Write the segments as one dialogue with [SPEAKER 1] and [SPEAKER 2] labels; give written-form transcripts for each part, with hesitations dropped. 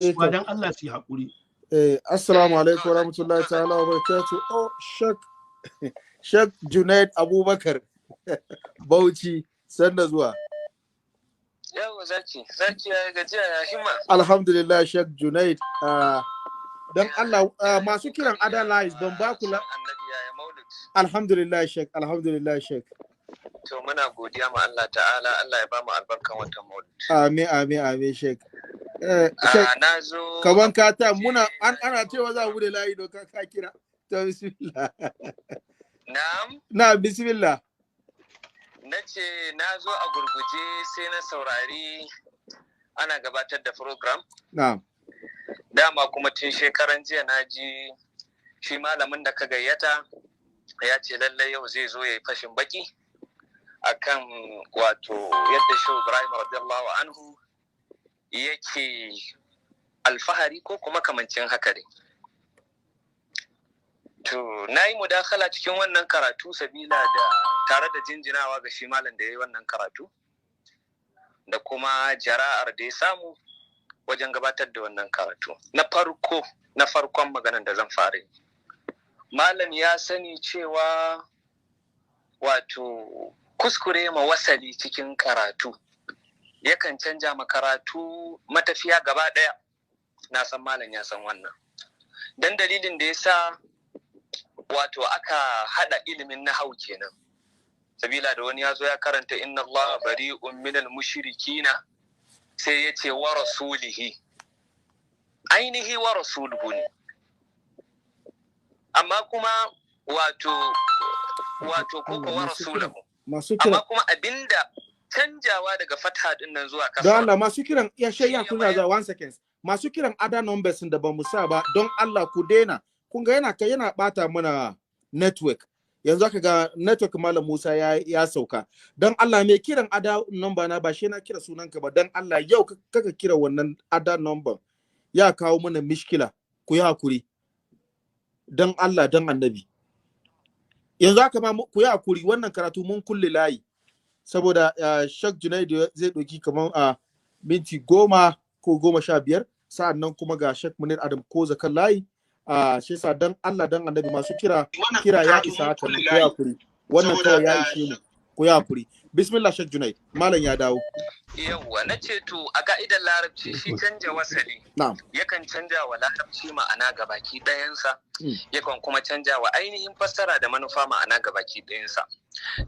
[SPEAKER 1] Gaisuwa, dan Allah su yi haƙuri.
[SPEAKER 2] Assalamu alaikum warahmatullahi ta'ala wa barakatuh. Oh, Shek Junaid Abubakar Bauchi, sanda zuwa.
[SPEAKER 3] Yawa zaki, zaki, ya gajiya, ya himma?
[SPEAKER 2] Alhamdulillah, Shek Junaid. Dan Allah masu kiran other lines don ba ku
[SPEAKER 3] Annabi, ya maulid?
[SPEAKER 2] Alhamdulillah Shek, alhamdulillah Shek.
[SPEAKER 3] To, muna godiya ma Allah ta'ala, Allah ya ba mu albarkan watan maulid.
[SPEAKER 2] Amin, amin, amin Shek. Shek,
[SPEAKER 3] Na zo
[SPEAKER 2] kaman ka ta muna ana cewa za mu bude layi don ka kira. To, bismillah.
[SPEAKER 3] Na'am.
[SPEAKER 2] Na, bismillah.
[SPEAKER 3] Na ce na zo a gurguje, sai na saurari ana gabatar da program.
[SPEAKER 2] Na'am.
[SPEAKER 3] Dama kuma tun shekaran jiya na ji shi malamin da ka gayyata ya ce lallai yau zai zo ya yi fashin baki akan wato yadda Shehu Ibrahim radiyallahu anhu yake alfahari ko kuma kamancin haka dai. To, na yi mudakala cikin wannan karatu sabila da tare da jinjinawa ga shi malam da ya yi wannan karatu da kuma jara'ar da ya samu wajen gabatar da wannan karatu. Na farko, na farkon maganan da zan fara yi. Malam ya sani cewa wato kuskure ma wasali cikin karatu yakan canja ma karatu matafiya gaba ɗaya. Na san malam ya san wannan. Dan dalilin da ya sa wato aka haɗa ilimin nahau kenan. Sabila da wani ya zo ya karanta "Inna Allah bari'un minal mushrikina", sai ya ce "wa rasulihi", ainihi "wa rasuluhu" ne, amma kuma wato koko "wa rasulahu".
[SPEAKER 2] Masu kiran
[SPEAKER 3] Amma kuma abinda canjawa daga fatha din nan zuwa
[SPEAKER 2] Don
[SPEAKER 3] kasa
[SPEAKER 2] Allah masu kiran ya
[SPEAKER 3] Shi
[SPEAKER 2] ya
[SPEAKER 3] ya
[SPEAKER 2] kuna zuwa, one seconds. Masu kiran other numbers da ba mu sa ba, don Allah ku daina. Kun ga yana yana bata mana network. Yanzu aka ga network Malam Musa ya sauka. Don Allah mai kiran other number na, ba shi na kira sunanka ba, don Allah yau kaka kira wannan other number. Ya kawo mana mishkila. Ku yi hakuri. Don Allah, don Annabi. Yanzu haka ma ku yi hakuri, wannan karatu mun kulle layi. Saboda Sheikh Junaidu zai ɗauki kamar a minti 10 ko 15, sa'an nan kuma ga Sheikh Munir Adam ko zakan layi. Shi yasa dan Allah dan Annabi masu kira, kira ya isa haka nan, ku yi hakuri. Wannan kawai ya ishe mu. Ku yi hakuri. Bismillah Sheikh Junaid, malam ya dawo.
[SPEAKER 3] Yawwa, na ce to a ka'idar larabci shi canja wasali yakan canja wa larabci ma'ana gabaki ɗayansa, yakan kuma canja wa ainihin fassara da manufa ma'ana gabaki ɗayansa.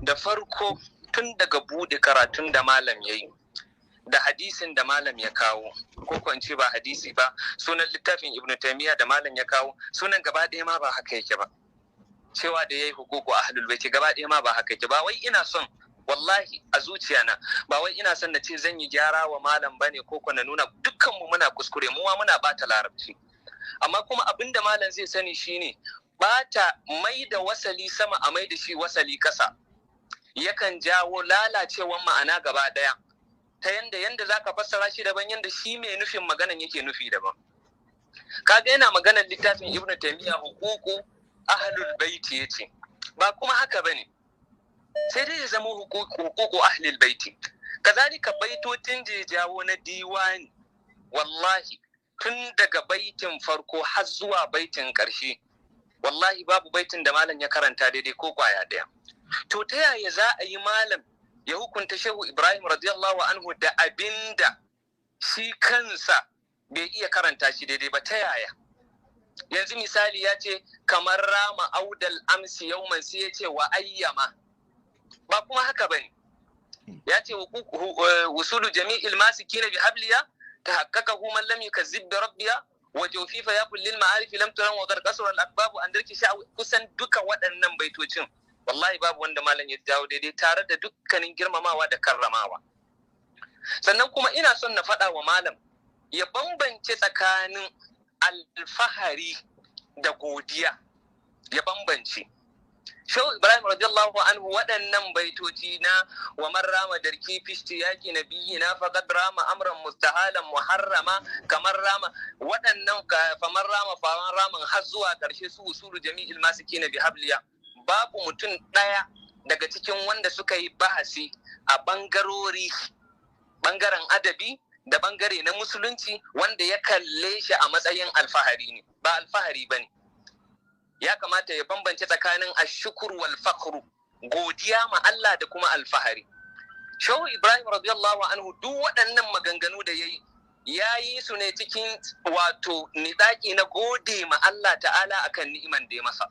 [SPEAKER 3] Da farko, tun daga buɗe karatun da malam ya yi da hadisin da malam ya kawo, ko in ce ba hadisi ba, sunan littafin Ibn Taymiyyah da malam ya kawo, sunan gaba ɗaya ma ba haka yake ba, cewa da yayi huququ ahlul baiti, gaba ɗaya ma ba haka yake ba. Wai ina son, wallahi a zuciyana, ba wai ina son na ce zan yi gyara wa malam bane ko na nuna dukkan mu muna kuskure, mu ma muna bata larabci. Amma kuma abin da malam zai sani shine bata mai da wasali sama a mai da shi wasali kasa yakan jawo lalacewan ma'ana gaba daya, ta yanda zaka fassara shi daban, yanda shi mai nufin maganan yake nufi daban. Kaga yana maganar littafin Ibnu Taymiyyah huququ ahlul baiti, yace ba kuma haka bane, sai dai ya zama huququ ahlul baiti. Kazalika baitotin da ya jawo na diwani, wallahi tun daga baitin farko har zuwa baitin ƙarshe, wallahi babu baitin da malam ya karanta daidai ko kwaya ɗaya. To, ta yaya za a yi malam ya hukunta Shehu Ibrahim radiyallahu anhu da abinda shi kansa bai iya karanta shi daidai ba? Ta yaya? Yanzu misali, ya ce "kamar rama audal amsi yauman", sai ya ce "wa ayyama", ba kuma haka bane. Ya ce "wusulu jami'il masikina bi habliya tahaqqaqahu man lam yukazzib bi rabbiya wa jawfifa ya kullil ma'arif lam turan wa qad qasara al akbab an darki sha". Kusan duka waɗannan baitocin, wallahi babu wanda malam ya jawo daidai, tare da dukkanin girmamawa da karramawa. Sannan kuma ina son na faɗa wa malam ya bambance tsakanin alfahari da godiya, ya bambance. Shehu Ibrahim radiyallahu anhu, waɗannan baitoci na "wa man rama darki fi ishtiyaqi nabiyina faqad rama amran mustahalan muharrama", kamar rama waɗannan, faman rama faman raman, har zuwa ƙarshe su "usulu jami'il masikina bi habliya", babu mutum ɗaya daga cikin wanda suka yi bahasi a bangarori, bangaren adabi da da bangare na musulunci wanda ya kalle shi a matsayin alfahari ne, ba alfahari ba ne. Ya kamata ya bambance tsakanin ashukur wal fakhru, godiya ma Allah da kuma alfahari. Shehu Ibrahim radiyallahu anhu duk waɗannan maganganu da yayi, ya yi su ne cikin wato nidaki na gode ma Allah ta'ala akan ni'iman da ya masa.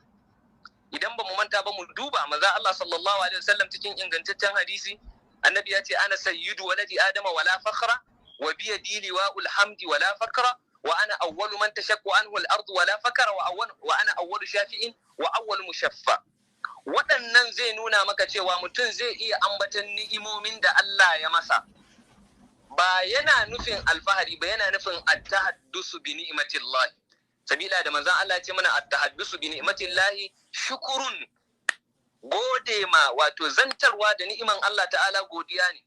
[SPEAKER 3] Idan ba mu manta ba, mu duba maza Allah sallallahu alaihi wasallam cikin ingantaccen hadisi, annabi ya ce: "Ana sayyidu waladi adama wala fakhra, wa bi yadi liwa'ul hamdi wala fakra, wa ana awwalu man tashaqqu anhu al-ardu wala fakra, wa ana awwalu shafi'in wa awwalu mushaffa." Waɗannan zai nuna maka cewa mutum zai iya ambatan ni'imomin da Allah ya masa, ba yana nufin alfahari ba, yana nufin at-tahaddusu bi ni'matillah. Sabila da manzon Allah ya ce mana at-tahaddusu bi ni'matillahi shukurun, gode ma, wato zantarwa da ni'iman Allah ta'ala godiya ne.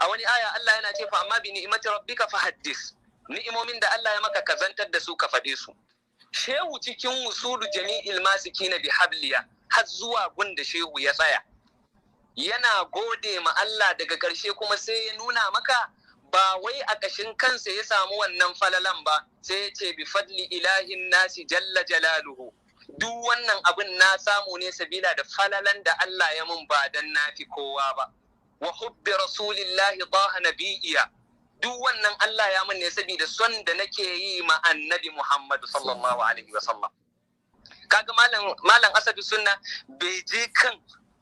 [SPEAKER 3] A wani aya Allah yana ce: "Fa amma bi ni'mati rabbika fa haddis." Ni'imomin da Allah ya maka, ka zantar da su, ka faɗe su. Shehu cikin Wusulu Jami'il Masikina bi Habliya, har zuwa gunda shehu ya tsaya, yana gode ma Allah. Daga ƙarshe kuma sai ya nuna maka ba wai a ƙashin kansa ya samu wannan falalan ba, sai ya ce: "Bi fadli ilahin nasi jalla jalaluhu." Duk wannan abin na samu ne sabila da falalan da Allah ya mun, ba dan na fi kowa ba. "Wa hubbi rasulillahi daha nabiyya." Duk wannan Allah ya mun ne saboda son da nake yi ma Annabi Muhammadu sallallahu alaihi wa sallam. Kaga malam Asadu Sunna bai je kan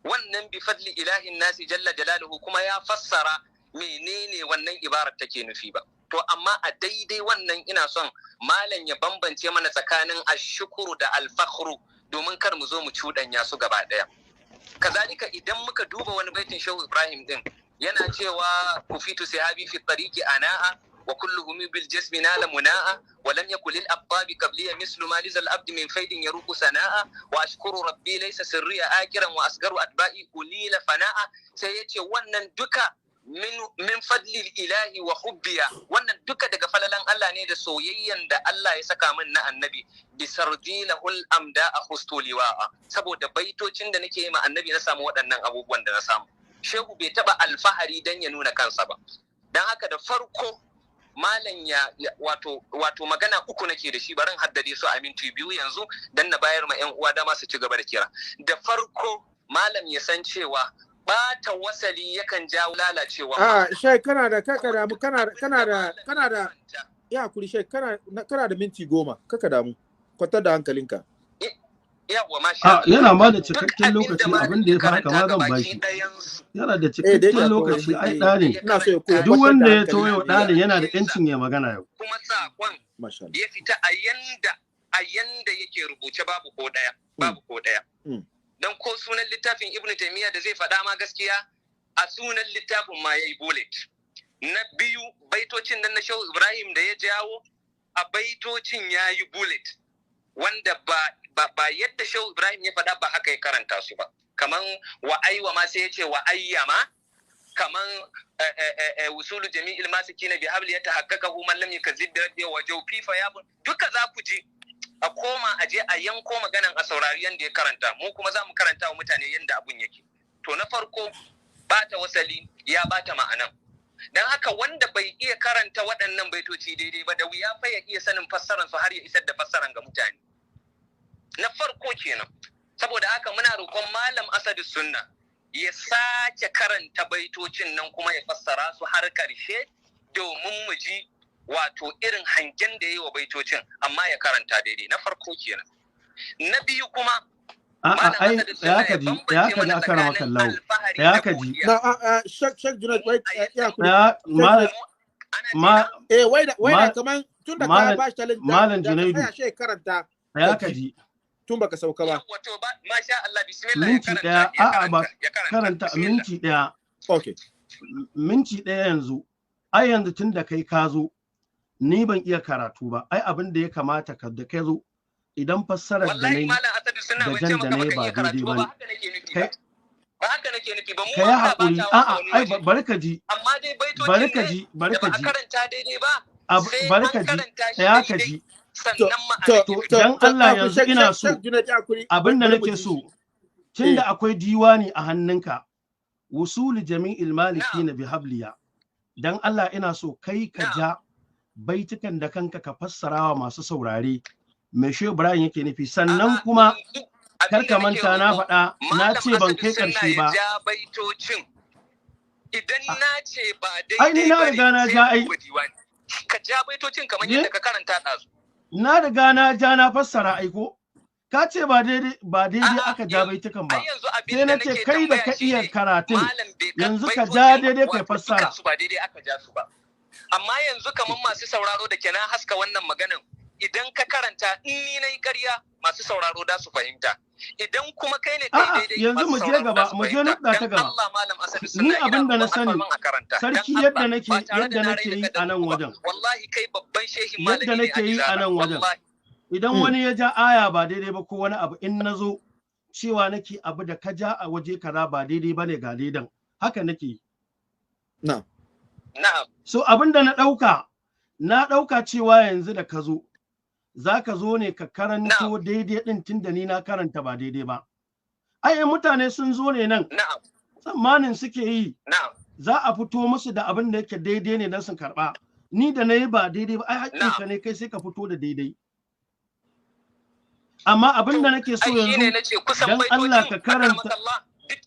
[SPEAKER 3] wannan "bi fadli ilahin nasi jalla jalaluhu" kuma ya fassara menene wannan ibarar take nufi ba. To amma a daidai wannan ina son malam ya bambance mana tsakanin ashukuru da alfakhru, domin kar mu zo mu cuɗanya su gaba ɗaya. Kazalika, idan muka duba wani baitin Shehu Ibrahim din, yana cewa: "Kufitu sihabi fi tariqi ana'a, wa kulluhum bil jasmi nala muna'a, wa lam yakul lil aqtabi qabliya mislu ma lizal abdi min faidin yaruqu sana'a, wa ashkuru rabbi laysa sirriya akiran, wa asgaru atba'i ulila fana'a." Sai yace wannan duka min fadli ilahi wa hubbiya, wannan duka daga falalan Allah ne da soyayyan da Allah ya saka min na annabi. "Bisardilahul amda a liwa'a." Saboda baitocin da nake yi ma annabi na samu waɗannan abubuwan da na samu. Shehu bai taba alfahari dan ya nuna kansa ba. Dan haka da farko malam ya wato magana uku nake da shi, barin haddade su a minti 2 yanzu dan na bayar ma yan uwa dama su ci gaba da kira. Da farko, malam ya san cewa bata wasali yakan jawo lalacewa.
[SPEAKER 2] A shai, kana da kaka damu, kana da ya kuri shai, kana da minti 10, kaka damu, kwatar da hankalinka.
[SPEAKER 3] Yawa, masha.
[SPEAKER 1] A yana ma da cikakken lokaci, abin da ya fi haka ma zan bashi. Yana da cikakken lokaci, ai ɗa ne.
[SPEAKER 2] Ina so ya koya.
[SPEAKER 1] Duk wanda ya to yau ɗa ne, yana da ƴancin ya magana yau.
[SPEAKER 3] Kuma sakon ya fita a yanda yake rubuce, babu ko ɗaya, babu ko ɗaya. Don ko sunan littafin Ibn Taymiyyah da zai faɗa ma, gaskiya a sunan littafin ma yayi bullet. Na biyu, baitocin nan na Shehu Ibrahim da ya jawo, a baitocin yayi bullet wanda ba yadda Shehu Ibrahim ya faɗa ba haka ya karanta su ba. Kaman "wa aiwa" ma sai ya ce "wa ayyama". Kaman "wusulu jami'il masikina bi habli yatahaqqaqahu man lam yukazzib bi rabbi wa jawfi fa yabun", duka za ku ji a koma a je a yanko maganan a saurari yanda ya karanta. Mu kuma za mu karanta wa mutane yanda abun yake. To na farko, bata wasali ya bata ma'anan. Dan haka wanda bai iya karanta waɗannan baitoci daidai ba, da wuya fa ya iya sanin fassaran su har ya isar da fassaran ga mutane. Na farko kenan. Saboda haka muna roƙon malam Asadu Sunna ya sake karanta baitocin nan kuma ya fassara su har ƙarshe, domin mu ji wato irin hangen da ya yi wa baitocin, amma ya karanta daidai. Na farko kenan. Na biyu kuma,
[SPEAKER 1] A'a, ai ya ka ji, ya ka ji, aka rama kallahu, ya ka ji.
[SPEAKER 2] Na a Shek Junaid, wai ya kuri.
[SPEAKER 1] Ya ma ma
[SPEAKER 2] Eh, wai da kaman tun da ka ba shi challenge.
[SPEAKER 1] Malam Junaidu.
[SPEAKER 2] Ya shek karanta.
[SPEAKER 1] Ya ka ji.
[SPEAKER 2] Tun baka sauka ba.
[SPEAKER 3] Wato ba, masha Allah, bismillah.
[SPEAKER 1] Minti 1, a'a, ba karanta minti 1.
[SPEAKER 2] Okay.
[SPEAKER 1] Minti 1 yanzu. Ai yanzu tun da kai ka zo, ni ban iya karatu ba, ai abin da ya kamata ka da kai zo, idan fassarar da nayi da jan da nayi ba daidai ba ne, kai
[SPEAKER 3] ba haka nake nufi ba mu.
[SPEAKER 1] Ka yi haƙuri, a'a, ai bari ka ji.
[SPEAKER 3] Amma dai baitocin
[SPEAKER 1] Bari ka ji, bari
[SPEAKER 3] da
[SPEAKER 1] ka
[SPEAKER 3] ba a
[SPEAKER 1] ji.
[SPEAKER 3] karanta daidai ba, sai
[SPEAKER 1] Bari
[SPEAKER 3] an
[SPEAKER 1] ka ji.
[SPEAKER 3] karanta shi
[SPEAKER 1] Ya ka
[SPEAKER 3] daidai,
[SPEAKER 1] ji.
[SPEAKER 3] sannan ma'anar ya fito.
[SPEAKER 1] Dan Allah, yanzu ina so abin da nake so, tunda akwai diwani a hannunka, Wusuli Jami'il Malikina bi Habliya. Dan Allah ina so kai ka ja baitukan da kanka, ka fassara wa masu saurare me Shehu Ibrahim yake nufi. Sannan
[SPEAKER 3] A'a,
[SPEAKER 1] kuma
[SPEAKER 3] yanzu
[SPEAKER 1] kar
[SPEAKER 3] abin
[SPEAKER 1] ka
[SPEAKER 3] da nake
[SPEAKER 1] manta na
[SPEAKER 3] roƙo,
[SPEAKER 1] faɗa, na
[SPEAKER 3] Malam
[SPEAKER 1] ce ban
[SPEAKER 3] Asadu
[SPEAKER 1] kai
[SPEAKER 3] Sunna
[SPEAKER 1] ƙarshe
[SPEAKER 3] ya
[SPEAKER 1] ba.
[SPEAKER 3] ja baitocin. Idan na ce ba
[SPEAKER 1] Ai ni
[SPEAKER 3] daidai
[SPEAKER 1] na
[SPEAKER 3] ba
[SPEAKER 1] riga
[SPEAKER 3] ne,
[SPEAKER 1] na
[SPEAKER 3] sai
[SPEAKER 1] ja
[SPEAKER 3] mu
[SPEAKER 1] ai.
[SPEAKER 3] duba diwani. Ka ja baitocin kamar
[SPEAKER 1] Ye?
[SPEAKER 3] yadda ka karanta ɗazu.
[SPEAKER 1] Na riga na ja, na fassara aiko. Ka ce ba daidai ba daidai
[SPEAKER 3] A'a,
[SPEAKER 1] aka ja baitukan ba.
[SPEAKER 3] Ai yanzu abin
[SPEAKER 1] Sai
[SPEAKER 3] da
[SPEAKER 1] na ce
[SPEAKER 3] nake
[SPEAKER 1] kai da
[SPEAKER 3] tambaya
[SPEAKER 1] ka iya
[SPEAKER 3] shine,
[SPEAKER 1] karatun,
[SPEAKER 3] malam bai ka
[SPEAKER 1] yanzu ka ja
[SPEAKER 3] baitocin
[SPEAKER 1] daidai kai
[SPEAKER 3] wato
[SPEAKER 1] fassara.
[SPEAKER 3] dukansu ba daidai aka ja su ba. Amma yanzu kamar masu sauraro da ke na haska wannan maganin, idan ka karanta, in ni na yi ƙarya, masu sauraro da su fahimta. Idan kuma kai ne kai
[SPEAKER 1] A'a,
[SPEAKER 3] daidai,
[SPEAKER 1] yanzu
[SPEAKER 3] masu
[SPEAKER 1] mu je
[SPEAKER 3] sauraro
[SPEAKER 1] gaba,
[SPEAKER 3] da su
[SPEAKER 1] mu je
[SPEAKER 3] fahimta.
[SPEAKER 1] nukɗa ta
[SPEAKER 3] Dan
[SPEAKER 1] gaba.
[SPEAKER 3] Allah, Malam Asadu
[SPEAKER 1] Ni
[SPEAKER 3] Sunna, ina
[SPEAKER 1] abin da na
[SPEAKER 3] roƙon
[SPEAKER 1] sani,
[SPEAKER 3] alfarman a karanta. Dan
[SPEAKER 1] sarki,
[SPEAKER 3] Allah,
[SPEAKER 1] yadda nake
[SPEAKER 3] ba tare da
[SPEAKER 1] yadda
[SPEAKER 3] na
[SPEAKER 1] nake
[SPEAKER 3] raina
[SPEAKER 1] yi a
[SPEAKER 3] kadarin
[SPEAKER 1] nan
[SPEAKER 3] ku ba.
[SPEAKER 1] wajen.
[SPEAKER 3] Wallahi kai babban shehin
[SPEAKER 1] Yadda
[SPEAKER 3] malami ne a
[SPEAKER 1] nake yi a
[SPEAKER 3] Izala.
[SPEAKER 1] nan wajen.
[SPEAKER 3] Wallahi.
[SPEAKER 1] Idan wani ya ja aya ba daidai ba ko wani abu, in na zo cewa nake abu da ka ja a waje kaza ba daidai bane, ga daidan. Haka nake yi.
[SPEAKER 2] Na'am.
[SPEAKER 3] Na'am.
[SPEAKER 1] So abin da na ɗauka cewa yanzu da ka zo, za ka zo ne ka karanto daidai ɗin, tun da ni na karanta ba daidai ba. Ai mutane sun zo ne nan, tsammanin suke yi za a fito musu da abin da yake daidai ne don su karɓa. Ni da na yi ba daidai ba, ai haƙƙinka ne kai sai ka fito da daidai. Amma abin da nake so
[SPEAKER 3] Ai shine
[SPEAKER 1] yanzu,
[SPEAKER 3] nace kusan
[SPEAKER 1] dan Allah
[SPEAKER 3] baitocin
[SPEAKER 1] ka karanta.
[SPEAKER 3] Akramakallah, duk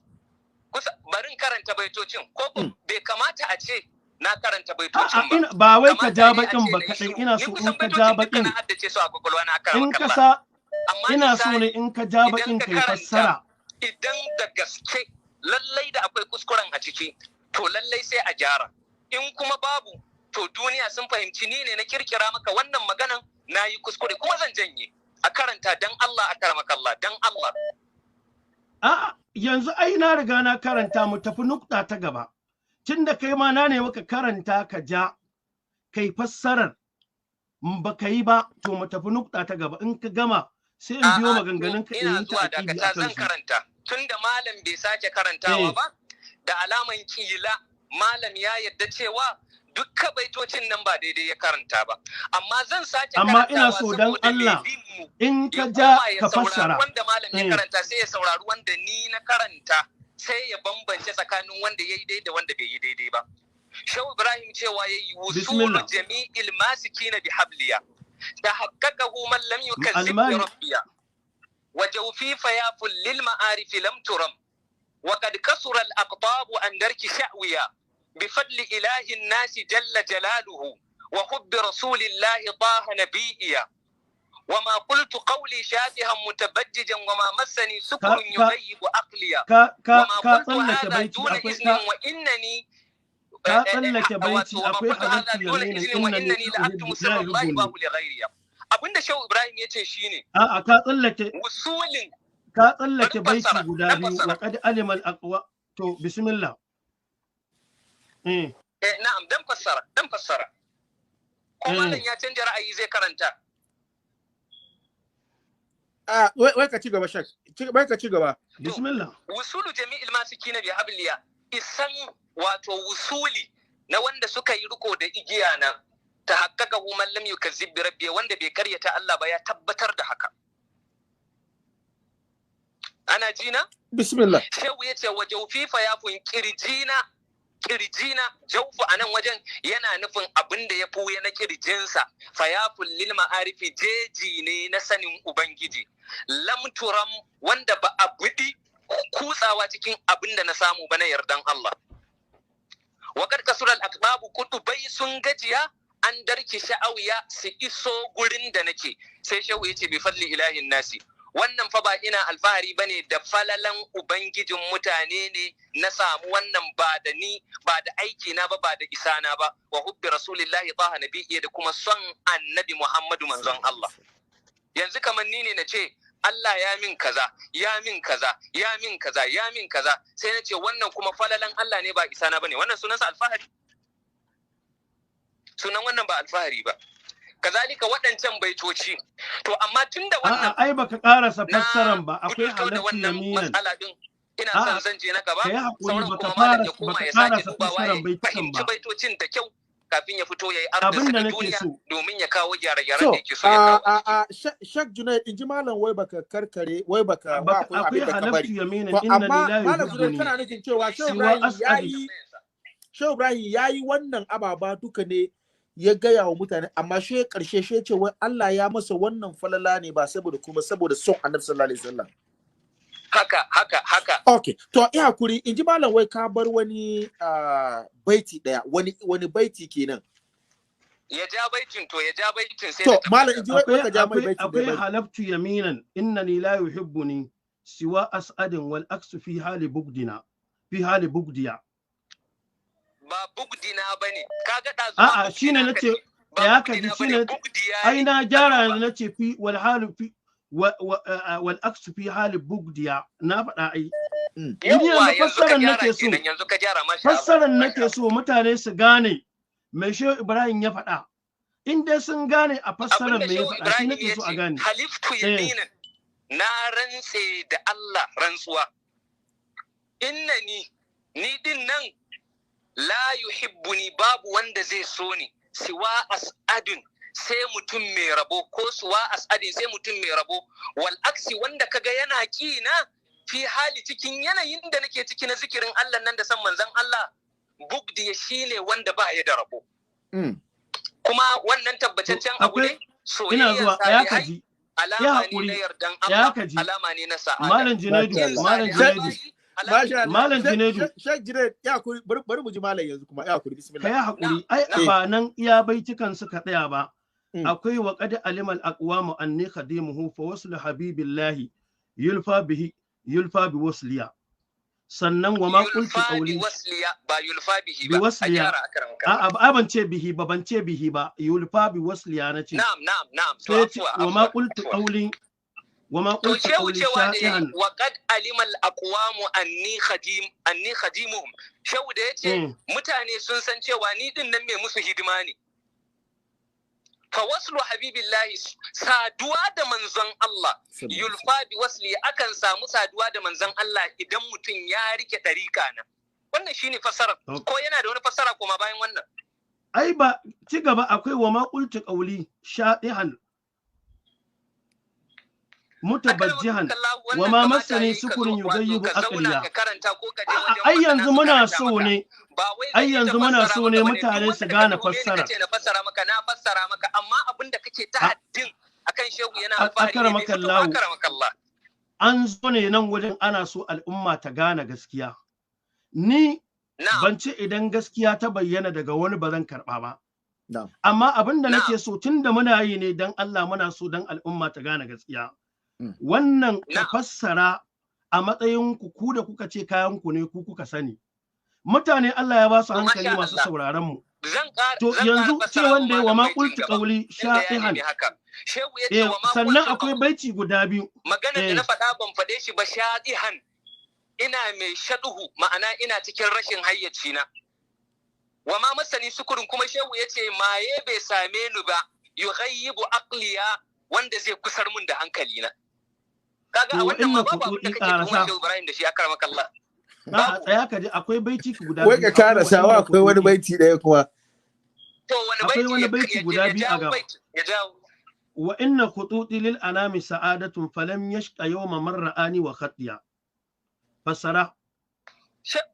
[SPEAKER 3] kusa barin karanta baitocin ko ko bai kamata a ce na karanta baitocin
[SPEAKER 1] A'a,
[SPEAKER 3] ba.
[SPEAKER 1] Ba wai ka
[SPEAKER 3] Kamata
[SPEAKER 1] ja
[SPEAKER 3] ne a
[SPEAKER 1] baƙin
[SPEAKER 3] ce
[SPEAKER 1] ba
[SPEAKER 3] na yi
[SPEAKER 1] kaɗai,
[SPEAKER 3] shiru.
[SPEAKER 1] ina
[SPEAKER 3] Ni
[SPEAKER 1] so
[SPEAKER 3] kusan
[SPEAKER 1] in ka ja
[SPEAKER 3] baitocin duka
[SPEAKER 1] baƙin,
[SPEAKER 3] na haddace su a kwakwalwa na,
[SPEAKER 1] in ka
[SPEAKER 3] akramakallah.
[SPEAKER 1] sa
[SPEAKER 3] Amma
[SPEAKER 1] ina so
[SPEAKER 3] misali
[SPEAKER 1] ne in ka ja
[SPEAKER 3] idan
[SPEAKER 1] baƙin
[SPEAKER 3] ka
[SPEAKER 1] kai
[SPEAKER 3] karanta,
[SPEAKER 1] fassara.
[SPEAKER 3] idan da gaske lallai da akwai kuskuren a ciki, to lallai sai a gyara. In kuma babu, to duniya sun fahimci ni ne na kirkira maka wannan maganan, na yi kuskure kuma zan janye. A karanta dan Allah, a karamakallah, dan Allah.
[SPEAKER 1] A'a, yanzu ai na riga na karanta, mu tafi nukta ta gaba. Tun da kai ma na ne maka karanta ka ja, kai fassarar, in ba ka yi ba, to mu tafi nukta ta gaba. In ka gama, sai in biyo
[SPEAKER 3] A'a, to
[SPEAKER 1] maganganun ka in
[SPEAKER 3] ina
[SPEAKER 1] yi
[SPEAKER 3] zuwa,
[SPEAKER 1] ta'aqibi
[SPEAKER 3] dakata,
[SPEAKER 1] a
[SPEAKER 3] zan
[SPEAKER 1] kansu.
[SPEAKER 3] karanta. Tunda malam bai sake karantawa ba, da alaman kila malam ya yadda cewa dukka baitocin nan ba daidai ya karanta ba. Amma zan sake
[SPEAKER 1] Amma ina
[SPEAKER 3] karantawa
[SPEAKER 1] so dan
[SPEAKER 3] saboda mai
[SPEAKER 1] Allah,
[SPEAKER 3] bin mu
[SPEAKER 1] in ka
[SPEAKER 3] ya
[SPEAKER 1] ja
[SPEAKER 3] koma ya
[SPEAKER 1] ka
[SPEAKER 3] saurari
[SPEAKER 1] fassara.
[SPEAKER 3] wanda malam ya karanta, sai ya saurari wanda ni na karanta, sai ya bambance tsakanin wanda ya yi daidai da wanda bai yi daidai ba. Shehu Ibrahim cewa ya yi wusulu
[SPEAKER 1] Bismillah.
[SPEAKER 3] jami'il masikina bi habliya tahaqqaqahu man lam yukazzib bi
[SPEAKER 1] Almani
[SPEAKER 3] rabbiya wa jawfi fayafun lil ma'arif lam turam wa qad kasura al aqtab an darki sha'wiya بفضل إله الناس جل جلاله وحب رسول الله طه نبيئيا وما قلت قولي شافها متبججا وما مسني سكر يغيب عقليا
[SPEAKER 1] ka
[SPEAKER 3] وما
[SPEAKER 1] ka
[SPEAKER 3] قلت
[SPEAKER 1] tsallake
[SPEAKER 3] هذا
[SPEAKER 1] baiti
[SPEAKER 3] دون
[SPEAKER 1] akwai
[SPEAKER 3] إذن
[SPEAKER 1] ka
[SPEAKER 3] وإنني
[SPEAKER 1] ka tsallake baiti
[SPEAKER 3] وما
[SPEAKER 1] akwai
[SPEAKER 3] قلت هذا
[SPEAKER 1] halartu
[SPEAKER 3] دون
[SPEAKER 1] yaminan
[SPEAKER 3] إذن
[SPEAKER 1] innani
[SPEAKER 3] وإنني لأكتم
[SPEAKER 1] la
[SPEAKER 3] سر الله
[SPEAKER 1] yuhibbuni.
[SPEAKER 3] وهو لغيري. Abinda Shehu Ibrahim ya ce shine
[SPEAKER 1] A'a, ka tsallake
[SPEAKER 3] wusulin
[SPEAKER 1] ka tsallake
[SPEAKER 3] Bari
[SPEAKER 1] baiti
[SPEAKER 3] fassara,
[SPEAKER 1] guda
[SPEAKER 3] dan
[SPEAKER 1] biyu.
[SPEAKER 3] fassara.
[SPEAKER 1] Wa qad alima al aqwa, to bismillah.
[SPEAKER 3] Eh, na'am, dan fassara, dan fassara. Ko malam ya canja ra'ayi zai karanta?
[SPEAKER 2] Ah, wai ka ci gaba, shak. Wai ka ci gaba.
[SPEAKER 1] Bismillah.
[SPEAKER 3] Wusulu jami'il masikina bi habliya, isan wato wusuli na wanda suka yi riko da igiya na, ta haqqaqahu man lam yukazzib bi rabbi, wanda bai karyata Allah ba ya tabbatar da haka. Ana jina?
[SPEAKER 2] Bismillah.
[SPEAKER 3] Shehu ya ce wa jawfi fayafun, kirjina, kirjina, jawfu a nan wajen yana nufin abin da ya fuya na kirjinsa, fayafun lil ma'arifi, jeji ne na sanin ubangiji, lam turam, wanda ba a buɗi kutsawa cikin abin da na samu ba na yardan Allah. Wa qad kasura al aqbabu, kutubai sun gajiya, an darki sha'awiya, su iso gurin da nake. Sai shehu ya ce bi fadli ilahin nasi, wannan fa ba ina alfahari bane, da falalan ubangijin mutane ne na samu wannan, ba da ni ba, da aiki na ba, ba da isana ba, wa hubbi rasulillahi taha nabiyyi, da kuma son annabi Muhammadu manzon Allah. Yanzu kamar ni ne na ce Allah ya min kaza, ya min kaza, ya min kaza, ya min kaza, sai na ce wannan kuma falalan Allah ne, ba isana bane. Wannan sunansa alfahari? Sunan wannan ba alfahari ba. Kazalika waɗancan baitoci. To amma tunda wannan
[SPEAKER 1] A'a, ai baka karasa
[SPEAKER 3] na
[SPEAKER 1] fassaran ba, akwai
[SPEAKER 3] gudunto da
[SPEAKER 1] halartu
[SPEAKER 3] wannan
[SPEAKER 1] yaminan.
[SPEAKER 3] matsala din, ina
[SPEAKER 1] A'a,
[SPEAKER 3] son zan je na gaba.
[SPEAKER 1] Ka yi haƙuri,
[SPEAKER 3] Sauran
[SPEAKER 1] baka
[SPEAKER 3] kuma malam
[SPEAKER 1] fara
[SPEAKER 3] ya koma
[SPEAKER 1] baka
[SPEAKER 3] ya sake
[SPEAKER 1] karasa
[SPEAKER 3] dubawa,
[SPEAKER 1] fassaran
[SPEAKER 3] ya
[SPEAKER 1] baitukan
[SPEAKER 3] fahimci
[SPEAKER 1] ba.
[SPEAKER 3] baitocin da kyau kafin ya fito ya yi
[SPEAKER 1] Abin
[SPEAKER 3] ardinsa
[SPEAKER 1] da
[SPEAKER 3] ga
[SPEAKER 1] nake
[SPEAKER 3] duniya
[SPEAKER 1] so
[SPEAKER 3] domin ya kawo gyare-gyaren
[SPEAKER 2] So,
[SPEAKER 3] da yake so ya kawo
[SPEAKER 2] a
[SPEAKER 3] a ciki.
[SPEAKER 2] a Shak Junaid, in ji malam wai baka karkare, wai baka wa
[SPEAKER 1] baka
[SPEAKER 2] akwai
[SPEAKER 1] akwai
[SPEAKER 2] abin da ka
[SPEAKER 1] halartu
[SPEAKER 2] bari.
[SPEAKER 1] yaminan
[SPEAKER 2] To
[SPEAKER 1] innani
[SPEAKER 2] amma
[SPEAKER 1] la
[SPEAKER 2] Malam Junaid,
[SPEAKER 1] yuhibbuni
[SPEAKER 2] kana nufin cewa Shehu
[SPEAKER 1] siwa
[SPEAKER 2] Ibrahim
[SPEAKER 1] as'adi.
[SPEAKER 2] yayi Shehu Ibrahim yayi wannan ababa duka ne ya gaya wa mutane, amma shi karshe shi ce wai Allah ya masa wannan falala ne ba saboda kuma saboda son Annabi sallallahu alaihi wasallam.
[SPEAKER 3] Haka haka haka.
[SPEAKER 2] Okay, to ya hakuri in ji malam, wai ka bar wani baiti daya, wani baiti kenan.
[SPEAKER 3] Ya ja baitin, to ya ja baitin sai.
[SPEAKER 2] To malam, in ji wai ka ja mai baitin.
[SPEAKER 1] Akwai halaftu yaminan innani la yuhibbuni siwa as'adin wal aksu fi hali bugdina, fi hali bugdiya.
[SPEAKER 3] Ba bugdina bane, kaga dazu.
[SPEAKER 1] A'a, shine nace ya ka ji, shine ai na gyara yanzu, nace fi wal halu fi wal aksu fi hali bugdiya, na faɗa ai.
[SPEAKER 3] Ni yanzu fassarar nake so, yanzu ka gyara, masha
[SPEAKER 1] Allah. Fassarar nake so mutane su gane mai Shehu Ibrahim ya faɗa. In dai sun gane a fassarar mai ya faɗa, shi nake so a gane.
[SPEAKER 3] Haliftu yaminan, na rantse da Allah rantsuwa, innani, ni din nan, la yuhibbuni, babu wanda zai so ni, siwa as'adun, sai mutum mai rabo, ko suwa as'adin, sai mutum mai rabo, wal aksi, wanda kaga yana kina, fi hali, cikin yanayin da nake ciki na zikirin Allah nan da san manzon Allah, bugdi, shine wanda ba ya da rabo. Kuma wannan tabbataccen abu ne.
[SPEAKER 1] Ina zuwa, ya kaji.
[SPEAKER 3] Alama ne na yardan Allah, alama ne na sa'ada.
[SPEAKER 1] Malam Junaidu, Malam Junaidu, Malam Junaidu.
[SPEAKER 2] Sheikh Junaid, ya hakuri, bari mu ji malam yanzu kuma, ya hakuri, bismillah.
[SPEAKER 1] Kai hakuri, ai ba nan iya baitukan suka tsaya ba. Akwai wa qad alimal aqwamu anni khadimuhu fa waslu habibillahi yulfa bihi, yulfa bi wasliya. Sannan wa ma qultu qawli
[SPEAKER 3] ba yulfa bihi
[SPEAKER 1] ba, wasliya. A a ban ce bihi ba, ban ce bihi ba, yulfa bi wasliya nace.
[SPEAKER 3] Na'am na'am na'am.
[SPEAKER 1] To wa ma qultu qawli, wa ma qultu qawli sha'ihan.
[SPEAKER 3] Wa qad alima al aqwamu anni khadim, anni khadimuhum. Shehu da yace mutane sun san cewa ni din nan mai musu hidima ne. Fa waslu habibillahi, saduwa da manzon Allah, yulfa bi wasli, akan samu saduwa da manzon Allah idan mutum ya rike dariƙa na. Wannan shine fassara, ko yana da wani fassara koma bayan wannan?
[SPEAKER 1] Ai ba ci gaba, akwai wa ma qultu qawli sha'ihan mutabajjihan wa ma masani sukurin yugayyibu aqliya. Ai yanzu muna so ne, ai yanzu muna so ne mutane su gane fassara.
[SPEAKER 3] Na fassara maka, na fassara maka, amma abin da kake ta haddin akan shehu yana
[SPEAKER 1] alfahari ne. An zo ne nan wajen ana so al'umma ta gane gaskiya. Ni ban ce idan gaskiya ta bayyana daga wani ba zan karɓa ba. Amma abin da nake so, tun da muna yi ne don Allah, muna so don al'umma ta gane gaskiya. Wannan ka fassara a matsayin ku, ku da kuka ce kayan ku ne, ku kuka sani. Mutane Allah ya ba su hankali masu sauraron mu. To yanzu ce wanda ya wa ma qultu qawli sha'ihan. Sannan akwai baiti guda biyu.
[SPEAKER 3] Maganar da na faɗa ban faɗe shi ba sha'ihan. Ina mai shaɗuhu, ma'ana ina cikin rashin hayyaci na. Wa ma masani sukurin, kuma shehu ya ce maye bai same ni ba, yughayyibu aqliya, wanda zai kusar mun da hankali na. Kaga a wannan ma babu abin da kake tuhumar Shehu Ibrahim da shi, akramaka Allah.
[SPEAKER 1] A tsaya ka ji, akwai baiti guda
[SPEAKER 2] biyu. Wai ka kara sawa, akwai wani baiti ɗaya kuma.
[SPEAKER 3] To wani
[SPEAKER 1] baiti? Akwai wani baiti guda biyu a gaba.
[SPEAKER 3] Ya jawo.
[SPEAKER 1] Wa inna khututi lil anami sa'adatun falam yashqa yawma marra'ani wa khatiya. Fassara.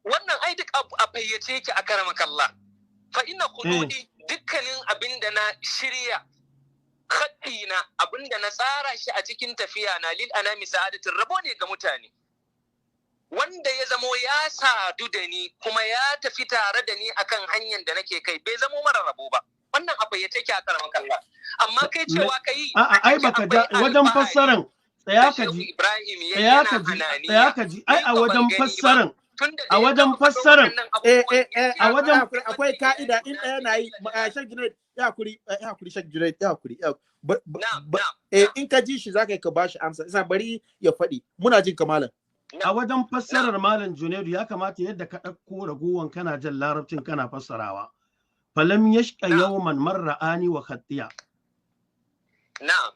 [SPEAKER 3] Wannan ai duk a fayyace yake, akramaka Allah. Fa inna khududi, dukkanin abin da na shirya, na abin da na tsara shi a cikin tafiya na, lil anami sa'adatin, rabo ne ga mutane. Wanda ya zamo ya sadu da ni kuma ya tafi tare da ni akan hanyar da nake kai, bai zamo mara rabo ba. Wannan abu ya take a karamin kalla, amma kai cewa kai
[SPEAKER 1] A'a, ai baka da wajen fassaran, tsaya ka ji, tsaya ka ji, tsaya ka ji, ai a wajen fassaran, a wajen fassaran
[SPEAKER 2] eh eh eh a wajen akwai ka'ida in ɗaya na yi. Sheikh Junaid, ya hakuri, ya hakuri, Sheikh Junaid, ya hakuri. Eh, in ka ji shi zaka ka bashi amsa, isa bari ya faɗi, muna jin ka malam.
[SPEAKER 1] A wajen fassarar Malam Junaidu, ya kamata yadda ka ɗauko ragowan kana jan larabcin kana fassarawa. Falam yashqa yawman marra'ani wa khatiya.
[SPEAKER 3] Na'am.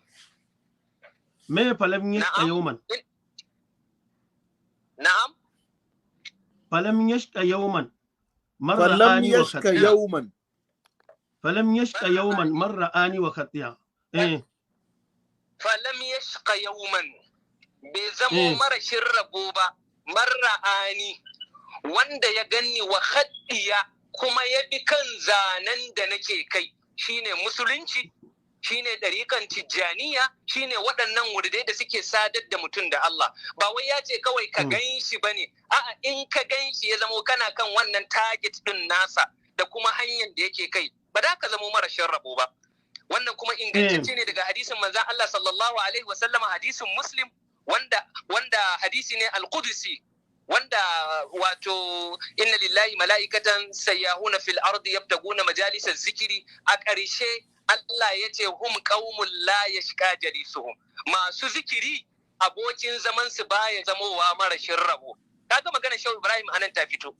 [SPEAKER 1] Me falam yashqa yawman?
[SPEAKER 3] Na'am.
[SPEAKER 1] Falam yashqa yawman
[SPEAKER 2] falam
[SPEAKER 1] marra'ani wa
[SPEAKER 2] yashka
[SPEAKER 1] khatiya.
[SPEAKER 2] Yawman.
[SPEAKER 1] Falam yashqa yawman marra'ani wa khatiya. Eh.
[SPEAKER 3] Falam yashqa yawman, bai zamo marashin rabo ba, marra'ani, wanda ya ganni, wa khaddiya, Kuma ya bi kan zanen da nake kai, shine musulunci, shine ɗarikan Tijjaniya, shine waɗannan wurdai da suke sadar da mutum da Allah. Ba wai ya ce kawai ka gan shi bane, a'a, in ka gan shi ya zamo kana kan wannan target ɗin nasa da kuma hanyar da yake kai, ba da ka zamo marashin rabo ba. Wannan kuma ingantacce ne daga hadisin manzon Allah sallallahu alaihi wasallam, hadisin Muslim, wanda hadisi ne al-Qudsi, wanda wato inna lillahi mala'ikatan sayyahuna fil ardi yabtaguna majalisa zikiri. A ƙarshe Allah ya ce hum qaumun la yashqa jalisuhum, masu zikiri abokin zaman su baya zamowa marashin rabo. Kaga magana Shehu Ibrahim anan ta fito.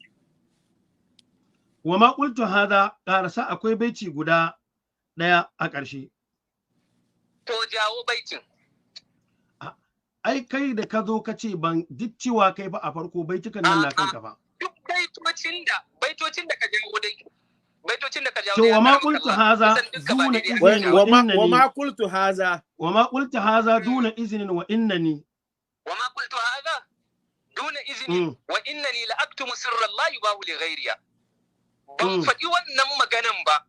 [SPEAKER 1] Wa ma qultu hadha, karasa, akwai baiti guda ɗaya a ƙarshe.
[SPEAKER 3] To, jawo baitin.
[SPEAKER 1] Ai kai da ka zo ka ce ban duk cewa kai ba a farko, baitukan nan na kanka ba.
[SPEAKER 3] Duk baitocin da ka jawo dai, baitocin da ka jawo.
[SPEAKER 1] To, wa ma qultu hadha duna iznin wa innani.
[SPEAKER 2] Wa ma qultu hadha.
[SPEAKER 1] Wa ma qultu hadha duna iznin wa innani.
[SPEAKER 3] Wa ma qultu hadha duna iznin wa innani la aktumu sirran la yubahu li ghayriya. Ban faɗi wannan maganan ba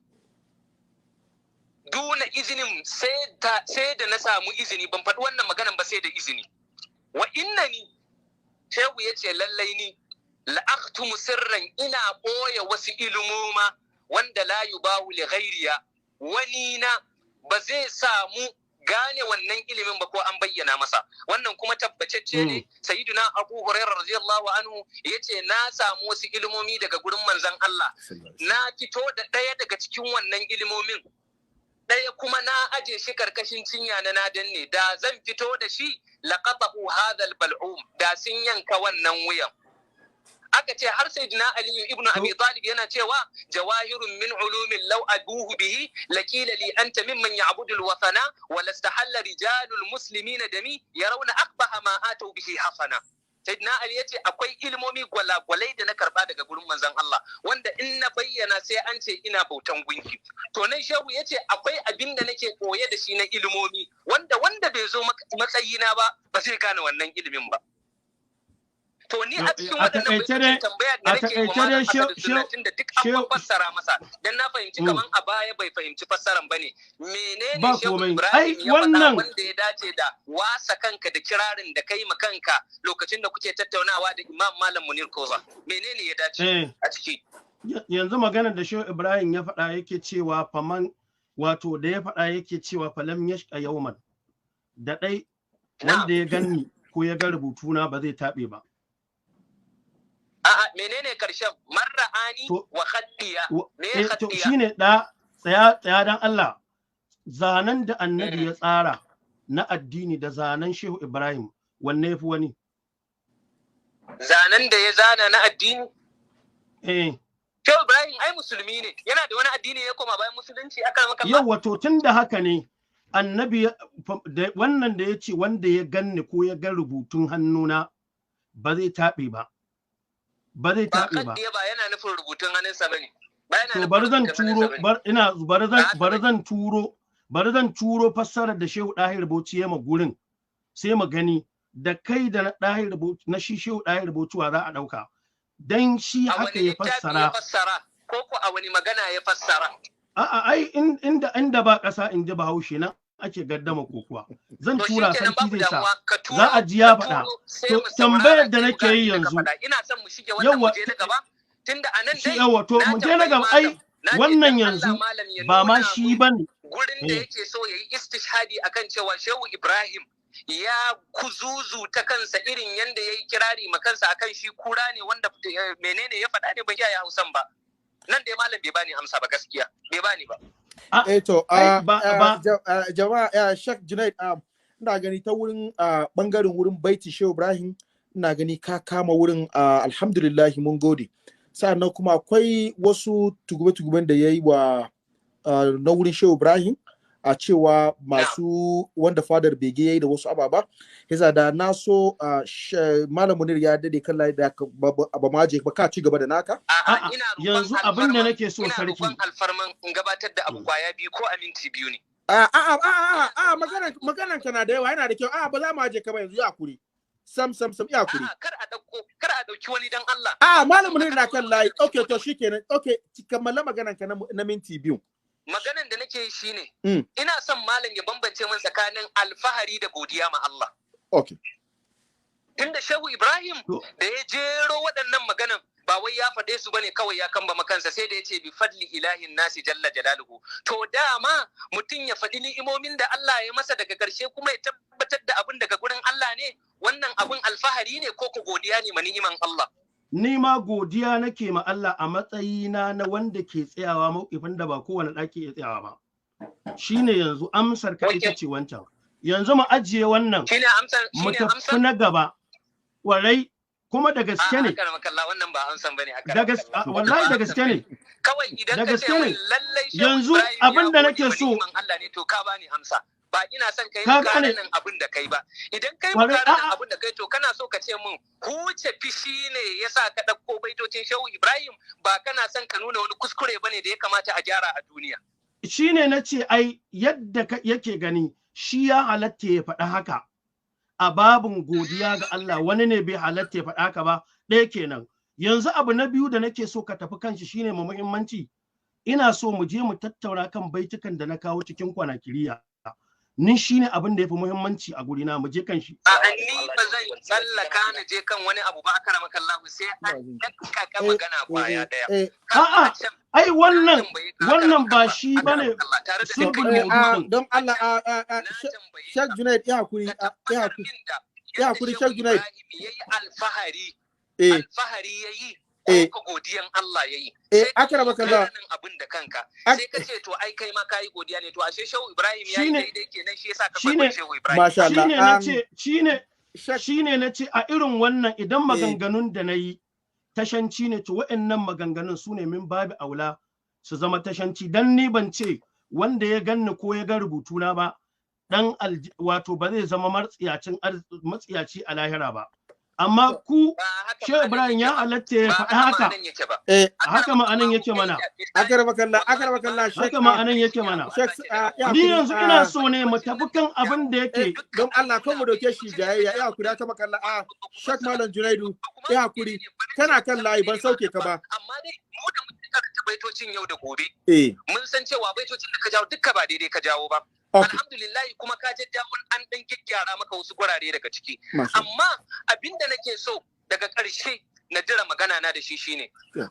[SPEAKER 3] duna izinin, sai da na samu izini. Ban faɗi wannan maganan ba sai da izini. Wa innani, Shehu ya ce lallai ni, la'aktumu sirran, ina ɓoye wasu ilimoma wanda la yubahu li ghairiya, wani na ba zai samu gane wannan ilimin ba ko an bayyana masa. Wannan kuma tabbacecce ne. Sayyiduna Abu Hurairah radiyallahu anhu yace na samu wasu ilimomi daga gurin manzon Allah, na fito da ɗaya daga cikin wannan ilimomin, ɗaya kuma na aje shi karkashin cinya na na danne. Da zan fito da shi, laqata'u hadha bal'um, da sun yanka wannan wuyan. Aka ce har sayyidina Ali ibn Abi Talib yana cewa jawahirun min ulumin law abuhu bihi laqila li anta mimman ya'budu al-wathana wa lastahalla rijalul muslimina dami yarawna aqbaha ma atau bihi hasana. Sayyidina Ali yace akwai ilmomi gwalagwalai da na karba daga gurin manzon Allah wanda in na bayyana sai an ce ina bautan gunki. To, nan shehu yace akwai abin da nake koye da shi na ilmomi wanda bai zo matsayina ba ba zai gane wannan ilimin ba. To, ni a cikin waɗannan baitocin, tambaya da nake wa malam Asadu Sunna, tunda duk an fassara masa, dan na fahimci kaman a baya bai fahimci fassaran bane, menene Shehu Ibrahim ya faɗa wanda ya dace da wasa kanka da kirarin da kai ma kanka lokacin da kuke tattaunawa da Imam Malam Munir Koza? Menene ya dace a ciki?
[SPEAKER 1] Yanzu maganar da Shehu Ibrahim ya faɗa, yake cewa faman, wato da ya faɗa yake cewa falam yashqa yawman, da ɗai wanda ya ganni ko ya ga rubutuna ba zai taɓe ba.
[SPEAKER 3] A'a, menene karshen? Marra'ani wa khaddiya. Me
[SPEAKER 1] khaddiya? Shine da tsaya tsaya dan Allah. Zanen da Annabi ya tsara na addini da zanen Shehu Ibrahim, wanne yafi wani?
[SPEAKER 3] Zanen da ya zana na addini?
[SPEAKER 1] Eh.
[SPEAKER 3] Shehu Ibrahim ai musulmi ne. Yana da wani addini ya koma bayan musulunci, aka maka?
[SPEAKER 1] Yau wato tun da haka ne, Annabi wannan da ya ce wanda ya ganni ko ya ga rubutun hannuna ba zai taɓe ba. Ba zai taɓe ba.
[SPEAKER 3] Ba yana nufin rubutun hannunsa bane. Ba yana
[SPEAKER 1] To, bari zan turo, bar ina bari zan turo fassarar da Shehu Dahir Bauchi ya ma gurin, sai mu gani da kai da na Dahir Bauchi, na shi Shehu Dahir Bauchi, wa za a dauka? Dan shi haka ya fassara.
[SPEAKER 3] Ya fassara ko a wani magana ya fassara?
[SPEAKER 1] A'a, ai inda ba ƙasa, in ji Bahaushe, nan ake gaddama kokuwa. Zan tura, sarki zai sa za a ji ya faɗa. To, tambayar da nake yi yanzu,
[SPEAKER 3] ina son mu shige wannan, mu je na gaba, tunda anan dai
[SPEAKER 1] yawa, to mu je na gaba. Ai wannan yanzu ba ma shi bane.
[SPEAKER 3] Gurin da yake so yayi istishhadi akan cewa Shehu Ibrahim ya kuzuzu ta kansa irin yanda yayi kirari ma kansa akan shi kura ne, wanda menene ya faɗa ne, ban iya Hausan ba. Nan dai malam bai bani amsa ba, gaskiya bai bani ba.
[SPEAKER 2] Eh, to, jama'a, Sheikh Junaid, ina gani ta wurin bangaren wurin baiti Shehu Ibrahim, ina gani ka kama wurin, alhamdulillah, mun gode. Sa'annan kuma akwai wasu tugube-tuguben da ya yi wa na wurin Shehu Ibrahim a cewa masu wanda fadar bege ya yi da wasu ababa yasa da na so Malam Munir ya dade kan layi da ba ma je ba, ka ci gaba da naka.
[SPEAKER 1] Yanzu abin da nake so, sarki,
[SPEAKER 3] ina alfarman in gabatar da abu kwaya biyu ko a minti 2 ne.
[SPEAKER 2] A a a a a, maganan ka na da yawa, yana da kyau. A ba za mu aje ka ba yanzu, ya kuri. Sam sam sam, ya hakuri.
[SPEAKER 3] A'a, kar a dauko, kar a dauki wani, dan Allah.
[SPEAKER 2] A Malam Munir na kan layi. Okay, to shikenan. Okay, kammala maganan ka na minti 2.
[SPEAKER 3] Maganan da nake yi shine, ina son malam ya bambance min tsakanin alfahari da godiya ma Allah. Tunda Shehu Ibrahim da ya jero waɗannan maganan, ba wai ya faɗe su bane kawai ya kamba kansa, sai da ya ce bi fadli ilahin nasi jalla jalaluhu. To dama mutum ya faɗi ni'imomin da Allah ya masa, daga ƙarshe kuma ya tabbatar da abin daga gurin Allah ne, wannan abin alfahari ne ko ko godiya ne ma ni'iman Allah?
[SPEAKER 1] Ni ma godiya nake ma Allah a matsayina na wanda ke tsayawa mawkifin da ba kowane ɗaki ya tsayawa ba. Shine yanzu amsar ka ita ce wancan. Yanzu mu ajiye wannan.
[SPEAKER 3] Shine amsar?
[SPEAKER 1] Mu
[SPEAKER 3] Shine
[SPEAKER 1] tafi
[SPEAKER 3] amsar?
[SPEAKER 1] na gaba. Warai kuma da gaske ne.
[SPEAKER 3] Akara wannan ba amsan bane.
[SPEAKER 1] Da gaske, wallahi da gaske ne.
[SPEAKER 3] Kawai idan
[SPEAKER 1] Da
[SPEAKER 3] ka ce
[SPEAKER 1] gaske
[SPEAKER 3] min
[SPEAKER 1] ne.
[SPEAKER 3] lallai Shehu
[SPEAKER 1] Yanzu
[SPEAKER 3] Ibrahim ya
[SPEAKER 1] abin da
[SPEAKER 3] gode
[SPEAKER 1] nake
[SPEAKER 3] wa
[SPEAKER 1] so
[SPEAKER 3] ni'iman Allah ne, to ka bani amsa. Ba ina son kai
[SPEAKER 1] Ka gane.
[SPEAKER 3] mukaranan abin da kai ba. Idan kai
[SPEAKER 1] Kwarai,
[SPEAKER 3] mukaranan
[SPEAKER 1] a'a.
[SPEAKER 3] abin da kai, to kana so ka ce min huce fishi ne yasa ka ɗauko baitocin Shehu Ibrahim, ba kana son ka nuna wani kuskure bane da ya kamata a gyara a duniya.
[SPEAKER 1] Shine na ce ai yadda yake gani shi ya halatta ya faɗi haka a babin godiya ga Allah, wani ne bai halatta ya faɗi haka ba. Ɗaya kenan. Yanzu abu na biyu da nake so ka tafi kanshi shine mu muhimmanci, ina so mu je mu tattauna kan baitukan da na kawo cikin kwanakiriya. Ni shine abin da yafi muhimmanci a gurina, mu je kan shi.
[SPEAKER 3] A'a, ni ba zan tsallaka na je kan wani abu ba, akaramakallahu, sai an dakkaka magana kwaya ɗaya.
[SPEAKER 1] A'a, ai wannan ba shi bane sulbul maudu'in.
[SPEAKER 2] Don Allah, a Sheikh Junaid, ya hakuri, ya hakuri, ya hakuri, Sheikh Junaid.
[SPEAKER 3] Yayi alfahari, alfahari yayi ko godiyan Allah yayi?
[SPEAKER 2] Akaramakallah.
[SPEAKER 3] Abin da kanka sai ka ce to ai kai ma kayi godiya ne, to ashe Shehu Ibrahim yayi daidai kenan, shi yasa ka kwaikwayi Shehu Ibrahim.
[SPEAKER 2] Masha Allah.
[SPEAKER 1] Shine nace, shine nace a irin wannan idan maganganun da nayi tashanci ne, to wa'annan maganganun su ne min babi aula su zama tashanci, dan ni ban ce wanda ya ganni ko ya ga rubutuna ba dan wato ba zai zama matsiyaci a lahira ba. Amma ku Shehu Ibrahim ya halatta ya faɗi haka. Haka ma'anan yake mana.
[SPEAKER 2] Akaramakallah, akaramakallah.
[SPEAKER 1] Haka ma'anan yake mana. Ni yanzu ina so ne mu tafi kan abin da yake
[SPEAKER 2] Don Allah kan mu dauke shi jayayya, ya hakuri, akaramakallah. A Sheikh Malam Junaidu, ya hakuri, kana kan layi, ban sauke ka ba.
[SPEAKER 3] Amma dai mu da muke karanta baitocin yau da gobe, mun san cewa baitocin da ka jawo dukka ba daidai ka jawo ba. Alhamdulillah, kuma ka jajjawo an dan gyaggyara maka wasu gurare daga ciki. Amma abinda nake so daga ƙarshe na jira magana na da shi shine,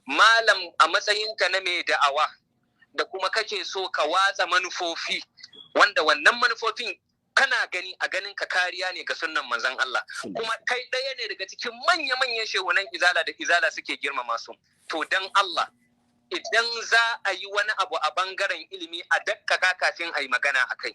[SPEAKER 3] malam, a matsayinka na mai da'awa da kuma kake so ka watsa manufofi, wanda wannan manufofin kana gani a ganin ka kariya ne ga sunnan manzon Allah, kuma kai ɗaya ne daga cikin manya-manyan shehunan Izala da Izala suke girmama su, to dan Allah idan za a yi wani abu a bangaren ilimi a dakkaka kafin a yi magana a kai.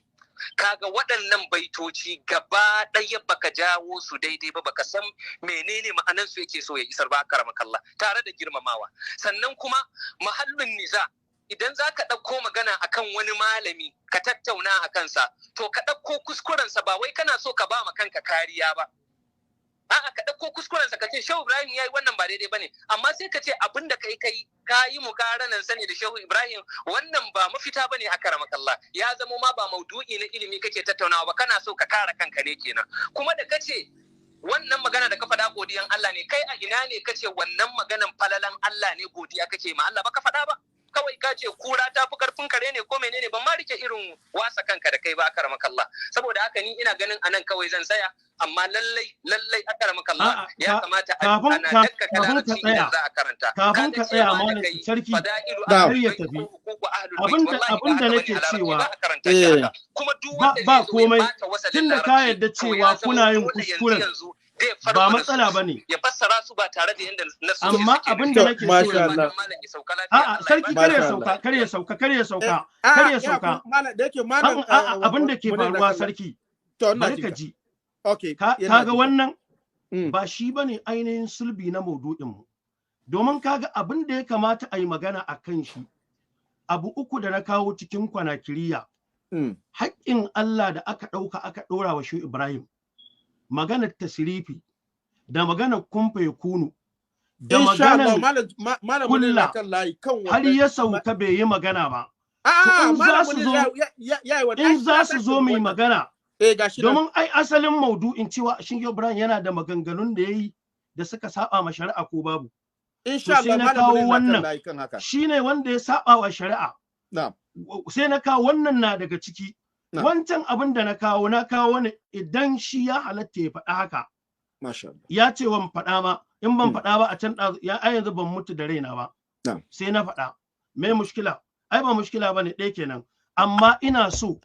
[SPEAKER 3] Kaga waɗannan baitoci gaba ɗaya baka jawo su daidai ba, baka san menene ma'anan su yake so ya isar ba, akaramakallah, tare da girmamawa. Sannan kuma mahallin niza, idan za ka ɗauko magana akan wani malami ka tattauna a kansa, to ka ɗauko kuskurensa, ba wai kana so ka ba ma kanka kariya ba. A'a, ka ɗauko kuskurensa ka ce Shehu Ibrahim ya yi wannan ba daidai bane, amma sai ka ce abin da kai kai ka yi mukaranan sani da Shehu Ibrahim, wannan ba mafita bane, akaramakallah. Ya zamo ma ba maudu'i na ilimi kake tattaunawa ba, kana so ka kare kanka ne kenan. Kuma da kace wannan magana da ka faɗa godiyan Allah ne, kai a ina ne kace wannan maganan falalan Allah ne, godiya kake ma Allah? Ba ka faɗa ba. Kawai ka ce kura ta fi karfin kare ne ko menene, ban ma rike irin wasa kanka da kai ba, akaramakallah. Saboda haka ni ina ganin anan kawai zan tsaya, amma lallai lallai, akaramakallah, ya kamata ana dakkaka larabci idan za a karanta.
[SPEAKER 1] Kafin ka tsaya, malam sarki, har ya tafi, abinda nake cewa
[SPEAKER 3] kuma duk wanda
[SPEAKER 1] ba komai, tunda ka yarda cewa kuna yin kuskuren, ba matsala ba ne.
[SPEAKER 3] Ya fassara su ba tare da yanda nasu
[SPEAKER 1] Amma abin da nake so yanzu, a'a sarki, kar ya sauka, kar ya sauka, kar ya sauka, kar ya sauka. A'a, abin da ke faruwa, sarki, bari ka ji. Ka ga wannan ba shi bane ainihin sulbi na maudu'in mu, domin kaga abin da ya kamata a yi magana a kan shi, abu uku da na kawo cikin kwanakiriya, haƙƙin Allah da aka ɗauka aka ɗora wa shi Ibrahim, maganar tasirifi da maganar kumfa ya kunu da maganar kulla, har ya sauka bai yi magana ba. In za su zo mai magana
[SPEAKER 2] Eh, gashi nan.
[SPEAKER 1] Domin ai asalin maudu'in cewa shin Ibrahim yana da maganganun da yayi da suka saba ma shari'a ko babu.
[SPEAKER 2] Insha
[SPEAKER 1] To sai
[SPEAKER 2] Allah
[SPEAKER 1] na
[SPEAKER 2] Malam
[SPEAKER 1] kawo
[SPEAKER 2] Munir na kan
[SPEAKER 1] wannan.
[SPEAKER 2] layi kan haka.
[SPEAKER 1] Shine wanda ya saba wa shari'a.
[SPEAKER 2] Na'am.
[SPEAKER 1] Sai na kawo wannan na daga ciki.
[SPEAKER 2] Na'am.
[SPEAKER 1] Wancan abin da na kawo, na kawo ne idan shi ya halatta ya faɗa haka.
[SPEAKER 2] Masha Allah.
[SPEAKER 1] Ya ce ban faɗa ba, in ban faɗa ba a can ɗazu, ya ai yanzu ban mutu da raina ba.
[SPEAKER 2] Na'am.
[SPEAKER 1] Sai na faɗa. Me mushkila? Ai ba mushkila bane, ɗaya kenan. Amma ina so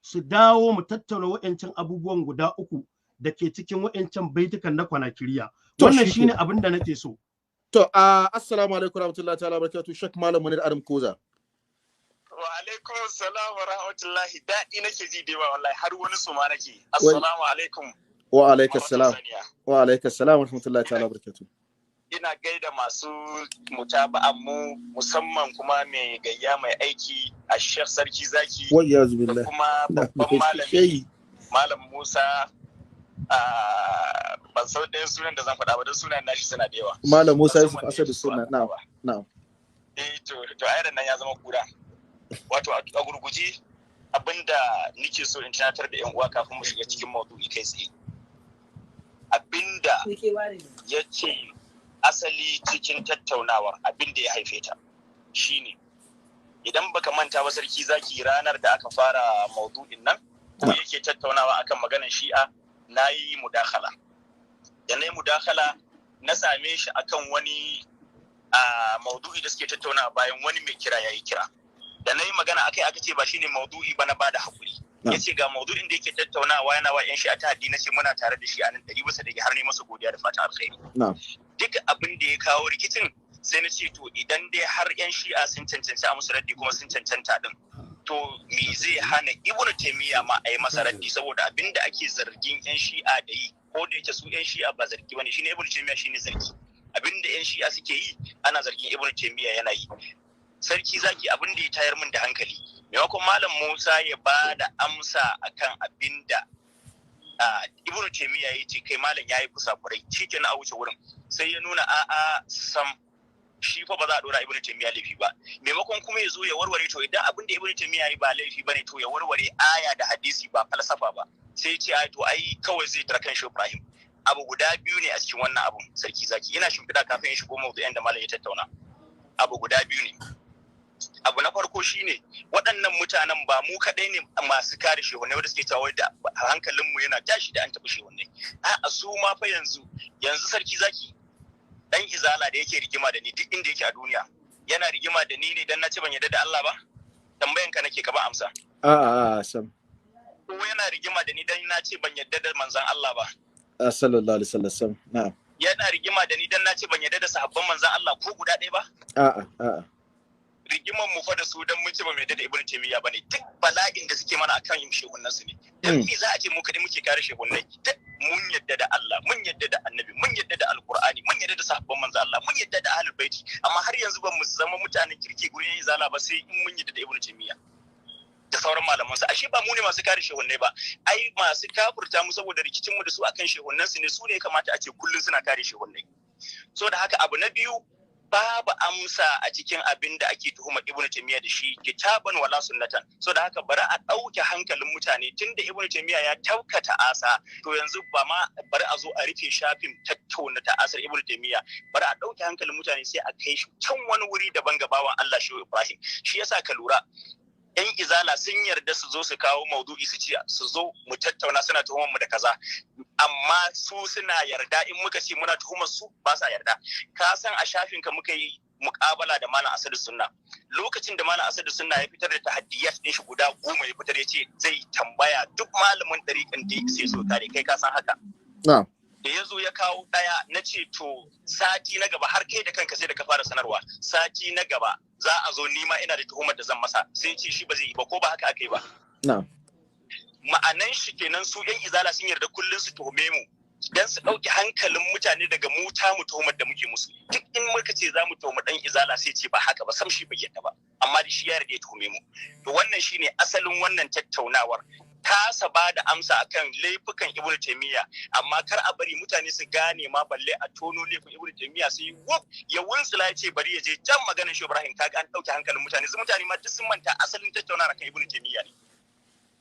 [SPEAKER 1] su dawo mu tattauna wa'ancan abubuwan guda uku da ke cikin wa'ancan baitukan na kwanakiriya.
[SPEAKER 2] To,
[SPEAKER 1] Wannan
[SPEAKER 2] shi
[SPEAKER 1] shine
[SPEAKER 2] kenan.
[SPEAKER 1] abin da nake so.
[SPEAKER 2] To, assalamu alaikum warahmatullahi ta'ala barakatuh. Sheikh Malam Munir Adam Koza.
[SPEAKER 3] Wa alaikum salam wa rahmatullahi. Daɗi nake ji da yawa wallahi, har wani suma nake. Assalamu alaikum.
[SPEAKER 2] Wa alaikas salam.
[SPEAKER 3] Muhammadu Saniya.
[SPEAKER 2] Wa alaikas salam wa rahmatullahi ta'ala barakatuh.
[SPEAKER 3] Ina gaida masu mutaba'an mu, musamman kuma mai gayya mai aiki a Sheikh Sarki Zaki
[SPEAKER 2] Wa iyazu
[SPEAKER 3] da
[SPEAKER 2] billah.
[SPEAKER 3] kuma babban malami
[SPEAKER 2] Shehi.
[SPEAKER 3] Malam Musa, ban san ɗayan sunan da zan faɗa ba don sunan nashi suna da yawa.
[SPEAKER 2] Malam Musa
[SPEAKER 3] Ban
[SPEAKER 2] Yusuf
[SPEAKER 3] san wanne
[SPEAKER 2] Asadu
[SPEAKER 3] ya fi so a
[SPEAKER 2] Sunna.
[SPEAKER 3] faɗa
[SPEAKER 2] Na'am.
[SPEAKER 3] ba.
[SPEAKER 2] Na'am.
[SPEAKER 3] Eh, to ayar nan ya zama kura. Wato a gurguje, abinda nike so in tunatar da yan uwa kafin mu shiga cikin maudu'i kai tsaye. Abinda ya ce asali cikin tattaunawar, abinda ya haife ta shine, idan baka manta ba Sarki Zaki, ranar da aka fara maudu'in nan ko yake tattaunawa akan maganar Shi'a, na yi mudakala. Da na yi mudakala, na same shi akan wani a maudu'i da suke tattaunawa bayan wani mai kira ya yi kira. Da na yi magana akai, aka ce ba shine maudu'i ba, na bada hakuri. Ya ce ga maudu'in da yake tattaunawa, yana wa 'yan Shi'a ta na ce muna tare da shi a nan 100%, har ne masa godiya da fatan alkhairi. Duk abin da ya kawo rikicin, sai na ce to idan dai har 'yan Shi'a sun cancanci a musu raddi, kuma sun cancanta din, to me zai hana Ibnu Taymiya ma a yi masa raddi? Saboda abin da ake zargin 'yan Shi'a da yi, ko da yake su 'yan Shi'a ba zargi bane, shine Ibnu Taymiya shine zargi. Abin da 'yan Shi'a suke yi, ana zargin Ibnu Taymiya yana yi. Sarki Zaki, abin da ya tayar min da hankali, maimakon Malam Musa ya ba da amsa akan abin da Ibnu Taymiya ya ce kai malam yayi kusakurai, shikenan a wuce wurin, sai ya nuna a'a sam, shi fa ba za a dora Ibnu Taymiya laifi ba. Maimakon kuma ya zo ya warware, to idan abin da Ibnu Taymiya ya yi ba laifi bane, to ya warware aya da hadisi, ba falsafa ba. Sai ya ce ai to ai kawai zai tara kan shi Ibrahim. Abu guda biyu ne a cikin wannan abun, Sarki Zaki. Ina shimfiɗa kafin in shigo mawdu'in da malam ya tattauna. Abu guda biyu ne. Abu na farko shine, waɗannan mutanen ba mu kaɗai ne masu kare shehunai wanda suke cewa da hankalinmu yana tashi da an taɓa shehunai. A'a, su ma fa yanzu yanzu, Sarki Zaki, dan Izala da yake rigima da ni duk inda yake a duniya, yana rigima da ni ne dan na ce ban yarda da Allah ba? Tambayan ka nake, ka ba amsa.
[SPEAKER 2] A'a, a'a, sam.
[SPEAKER 3] Ko yana rigima da ni dan na ce ban yarda da manzon Allah ba?
[SPEAKER 2] Sallallahu alaihi wasallam. Na'am.
[SPEAKER 3] Yana rigima da ni dan na ce ban yarda da sahabban manzon Allah ko guda ɗaya ba?
[SPEAKER 2] A'a, a'a.
[SPEAKER 3] Rigiman mu fa da su dan mun ce ba mu yarda da Ibnu Taymiyyah bane. Duk bala'in da suke mana akan yin shehunan su ne. Dan me za a ce mu kadai muke kare shehunnai? Duk mun yarda da Allah, mun yarda da Annabi, mun yarda da Alqur'ani, mun yarda da sahabban manzo Allah, mun yarda da Ahlul Baiti, amma har yanzu ba mu zama mutanen kirki gurin yin Izala ba sai in mun yarda da Ibnu Taymiyyah da sauran malaman sa. Ashe ba mu ne masu kare shehunnai ba. Ai masu kafurta mu saboda rikicin mu da su akan shehunnan su ne, su ne kamata a ce kullun suna kare shehunnai. So da haka, abu na biyu, babu amsa a cikin abin da ake tuhumar Ibn Taymiyyah da shi, kitaban wala sunnatan. So da haka, bari a ɗauke hankalin mutane. Tunda Ibn Taymiyyah ya tauka ta'asa, to yanzu ba ma bari a zo a rufe shafin tattauna ta'asar Ibn Taymiyyah, bari a ɗauke hankalin mutane sai a kai shi can wani wuri daban, gabawan Allah shi Ibrahim. Shi yasa ka lura yan Izala sun yarda su zo su kawo maudu'i, su ce su zo mu tattauna, suna tuhumar mu da kaza, amma su suna yarda in muka ce muna tuhumar su, ba sa yarda. Ka san a shafin ka muka yi muƙabala da Malam Asadu Sunna, lokacin da Malam Asadu Sunna ya fitar da tahaddiyat din shi guda 10, ya fitar ya ce zai tambaya duk malamin ɗariƙan da sai so kare kai, ka san haka.
[SPEAKER 2] Na'am.
[SPEAKER 3] Da ya zo ya kawo ɗaya, na ce to sati na gaba, har kai da kanka sai da ka fara sanarwa, sati na gaba za a zo, nima ina da tuhumar da zan masa. Sai ce shi ba zai yi ba. Ko ba haka aka yi ba?
[SPEAKER 2] Na'am.
[SPEAKER 3] Ma'anan shi kenan, su yan Izala sun yarda kullun su tuhume mu dan su ɗauki hankalin mutane daga mu ta mu tuhumar da muke musu. Duk in muka ce za mu tuhumi ɗan Izala, sai ce ba haka ba sam, shi bai yarda ba, amma da shi ya yarda ya tuhume mu. To wannan shine asalin wannan tattaunawar, kasa ba da amsa akan laifukan Ibn Taymiya, amma kar a bari mutane su gane ma, balle a tono laifin Ibn Taymiya, sai wuf ya wuntsula ya ce bari ya je jan maganar shi Ibrahim. Kaga an dauke hankalin mutane, su mutane ma duk sun manta asalin tattaunawar akan Ibn Taymiya ne.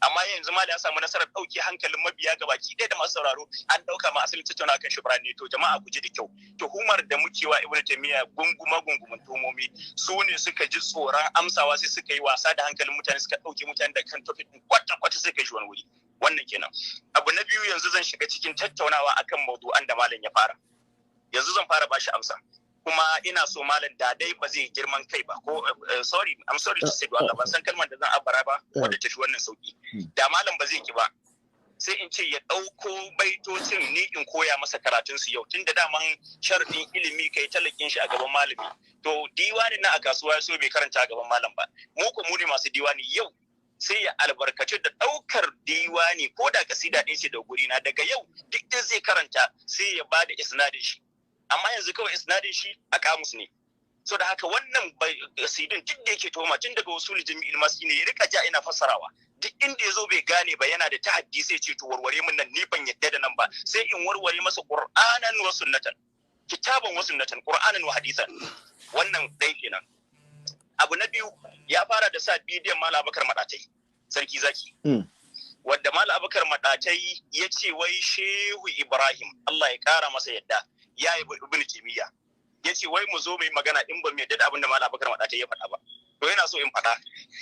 [SPEAKER 4] Amma yanzu malam ya samu nasarar ɗauke hankalin mabiya gabaki ɗaya da masu sauraro, an ɗauka ma asalin tattauna kan Shubran ne. To jama'a, ku ji da kyau, tuhumar da muke wa Ibn Taymiyyah, gunguma gungumin tuhumomi, su ne suka ji tsoron amsawa, sai suka yi wasa da hankalin mutane, suka ɗauke mutane da kan topic ɗin kwata kwata, suka shi wani wuri. Wannan kenan. Abu na biyu, yanzu zan shiga cikin tattaunawa akan maudu'an da malam ya fara. Yanzu zan fara bashi amsa, kuma ina so malam da dai ba zai girman kai ba, ko sorry, I'm sorry to say, Allah ban san kalmar da zan abara ba wadda tafi wannan sauki. Da malam ba zai ki ba, sai in ce ya ɗauko baitocin, ni in koya masa karatun su yau, tunda daman sharadin ilimi kai talakin shi a gaban malami. To diwanin na a kasuwa so bai karanta a gaban malam ba, mu ko mu ne masu diwani. Yau sai ya albarkaci da ɗaukar diwani, ko da kasida ɗin shi da guri na, daga yau duk in zai karanta sai ya bada isnadin shi. Amma yanzu kawai isnadin shi a kamus ne. So da haka wannan kasidin duk da yake tuhuma, tun daga usul jami'il maski ne ya rika ja ina fassarawa. Duk inda ya zo bai gane ba, yana da tahaddi, sai ce, "To warware min nan, ni ban yadda da nan ba." Sai in warware masa qur'anan wa sunnatan, kitaban wa sunnatan, qur'anan wa hadisan. Wannan dai kenan. Abu na biyu, ya fara da sa bidiyon Malam Abubakar Madatai, Sarki Zaki, wadda Malam Abubakar Madatai ya ce wai Shehu Ibrahim, Allah ya kara masa yadda, ya yi Ibn Taymiyyah. Ya ce wai mu zo mu yi magana in ba mu yadda da abin da Malam Abubakar Madatai ya faɗa ba. To yana so in faɗa,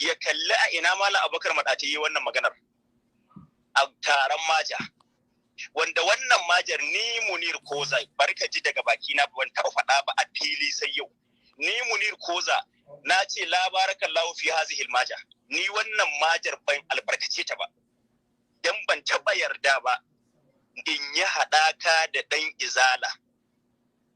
[SPEAKER 4] ya kalli a ina Malam Abubakar Madatai yi wannan maganar a taron maja, wanda wannan majar ni Munir Koza, barka ji daga baki na, ban taɓa faɗa ba a fili sai yau. Ni Munir Koza na ce, "La barakallahu fi hazihi maja." Ni wannan majar ban albarkace ta ba, dan ban taɓa yarda ba in yi haɗaka da ɗan izala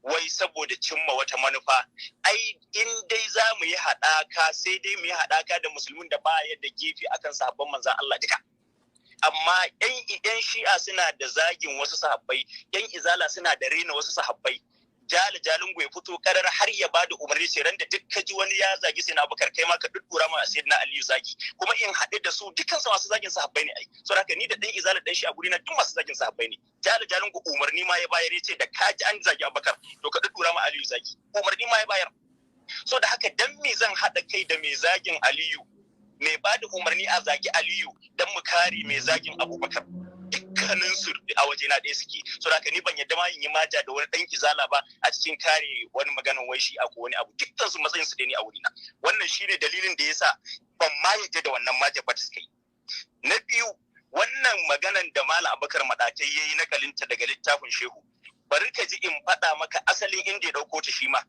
[SPEAKER 4] wai saboda cimma wata manufa. Ai in dai za mu yi haɗaka, sai dai mu yi haɗaka da musulmin da ba yadda gefe akan sahabban manzan Allah duka. Amma yan shi'a suna da zagin wasu sahabbai, yan izala suna da rena wasu sahabbai. Jali Jalingo ya fito karar har ya bada umarni, ce ran da duk ka ji wani ya zagi sai na Abubakar, kai ma ka duddura ma na Aliyu zagi. Kuma in haɗu da su, dukkan su masu zagin sahabbai ne ai. So haka ni da ɗan izala, ɗan shi a guri na duk masu zagin sahabbai ne. Jali Jalingo umarni ma ya bayar, ya ce da ka ji an zagi Abubakar, to ka duddura ma Aliyu zagi. Umarni ma ya bayar. So da haka dan me zan haɗa kai da mai zagin Aliyu, mai ba da umarni a zagi Aliyu, dan mu kare mai zagin Abubakar? Dukkanin su a waje na ɗaya suke. So haka ni ban yadda ma in yi maja da wani ɗan izala ba a cikin kare wani maganan wai shi ko wani abu. Dukkan su matsayin su da ni a wurina. Wannan shine dalilin da yasa ban ma yadda da wannan maja ba ta suka yi. Na biyu, wannan maganan da Malam Abubakar Madatai yayi nakalinta daga littafin Shehu, bari ka ji in faɗa maka asalin inda ya ɗauko ta. Shi ma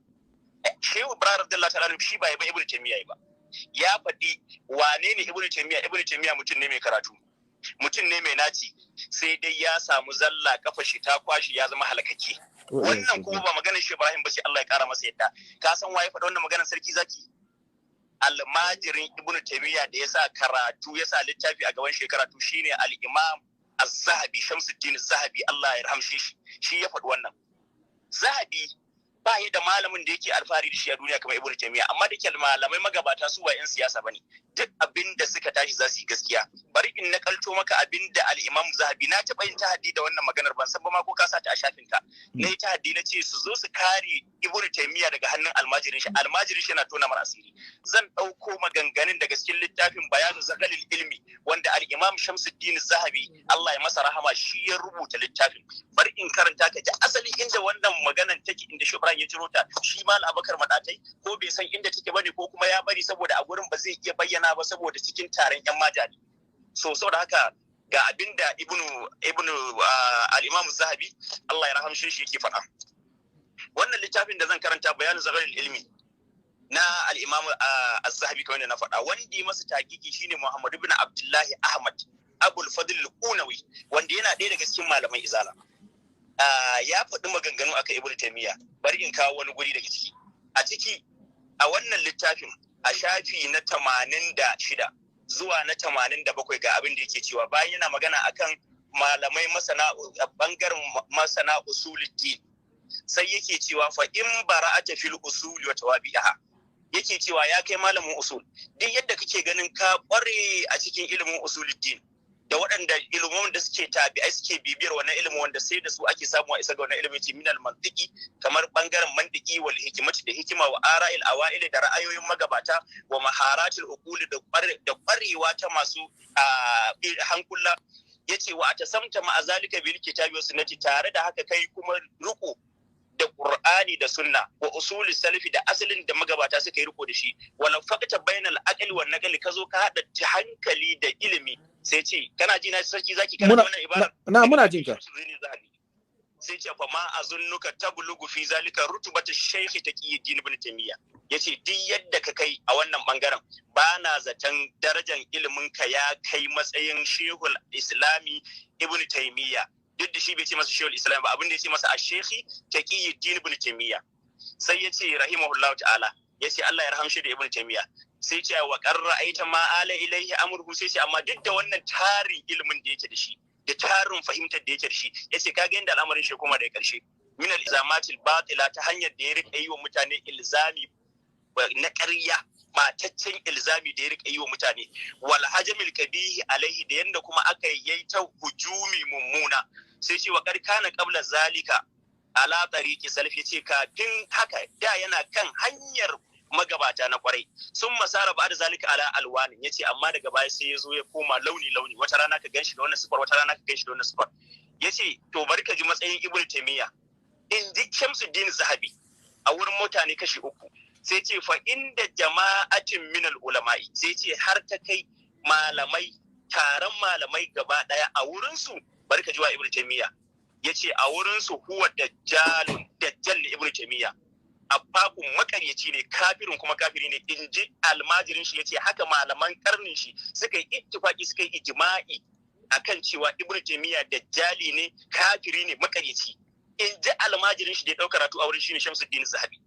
[SPEAKER 4] Shehu Ibrahim radiyallahu ta'ala, shi ba ya ba Ibnu Taymiyyah ba, ya faɗi wane ne Ibnu Taymiyyah. Ibnu Taymiyyah mutum ne mai karatu, mutum ne mai naci, sai dai ya samu zalla, kafa shi ta kwashi, ya zama halakake. Wannan kuma ba maganar shi Ibrahim ba sai Allah ya kara masa yadda. Ka san waye faɗa wannan maganar, Sarki Zaki? Almajirin Ibnu Taymiyyah da ya sa karatu, ya sa littafi a gaban shi karatu, shine al-Imam Az-Zahabi, Shamsuddin Az-Zahabi, Allah ya rahamshe shi. Shi ya faɗi wannan. Zahabi ba ya da malamin da yake alfahari da shi a duniya kamar Ibnu Taymiyyah, amma da ke malamai magabata su ba yan siyasa bane, duk abin da suka tashi za su yi gaskiya. Bari in nakalto maka abin da al-Imam Zahabi, na taɓa yin tahaddi da wannan maganar, ban san ba ma ko ka sa ta a shafin ka. Na yi tahaddi, na ce su zo su kare Ibnu Taymiyyah daga hannun almajirin shi, almajirin shi yana tona mara asiri. Zan ɗauko maganganun daga cikin littafin Bayanu Zagalil Ilmi, wanda al-Imam Shamsuddin Zahabi, Allah ya masa rahama, shi ya rubuta littafin. Bari in karanta ka ji asali inda wannan maganan take, inda Shubran ya ciro ta. Shi mal Abakar Madatai ko bai san inda take bane, ko kuma ya bari saboda a gurin ba zai iya bayyana ba saboda cikin taron yan maja ne. So saboda haka ga abinda ibnu al-Imam Zahabi, Allah ya rahamshe shi, yake faɗa. Wannan littafin da zan karanta, Bayanu Zagalil Ilmi na al-Imam Az-Zahabi, kamar na faɗa, wanda ya masa tahqiqi shine Muhammad ibn Abdullahi Ahmad Abul Fadl al-Qunawi, wanda yana ɗaya daga cikin malaman izala. Ya faɗi maganganu akan Ibn Taymiyyah. Bari in kawo wani guri daga ciki. A ciki, a wannan littafin, a shafi na 86 zuwa na 87, ga abin da yake cewa bayan yana magana akan malamai masana bangaren masana usuluddin. Sai yake cewa, "Fa in bara'ata fil usuli wa tawabi'aha." Yake cewa, ya kai malamin usul, duk yadda kake ganin ka kware a cikin ilimin usuluddin, Da waɗanda ilimin da suke tabi'ai suke bibiyar wannan ilimin, wanda sai da su ake samu a isa ga wannan ilimin, ce minal mantiki, kamar bangaren mantiki, wal hikimati, da hikima, wa ara'il awaili, da ra'ayoyin magabata, wa maharatil uquli, da kwarewa ta masu hankula. Yace wa atasamta ma azalika bil kitabi wa sunnati, tare da haka kai kuma riko da Qur'ani da Sunna, wa usuli salafi, da asalin da magabata suka yi riko da shi, wala faqta bainal aqli wan naqli, kazo ka hada hankali da ilimi. Sai ce, kana ji na, sarki zaki, kana wannan ibara?
[SPEAKER 2] Na, muna jin ka.
[SPEAKER 4] Sai ce, fa ma azunnuka tablugu fi zalika rutubata shaykh Taqiyuddin Ibn Taymiyyah. Yace duk yadda ka kai a wannan bangaren, ba na zaton darajar ilimin ka ya kai matsayin Shehul Islami Ibn Taymiyyah. Duk da shi bai ce masa Shehul Islam ba, abin da ya ce masa a Shekhi Taqiyuddin Ibn Taymiyyah. Sai ya ce rahimahullahu ta'ala, ya ce Allah ya rahamshi da Ibn Taymiyyah. Sai ce wa qarra aita ma ala ilaihi amruhu. Sai ce amma duk da wannan tarin ilimin da yake da shi, da tarin fahimtar da yake da shi, yace kaga yanda al'amarin shi kuma daga karshe, min al-ilzamatil batila, ta hanyar da ya rika yi wa mutane ilzami na ƙarya, mataccen ilzami da ya rika yi wa mutane, wal hajamil kabihi alaihi, da yanda kuma aka yi ta hujumi mummuna. Sai ce wa kana qabla zalika ala tariqi salaf, yace kafin haka da yana kan hanyar magabata na kwarai, sun masara ba da zalika ala alwanin. Yace amma daga baya sai ya zo ya koma launi launi, wata rana ka ganshi da wannan sifar, wata rana ka ganshi da wannan sifar. Yace to bari ka ji matsayin Ibn Taymiya, in ji Shamsuddin Zahabi, a wurin mutane kashi uku. Sai ce fa inda jama'atin minal ulama'i, sai ce har ta kai malamai, taron malamai gaba daya a wurin su, bari ka ji wa Ibn Taymiya, yace a wurin su huwa dajjalun, dajjal ne Ibn Taymiya, abbakun makaryaci ne, kafirin kuma kafiri ne, in ji almajirin shi. Yace haka malaman karnin shi suka yi ittifaki, suka yi ijma'i akan cewa Ibn Taymiya dajjali ne, kafiri ne, makaryaci, in ji almajirin shi da ya dauka karatu a wurin shi ne Shamsuddin Zahabi.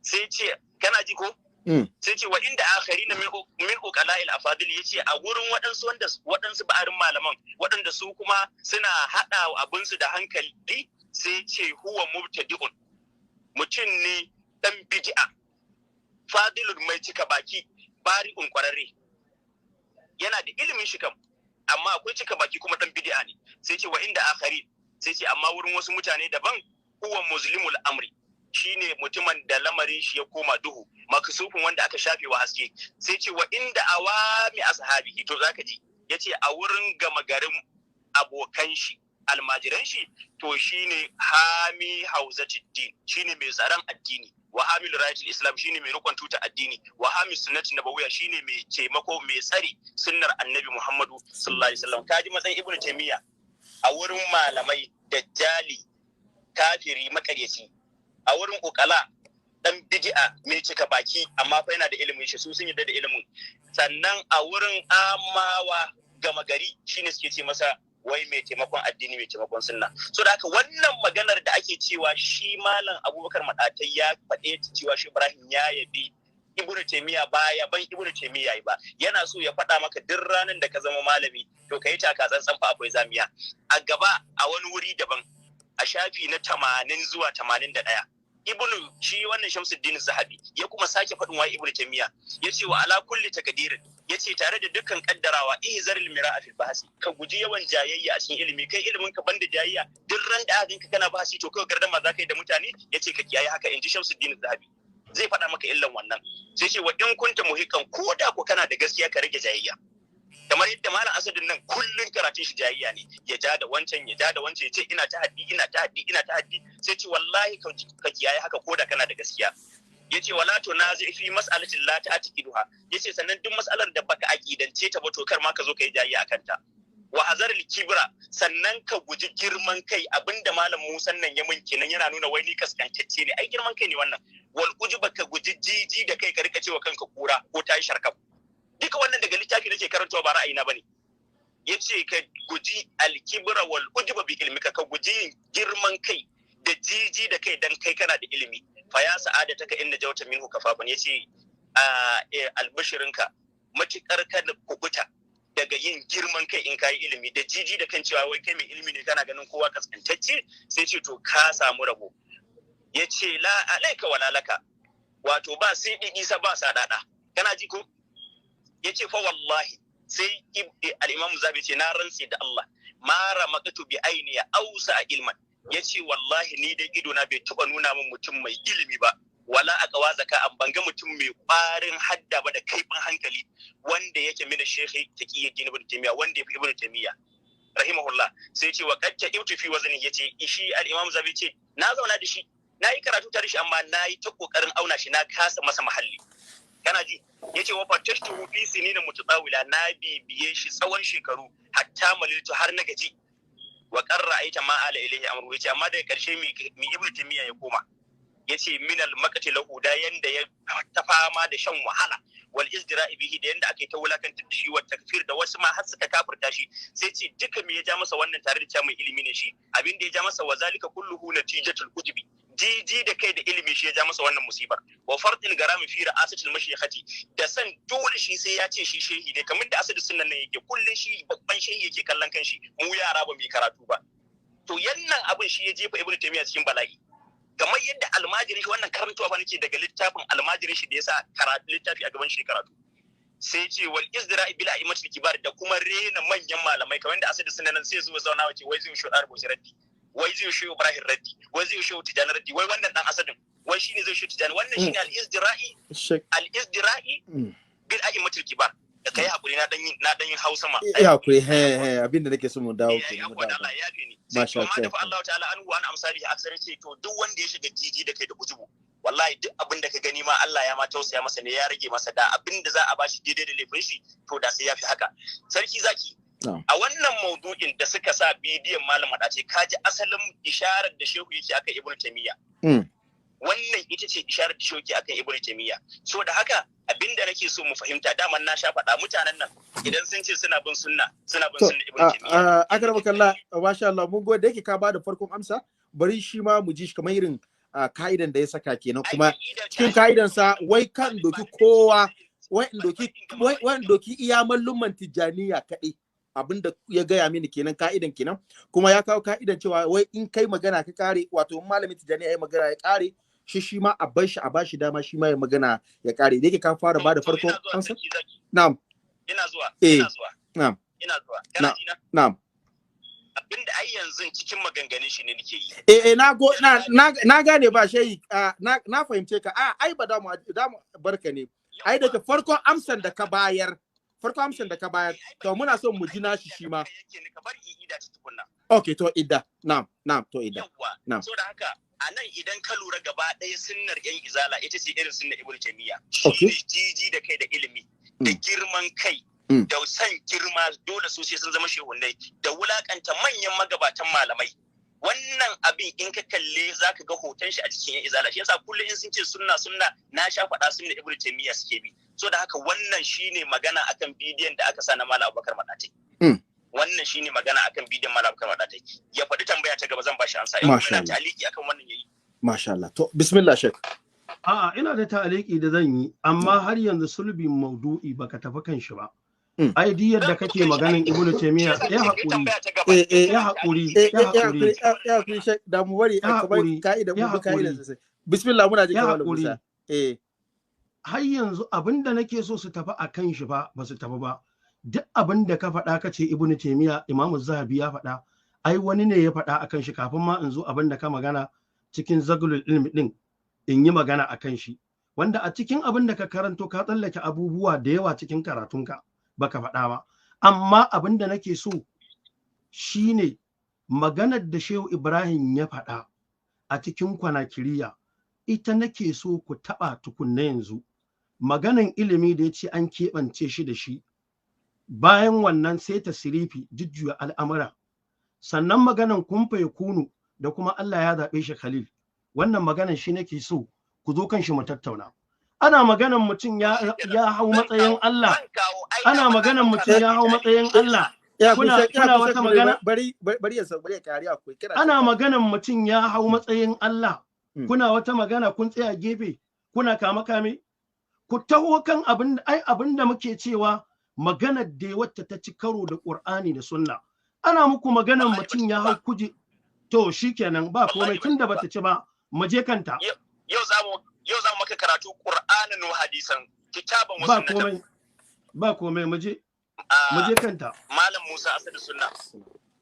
[SPEAKER 4] Sai ce, kana ji ko? Sai ce wa inda akharina min uqala'il afadil, yace a wurin waɗansu wanda waɗansu ba'arin malaman waɗanda su kuma suna hada abin su da hankali, sai ce huwa mubtadi'un, mutum ne dan bid'a, fadilun, mai cika baki, bari'un, kwararre, yana da ilimin shi kam, amma akwai cika baki kuma dan bid'a ne. Sai ce wa inda akharin, sai ce amma wurin wasu mutane daban, huwa muslimul amri, shine mutumin da lamarin shi ya koma duhu, maksufin, wanda aka shafe wa haske. Sai ce wa inda awami ashabihi, to zaka ji, yace a wurin gama garin abokan shi, almajiran shi, to shine hami hauzatuddin, shine mai tsaron addini, wa hamil rayatul islam, shine mai rikon tuta addini, wa hamil sunnati nabawiyya, shine mai taimako, mai tsare sunnar Annabi Muhammadu sallallahu alaihi wasallam. Kaji matsayin Ibnu Taymiya a wurin malamai: dajjali, kafiri, makaryaci; a wurin ukala, dan bid'a mai cika baki, amma fa yana da ilimin shi, su sun yarda da ilimin. Sannan a wurin amawa, gama gari, shine suke ce masa wai mai taimakon addini, mai taimakon sunna. So da haka wannan maganar da ake cewa shi Malam Abubakar Madatai ya faɗe ta, cewa shi Ibrahim ya yabi Ibnu Taymiya, ba yaban Ibnu Taymiya ba. Yana so ya faɗa maka duk ranar da ka zama malami, to ka yi taka tsantsan fa, akwai zamiya a gaba. A wani wuri daban, a shafi na 80 zuwa 81, Ibnu shi wannan Shamsuddin Zahabi ya kuma sake faɗin wa Ibnu Taymiya, ya ce wa ala kulli takdirin, ya ce tare da dukkan kaddarawa, ihzaril mira'a fil bahsi, ka guji yawan jayayya a cikin ilimi. Kai ilimin ka banda jayayya, duk ran da aka ganka kana bahasi, to kawai gardama zaka yi da mutane. Yace ka kiyaye haka, inji Shamsuddin Zahabi, zai faɗa maka illan wannan. Sai ce wa in kunta muhiqqan, ko da ko kana da gaskiya, ka rage jayayya. Kamar yadda Malam Asadin nan kullun karatun shi jayayya ne, ya ja da wancan, ya ja da wancan, ya ce ina ta haddi, ina ta haddi, ina ta haddi. Sai ce wallahi ka kiyaye haka ko da kana da gaskiya. Yace wala to nazi fi mas'alatin la ta'tiqiduha, yace sannan duk mas'alar da baka aqidance ta ba, to kar ma ka zo ka yi jayayya akan ta. Wa hazar kibra, sannan ka guji girman kai. Abinda Malam Musa nan ya mun kenan, yana nuna wai ni kaskantacce ne, ai girman kai ne wannan. Wal ujuba, ka guji jiji da kai, ka rika cewa kanka kura ko tayi sharkaf. Duka wannan daga littafi nake karantawa, ba ra'ayina bane. Yace ka guji alkibra wal ujuba bi ilmika, ka guji yin girman kai da jiji da kai dan kai kana da ilimi. Fa ya sa'adataka inna jawta minhu kafafan, yace albishirinka, matukar ka kubuta daga yin girman kai in kayi ilimi, da jiji da kan cewa wai kai mai ilimi ne, kana ganin kowa kaskantacce, sai ce to ka samu rabo. Yace la alaika wala laka, wato ba sai sa ba sa dada, kana ji ko? Yace fa wallahi Sai al-Imam Zabi ce na rantse da Allah ma ramaqtu bi aini ausa ilman, yace wallahi ni dai ido na bai taba nuna min mutum mai ilimi ba, wala aqwa zaka an banga mutum mai kwarin hadda ba da kaifin hankali wanda yake mina Sheikh Taqiyuddin Ibn Taymiyyah, wanda yafi Ibn Taymiyyah rahimahullah. Sai ce wa qad ta'ibtu fi wazni, yace shi al-Imam Zabi ce na zauna da shi, na yi karatu tare shi, amma na yi ta kokarin auna shi na kasa masa mahalli. Kana ji? Yace wa fatashtu fi sinina mutatawila, na bibiye shi tsawon shekaru hatta maliltu, har na gaji. Wa qarra aita ma ala ilayhi amru, yace amma daga karshe mi Ibn Taymiyyah ya koma, yace min al maqti lahu, da yanda ya ta fama da shan wahala, wal izdira'i bihi, da yanda ake ta wulakantar da shi, wa takfir, da wasu ma har suka kafirta shi. Sai ce duka me ya ja masa wannan, tare da cewa mai ilimi ne shi, abin da ya ja masa wa zalika kulluhu natijatul ujubi, jiji da kai da ilimi shi ya ja masa wannan musibar, wa fardil garami fi ra'asatil mashikhati, da san dole shi sai ya ce shi shehi ne, kamar da asali sunnan nan yake kullun shi babban shehi yake kallon kanshi, mu yara ba mu yi karatu ba. To yannan abin shi ya jefa Ibn Taymiyyah cikin bala'i, kamar yadda almajirin shi, wannan karantuwa ba nake daga littafin almajirin shi da yasa karatu littafi a gaban shi karatu. Sai ce wal izdira'i bil a'immatil kibar, da kuma rena manyan malamai, kamar yadda asali sunnan nan sai zuwa zauna wace wai zai shi rubuce raddi, wai zai shi Ibrahim raddi, wai zai shi Tijani raddi, wai wannan dan asadin wai shine zai shi Tijani, wannan shine al-izdira'i al-izdira'i bil a'immatil kibar. Da kai hakuri na dan yin Hausa ma.
[SPEAKER 2] Eh hakuri, he abinda nake so mu dawo
[SPEAKER 4] ke mu dawo. Allah ya fi ni. Masha Allah. Allah ta'ala anhu wa an amsalihi aksar, ce to duk wanda ya shiga jiji da kai da ujubu, wallahi duk abin da ka gani ma Allah ya ma tausaya masa ne, ya rage masa, da abin da za a bashi daidai da laifin shi to da sai ya fi haka. Sarki zaki, a wannan maudu'in da suka sa bidiyon Malam Madace, ka ji asalin isharar da shehu yake akan Ibn Taymiyyah. Wannan ita ce isharar da shehu yake akan Ibn Taymiyyah. So da haka abinda nake so mu fahimta, daman na sha faɗa mutanen nan idan sun ce suna bin sunna, suna bin sunna Ibn Taymiyyah.
[SPEAKER 2] Akramakallah, masha Allah, mun gode da yake ka bada farkon amsa, bari shi ma mu ji shi kamar irin ka'idan da ya saka kenan, kuma cikin ka'idan sa wai kan doki kowa, wai doki iya mallumman Tijaniya kaɗai. Abinda ya gaya mini kenan, ka'idan kenan, kuma ya kawo ka'idan cewa wai in kai magana ka kare, wato malamin Tijani ya yi magana ya kare, shi ma a bar shi, a bashi dama shi ma ya magana ya kare. Da yake ka fara bada farkon amsa. Na'am.
[SPEAKER 4] Ina zuwa. Ina zuwa.
[SPEAKER 2] Na'am.
[SPEAKER 4] Ina zuwa. Kana ji na?
[SPEAKER 2] Na'am.
[SPEAKER 4] Abinda ai yanzu cikin maganganun shi ne nake yi.
[SPEAKER 2] Eh na go na gane ba shehi, na fahimce ka. Ai ba da mu barka ne. Ai daga farkon amsan da ka bayar, to muna son mu ji nashi shi ma. Okay, to idda. Na'am, na'am, to idda. Na'am.
[SPEAKER 4] So da haka a nan idan ka lura gaba ɗaya sunnar yan izala ita ce irin sunnar Ibn Taymiyyah.
[SPEAKER 2] Okay.
[SPEAKER 4] Jiji da kai da ilimi, da girman kai, da san girma, dole su sai sun zama shehunnai, da wulakanta manyan magabatan malamai. Wannan abin in ka kalle zaka ga hoton shi a cikin yan izala. Shi yasa kullum in sun ce sunna sunna, na sha faɗa sunna Ibn Taymiyyah suke bi. So da haka wannan shine magana akan bidiyon da aka sa na Malam Abubakar Madatai. Wannan shine magana akan bidiyon Malam Abubakar Madatai. Ya faɗi tambaya ta gaba zan bashi amsa. In kuma ta'aliki akan wannan yayi.
[SPEAKER 2] Masha Allah. To bismillah Sheikh.
[SPEAKER 1] A'a, ina da ta'aliki da zan yi, amma har yanzu sulbin maudu'i baka tafi kan shi ba. Ai duk yadda kake maganin Ibn Taymiyyah, ya haƙuri. Ya haƙuri, ya haƙuri.
[SPEAKER 2] Ya haƙuri Sheikh, da mu bari kamar ka'ida mu bi ka'ida sosai. Bismillah muna jin Malam Musa. Eh.
[SPEAKER 1] Har yanzu abinda nake so su tafi akan shi ba su tafi ba. Duk abinda ka faɗa ka ce Ibn Taymiyyah, Imam Zahabi ya faɗa, ai wani ne ya faɗa akan shi kafin ma in zo abinda ka magana cikin Zaglul Ilmi din in yi magana akan shi. Wanda a cikin abinda ka karanto ka tsallake abubuwa da yawa cikin karatunka baka faɗa ba. Amma abinda nake so shine maganar da Shehu Ibrahim ya faɗa a cikin Kwanakiriya, ita nake so ku taɓa tukunna yanzu. Maganan ilimi da ya ce an keɓance shi da shi, bayan wannan sai ta sirifi jujjuya al'amura, sannan maganan kumfa ya kunu da kuma Allah ya zaɓe shi Khalil. Wannan maganan shi nake so ku zo kan shi mu tattauna. Ana maganan mutum ya hau matsayin Allah, ana maganan mutum ya hau matsayin Allah. Kuna wata magana,
[SPEAKER 2] bari ya kariya ku.
[SPEAKER 1] Ana maganan mutum ya hau matsayin Allah, kuna wata magana kun tsaya gefe kuna kame kame. Ku taho kan abin, ai abin da muke cewa maganar da wacce ta ci karo da Qur'ani da Sunna. Ana muku maganar mutum ya hau kuje, to shikenan ba komai tunda bata ci ba, mu je kanta.
[SPEAKER 4] Yau zamu maka karatu Qur'anin wa hadisan, kitaban wa sunnatan.
[SPEAKER 1] Ba komai, ba komai, mu je. Mu je kanta.
[SPEAKER 4] Malam Musa Asadu Sunna,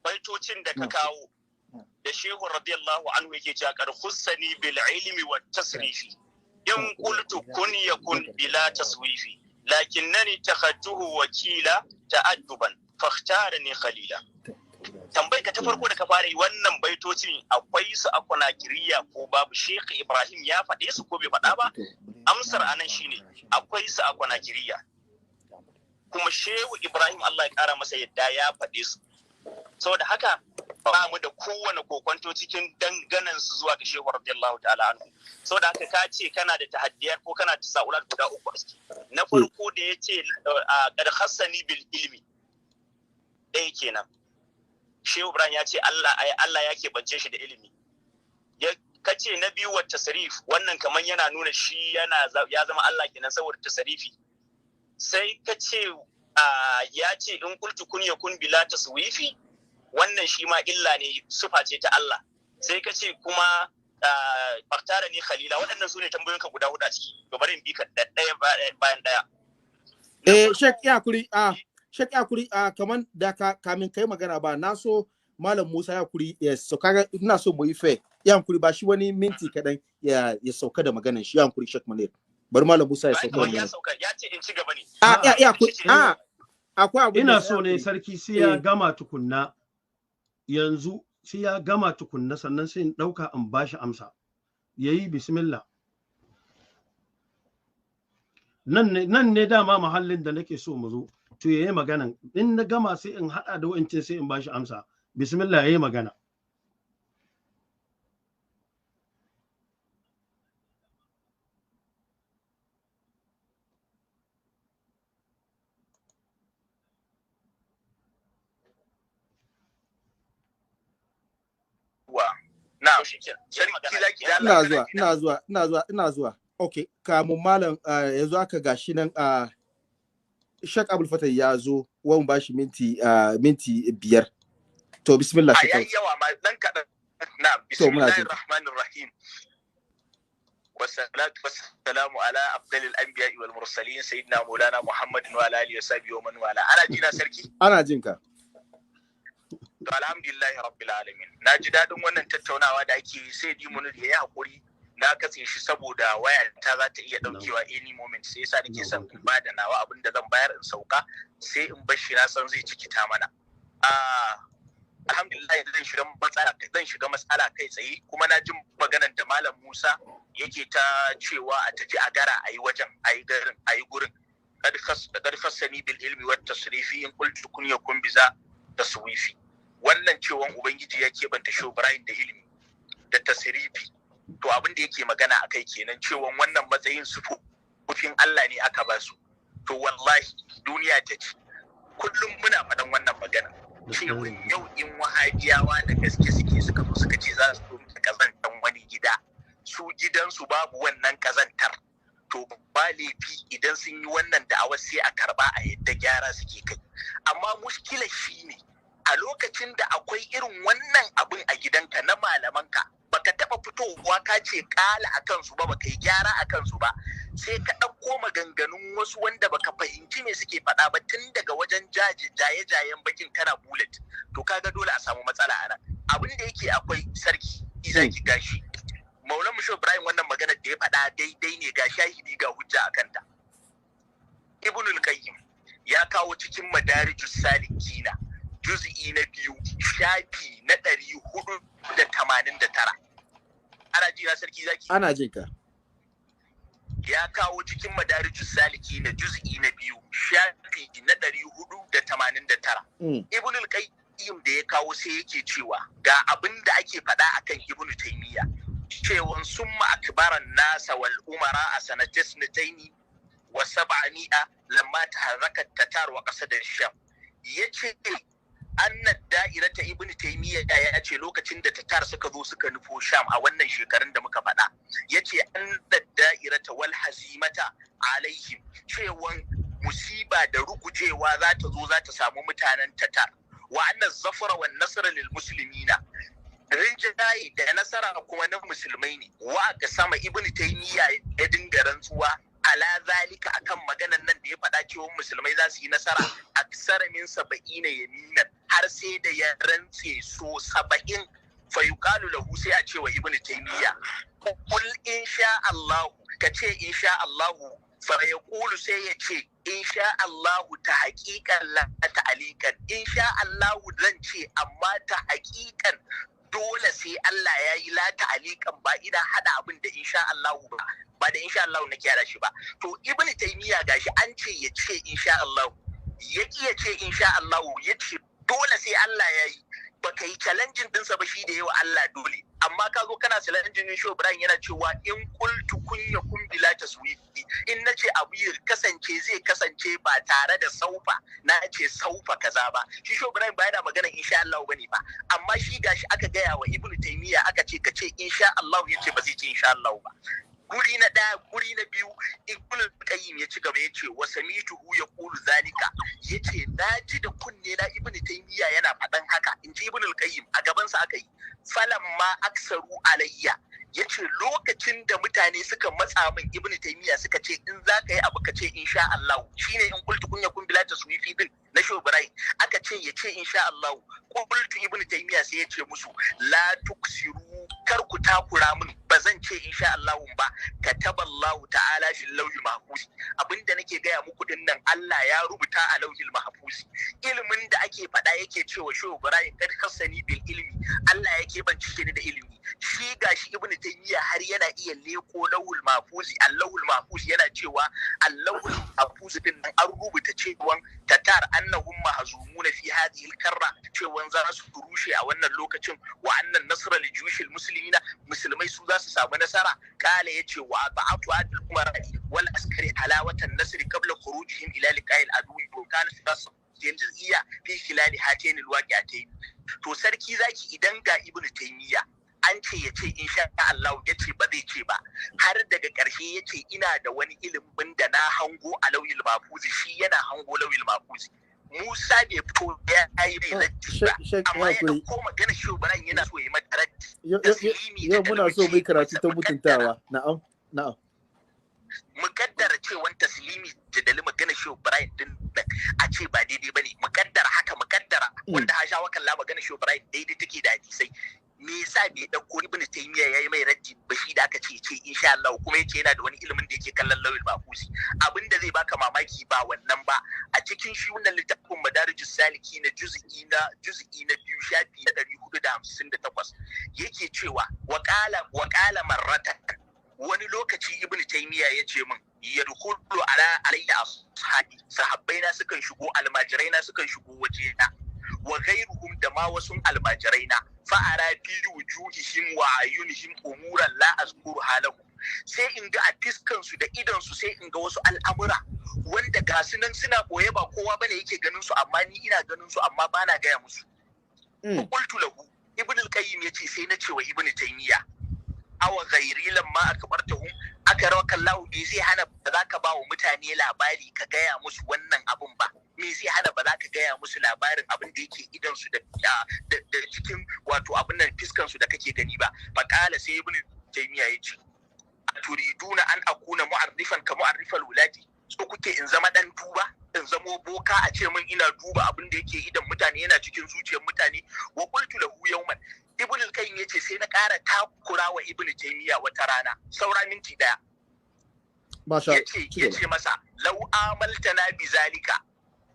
[SPEAKER 4] baitocin da ka kawo da Shehu radiyallahu anhu yake cewa qad khussani bil ilmi wat tasrifi, in qultu kun yakun bila taswifi, lakinnani takhadtuhu wakila ta'adduban fakhtarani khalila. Tambayar ka ta farko da ka fara yi, wannan baitocin akwai su a Kunakiriya ko babu? Sheikh Ibrahim ya faɗe su ko bai faɗa ba? Amsar anan shine akwai su a Kunakiriya, kuma Shehu Ibrahim, Allah ya kara masa yadda, ya faɗe su. Saboda haka ba mu da kowane kokonto cikin danganan su zuwa ga Shehu radiyallahu ta'ala anhu. Saboda haka ka ce kana da tahaddiyar ko kana da sa'ulat guda uku a ciki. Na farko da ya ce qad khassani bil ilmi, ɗaya kenan. Shehu Ibrahim ya ce Allah, ai Allah ya keɓance shi da ilimi. Ya kace na biyu wa tasrif, wannan kaman yana nuna shi yana ya zama Allah kenan saboda tasrifi. Sai ka ce ya ce in qultu kun yakun bila taswifi, wannan shi ma illa ne, sufa ce ta Allah. Sai ka ce kuma faktara ni khalila. Waɗannan su ne tambayoyinka guda huɗu a ciki. To bari in bi ka ɗaya bayan ɗaya.
[SPEAKER 2] Eh, Sheikh, ya kuri, Sheikh, ya kuri, kaman da ka kamin kai magana ba, na so Malam Musa ya kuri ya sauka. Ina so mu yi fair. Ya kuri, ba shi wani minti kaɗan ya sauka da maganan shi. Ya kuri, Sheikh Munir. Bari Malam Musa ya sauka da
[SPEAKER 4] ya
[SPEAKER 2] maganan.
[SPEAKER 4] Sauka, ya ce in ci gaba ne.
[SPEAKER 2] A ya kuri, akwai abu.
[SPEAKER 1] Ina so ne, sarki, sai ya gama tukunna. Yanzu sai ya gama tukunna, sannan sai in ɗauka in bashi amsa. Yayi bismillah. Nan ne dama mahallin da nake so mu zo. To yayi maganan, in na gama sai in hada da wa'ancin, sai in bashi amsa. Bismillah, yayi magana.
[SPEAKER 4] Wa na sarki zaki da
[SPEAKER 2] Ina zuwa, ina zuwa, ina zuwa, ina zuwa. Okay, kamun malam yanzu aka gashi nan Sheikh Abdul Fatah ya zo, wani ba shi minti 5. To bismillah,
[SPEAKER 3] A
[SPEAKER 2] Sheikh.
[SPEAKER 3] yayi yawa ma, dan kaɗan na.
[SPEAKER 2] To, muna
[SPEAKER 3] Bismillahir
[SPEAKER 2] jin ka.
[SPEAKER 3] rahmanir rahim. Wassalatu wassalamu ala afdalil anbiya'i wal mursalin, sayyidina maulana Muhammadin wa ala alihi wa sahbihi wa man wala. Ana jina, sarki?
[SPEAKER 2] Ana jin ka.
[SPEAKER 3] To, alhamdulillahi rabbil alamin. Na ji daɗin wannan tattaunawa da ake yi. Sai di munir ya yi hakuri, na katse shi saboda waya ta za ta iya daukewa any moment, sai yasa nake son in ba da nawa abin da zan bayar in sauka, sai in bar shi, na san zai cikita mana. Ah, alhamdulillah, zan shiga matsala kai tsaye. Kuma na ji maganar da Malam Musa yake ta cewa a tafi a gara a yi wajen, a yi garin, a yi gurin. Qad khassani bil ilmi wat tasrifi, in qultu kun yakun biza taswifi. Wannan cewan Ubangiji ya keɓanta Shehu Ibrahim da ilimi da tasrifi, to abin da yake magana akai kenan, cewan wannan matsayin sufofin Allah ne aka ba su. To wallahi duniya ta ce kullum muna faɗan wannan magana cewa yau in Wahabiyawa da gaske suke, suka zo suka ce za su zo kazantan wani gida, su gidansu babu wannan kazantar, to ba laifi idan sun yi wannan da'awar, sai a karba a yadda gyara suke kai. Amma mushkilar shi ne a lokacin da akwai irin wannan abin a gidanka na malamanka, baka taba fitowa ka ce kala a kansu ba, baka yi gyara a kansu ba, sai ka ɗauko maganganun wasu wanda baka fahimci me suke faɗa ba, tun daga wajen jaye-jayen bakin kana bullet, to kaga dole a samu matsala a nan. Abin da yake akwai, sarki zaki, gashi Maulan Musho Ibrahim, wannan maganar da ya faɗa daidai ne, ga shahidi, ga hujja a kanta. Ibn al-Qayyim ya kawo cikin Madarijus Salikina, juz'i na 2, shafi na 489. Ana jina, sarki zaki?
[SPEAKER 2] Ana jin ka.
[SPEAKER 3] Ya kawo cikin Madarijus Salikina, juz'i na 2, shafi na 489. Ibn al-Qayyim da ya kawo, sai yake cewa ga abin da ake faɗa akan Ibn Taymiyyah, cewan summa akbaran nasa wal umara a sanatis nitaini wa sab'ani'a lamma taharrakat tatar wa qasad sham. Yace anna da'irata, Ibn Taymiyyah ya ce lokacin da Tatar suka zo suka nufo Sham a wannan shekarun da muka faɗa, yace anna da'irata wal hazimata alaihim, cewan musiba da rugujewa za ta zo, za ta samu mutanen Tatar, wa anna zafara wan nasra lil muslimina, rinjaye da nasara kuma na musulmai ne. Wa ga sama Ibn Taymiya ya dinga rantsuwa
[SPEAKER 4] Ala zalika, akan maganan nan da ya faɗa cewa musulmai za su yi nasara, aksara min 70 yaminan, har sai da ya rantse so 70. Fa yuqalu lahu, sai a cewa Ibnu Taymiya, "Qul insha Allah," ka ce "insha Allah." Fa yaqulu, sai ya ce, "Insha Allah ta haqiqan la ta'aliqan." Insha Allah zan ce, amma ta haqiqan dole sai Allah ya yi, la ta'aliqan, ba ina hada abin da insha Allah ba, ba da insha Allah nake hada shi ba. To, Ibnu Taymiya gashi an ce ya ce insha Allah, ya ki ya ce insha Allah, ya ce dole sai Allah ya yi. Baka yi challenging dinsa ba shi da yawa Allah dole, amma ka zo kana challenging din Shehu Ibrahim, yana cewa "In qultu kun yakun bila taswifi," in nace abu ya kasance zai kasance ba tare da saufa na ce saufa kaza ba. Shi Shehu Ibrahim ba yana magana insha Allah bane ba, amma shi gashi aka gaya wa Ibn Taymiyyah, aka ce ka ce insha Allah, yace ba zai ce insha Allah ba. Guri na ɗaya. Guri na biyu, Ibn Qayyim ya ci gaba, ya ce wa samituhu yaqulu zalika, yace na ji da kunne na Ibn Taymiya yana faɗan haka, in ji Ibn Qayyim, a gaban sa aka yi. Falamma aksaru alayya, yace lokacin da mutane suka matsa min Ibn Taymiya, suka ce in za ka yi abu ka ce insha Allah, shine "in qultu kun yakun bila taswifi" din na Shehu Ibrahim, aka ce ya ce insha Allah. Qultu, Ibn Taymiya sai ya ce musu, "La tuksiru," kar ku takura min, ba zan ce insha Allah ba. "Kataballahu ta'ala fil lawhil mahfuz," abinda nake gaya muku din nan Allah ya rubuta a lawhil mahfuz. Ilimin da ake faɗa, yake cewa Shehu Ibrahim "kad khassani bil ilmi," Allah ya keɓance ni da ilimi. Shi gashi Ibn Taymiya har yana iya leko lawhul mahfuz, allahul mahfuz, yana cewa allahul mahfuz din nan an rubuta cewa tatar annahum mahzumuna fi hadhihi al-karra, cewa za su rushe a wannan lokacin, wa annan nasra li jushil muslimina, musulmai su za su samu nasara. Kala, yace wa ba'atu adil umara'i wal askari halawatan nasri qabla khurujihim ila liqa'il adwi wa kana juz'iyya fi khilali hatayn alwaqi'atayn. To, sarki zaki, idan ga Ibnu Taymiya an ce ya ce insha Allah, ya ce ba zai ce ba, har daga ƙarshe ya ce ina da wani ilimin da na hango a lauhil mahfuzi, shi yana hango lauhil mahfuzi. Musa bai fito ya yi mai raddi ba, amma ya dauko magana shi Ibrahim yana so ya mata raddi.
[SPEAKER 2] Yau muna so mu yi karatu ta mutuntawa. Na'am, na'am.
[SPEAKER 4] Mukaddara cewan taslimi jadali magana shi Ibrahim din nan a ce ba daidai bane, mukaddara haka, mukaddara wanda hasha wa kalla magana shi Ibrahim daidai take da hadisai, me yasa bai dauko Ibn Taymiyyah yayi mai raddi ba, shi da aka ce ce insha Allah, kuma yace yana da wani ilimin da yake kallon lawil mahfuzi? Abin da zai baka mamaki ba wannan ba, a cikin shi wannan littafin Madarijus Saliki na juz'i na 2, shafi na 458, yake cewa waqala marratan, wani lokaci Ibn Taymiyyah ya ce min, "Yadkhulu ala alayya ashabi," sahabbai na sukan shigo, almajirai na sukan shigo waje na, wa ghairuhum, da ma wasu almajirai na, fa ara fi wujuhihim wa ayunihim umuran la azkuru halahu, sai in ga a fiskan su da idan su, sai in ga wasu al'amura wanda ga su nan suna boye, ba kowa bane yake ganin su, amma ni ina ganin su, amma bana gaya musu. Qultu lahu, Ibn al-Qayyim yace sai na ce wa Ibn Taymiyyah, "Awa ghairi lamma akbartahum?" Aka rawa kallahu, me zai hana ba za ka ba wa mutane labari ka gaya musu wannan abun ba? Me zai hana ba za ka gaya musu labarin abin da yake idan su da cikin wato abin nan fiskan su da kake gani ba? Faqala, sai Ibn Taymiya ya ce, "Turiduna an akuna mu'arrifan ka mu'arrifal wulati?" So kuke in zama dan duba, in zamo boka, a ce min ina duba abin da yake idan mutane, yana cikin zuciyar mutane? Wa qultu lahu yawman, Ibn al-Qayyim yace sai na ƙara takura wa Ibn Taymiya wata rana, saura minti daya.
[SPEAKER 2] Masha.
[SPEAKER 4] Yace masa, "Law amaltana bizalika,"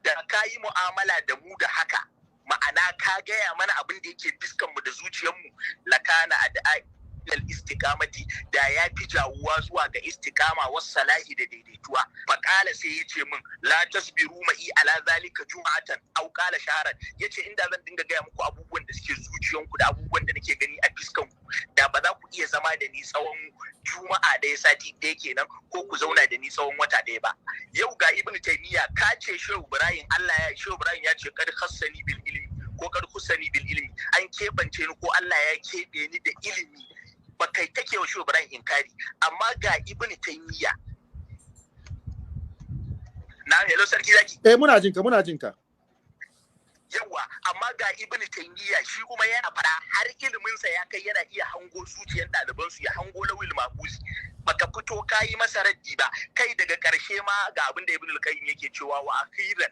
[SPEAKER 4] da ka yi mu'amala da mu da haka, ma'ana ka gaya mana abin da yake fiskan mu da zuciyar mu, lakana ad'a ilal istiqamati, da ya fi jawuwa zuwa ga istiqama, was salahi, da daidaituwa. Faqala, sai yace min, "La tasbiru ma'i ala zalika jum'atan aw qala shahran." Yace inda zan dinga gaya muku abubuwan da suke zuciyanku da abubuwan da nake gani a fiskan ku, da ba za ku iya zama da ni tsawon juma'a ɗaya, sati ɗaya kenan, ko ku zauna da ni tsawon wata ɗaya ba. Yau ga Ibn Taymiya, ka ce Shehu Ibrahim, Allah ya Shehu Ibrahim ya ce "kad khassani bil ilmi" ko "kad khussani bil ilmi," an keɓance ni ko Allah ya keɓe ni da ilimi, ba kai take wa Shehu Ibrahim inkari, amma ga Ibn Taymiya na. Hello, sarki zaki?
[SPEAKER 2] Eh, muna jinka, muna jinka.
[SPEAKER 4] Yawa, amma ga Ibn Taymiya, shi kuma yana fara har ilimin sa ya kai yana iya hango zuciyar ɗaliban su, ya hango lawil mahfuzi. Ba Baka fito ka yi masa raddi ba. Kai, daga karshe ma ga abin da Ibn al-Qayyim yake cewa: wa akhiran,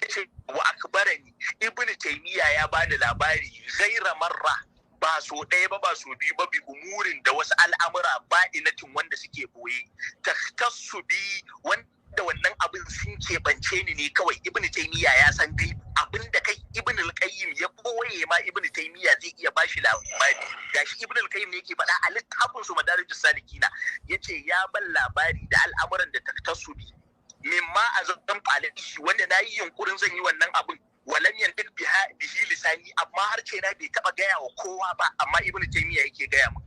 [SPEAKER 4] yace wa akbarani, Ibn Taymiya ya bani labari, ghaira marra, ba so ɗaya ba, ba so biyu ba, bi umurin, da wasu al'amura, ba'inatin, wanda suke boye, taktassu bi, wanda wannan abin sun keɓance ni ne kawai. Ibn Taymiya ya san dai abin da kai Ibn al-Qayyim ya koye ma, Ibn Taymiya zai iya bashi labari. Gashi Ibn al-Qayyim ne yake faɗa a littafin su Madarijus Salikina, yace ya ban labari da al'amuran da taktassu bi mimma azam alaihi, wanda na yi yunkurin zan yi wannan abin, walam yantik biha bihi lisani, amma harshe na bai taba gaya wa kowa ba, amma Ibn Taymiya yake gaya min.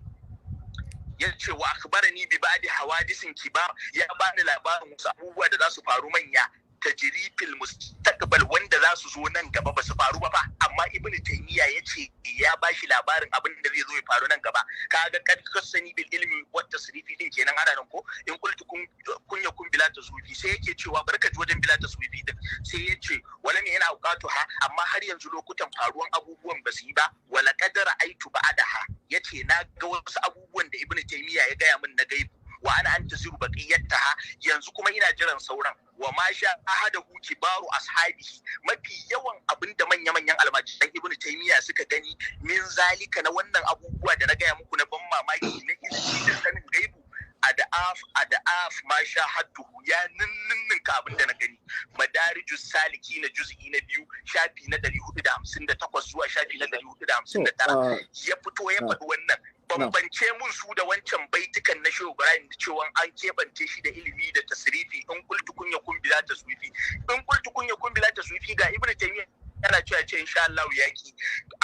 [SPEAKER 4] Yace wa akhbarani bi ba'di hawadisin kibar, ya bani labarin wasu abubuwa da za su faru manya, tajri fil mustaqbal, wanda za su zo nan gaba, ba su faru ba fa, amma Ibn Taymiya yace ya bashi labarin abin da zai zo ya faru nan gaba. Kaga kad kasani bil ilmi wa tasrifi din kenan ana nan ko in qultu kun kun yakun bila taswifi. Sai yake cewa, barka ji wajen bila taswifi din, sai yace wala ne yana auqatu ha, amma har yanzu lokutan faruwan abubuwan ba su yi ba. Wala qadara aitu ba'daha, yace na ga wasu abubuwan da Ibn Taymiya ya gaya min na gaibu, wa ana antaziru baqiyataha, yanzu kuma ina jiran sauran. Wa ma sha ahadahu kibaru ashabihi, mafi yawan abinda manya manyan almajiran Ibn Taymiya suka gani, min zalika, na wannan abubuwa da na gaya muku na ban mamaki na ilimi da sanin gaibu, ad'af ad'af ma sha hadduhu, ya ninninka abin da na gani. Madarijus Saliki na juz'i na 2, shafi na 458 zuwa shafi na 459, ya fito ya faɗi wannan. Bambance mun su da wancan baitukan na Shehu Ibrahim da cewa an keɓance shi da ilimi da tasrifi, in qultu kun yakun bila taswifi, in qultu kun yakun bila taswifi. Ga Ibn Taymiyyah yana cewa ce insha Allah yaki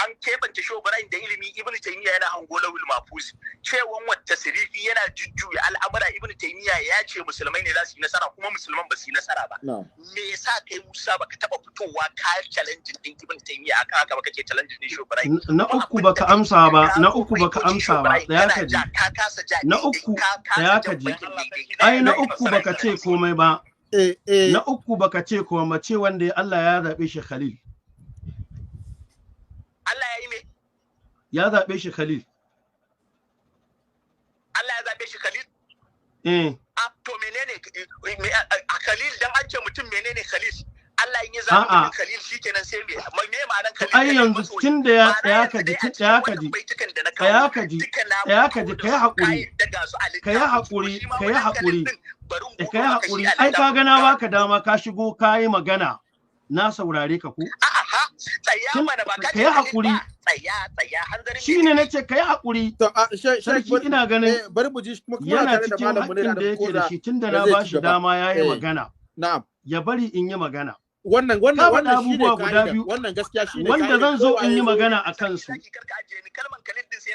[SPEAKER 4] an keɓance Shehu Ibrahim da ilimi, Ibn Taymiyyah yana hango lawil mafuz, cewan wa tasrifi, yana jujjuya al'amura. Ibn Taymiyyah ya ce musulmai ne za su yi nasara, kuma musulman ba su yi nasara ba. Me yasa kai Musa baka taba fitowa ka challenge din Ibn Taymiyyah akan haka ba, kake challenge din Shehu Ibrahim?
[SPEAKER 1] Na uku baka amsa ba, na uku baka amsa ba. Tsaya ka ji. Na uku, tsaya ka ji. Ai na uku baka ce komai ba. Na uku baka ce komai ce wanda Allah ya zabe shi Khalil.
[SPEAKER 4] Allah ya yi me?
[SPEAKER 1] Ya zabe shi Khalil.
[SPEAKER 4] Allah ya zabe shi Khalil?
[SPEAKER 1] Eh.
[SPEAKER 4] A to, menene a Khalil? Dan an ce mutum menene Khalil? Allah in ya zabi mutum Khalil, shikenan, sai me me ma'anar Khalil?
[SPEAKER 1] Ai yanzu tun da ya tsaya ka ji, tsaya ka ji, tsaya ka ji, tsaya ka ji, kai hakuri, kai hakuri, kai hakuri, kai hakuri. Ai ka ga na baka dama ka shigo ka yi magana, na saurare ka ko.
[SPEAKER 4] A'a, tsaya mana, ba ka
[SPEAKER 1] Kai hakuri.
[SPEAKER 4] Tsaya, tsaya, hanzarin.
[SPEAKER 1] Shine nace kai hakuri.
[SPEAKER 2] To,
[SPEAKER 1] Sarki, ina ganin
[SPEAKER 2] bari mu ji kuma
[SPEAKER 1] yana cikin haƙƙin da yake da shi, tunda na ba shi dama yayi magana.
[SPEAKER 2] Na'am.
[SPEAKER 1] Ya bari in yi magana.
[SPEAKER 2] Wannan
[SPEAKER 1] Ka faɗa
[SPEAKER 2] wannan shine
[SPEAKER 1] abubuwa guda
[SPEAKER 2] ka'ida.
[SPEAKER 1] biyu
[SPEAKER 2] Wannan gaskiya shine
[SPEAKER 1] wanda zan zo in yi magana a kansu.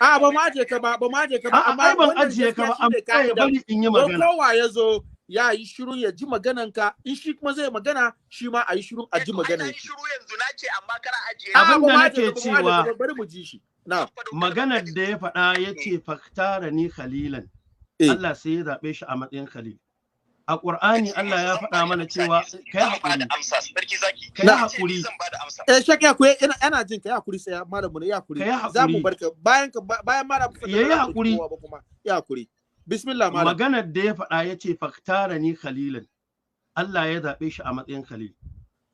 [SPEAKER 2] A ba mu aje ka ba, ba mu aje ka ba.
[SPEAKER 1] A'a,
[SPEAKER 2] Amma
[SPEAKER 1] ai ban
[SPEAKER 2] wannan
[SPEAKER 1] ajiye ka ba,
[SPEAKER 2] gaskiya
[SPEAKER 1] amma
[SPEAKER 2] shine
[SPEAKER 1] ya
[SPEAKER 2] ka'ida.
[SPEAKER 1] bari in yi
[SPEAKER 2] Ko
[SPEAKER 1] magana.
[SPEAKER 2] kowa ya zo ya yi shiru ya ji maganan ka, in shi kuma zai magana, shi ma a yi shiru a ji maganan shi.
[SPEAKER 4] Shiru yanzu na ce, amma kar ajiye.
[SPEAKER 2] A
[SPEAKER 1] Abin
[SPEAKER 2] ba
[SPEAKER 1] da
[SPEAKER 2] mu aje
[SPEAKER 1] nake
[SPEAKER 2] ka ba, mu aje
[SPEAKER 1] cewa
[SPEAKER 2] ka ba, bari mu ji shi. Na'am.
[SPEAKER 1] Maganar da ya faɗa, ya ce faktara ni khalilan. Allah sai ya zaɓe shi a matsayin khalil. A Ƙur'ani Allah ya faɗa mana cewa kai haƙuri.
[SPEAKER 4] Amsa, Sarki Zaki.
[SPEAKER 1] Kai haƙuri.
[SPEAKER 2] Eh, shek ya kuyi ina jin ka, ya hakuri, sai malam mu ne ya hakuri.
[SPEAKER 1] Kai
[SPEAKER 2] Za mu
[SPEAKER 1] haƙuri.
[SPEAKER 2] barka bayan ka, bayan malam.
[SPEAKER 1] Yayi haƙuri.
[SPEAKER 2] Ba kuma ya hakuri. Bismillah, malam.
[SPEAKER 1] Maganar da ya faɗa, ya ce faktara ni khalilan. Allah ya zaɓe shi a matsayin khalil.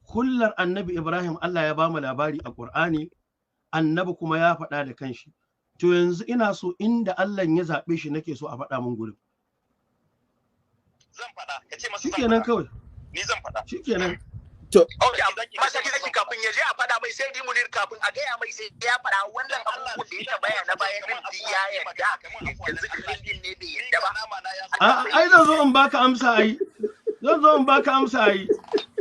[SPEAKER 1] Kullar Annabi Ibrahim Allah ya bamu labari a Ƙur'ani, Annabi kuma ya faɗa da kanshi. To yanzu ina so inda Allah ya zaɓe shi nake so a faɗa min gurin.
[SPEAKER 4] Zan faɗa, ka ce masa zan
[SPEAKER 1] Shikenan
[SPEAKER 4] faɗa.
[SPEAKER 1] kawai.
[SPEAKER 4] Ni zan faɗa.
[SPEAKER 1] Shikenan.
[SPEAKER 2] To
[SPEAKER 4] okay, amma Sarki Zaki, kafin ya je a faɗa mai, sai Munir, kafin a gaya mai sai ya faɗa wannan abubuwan da ya tambaya na bayan din duk ya yarda. Yanzu Khalil din ne bai yarda ba.
[SPEAKER 1] A ai zan zo in baka amsa ai. Zan zo in baka amsa ai.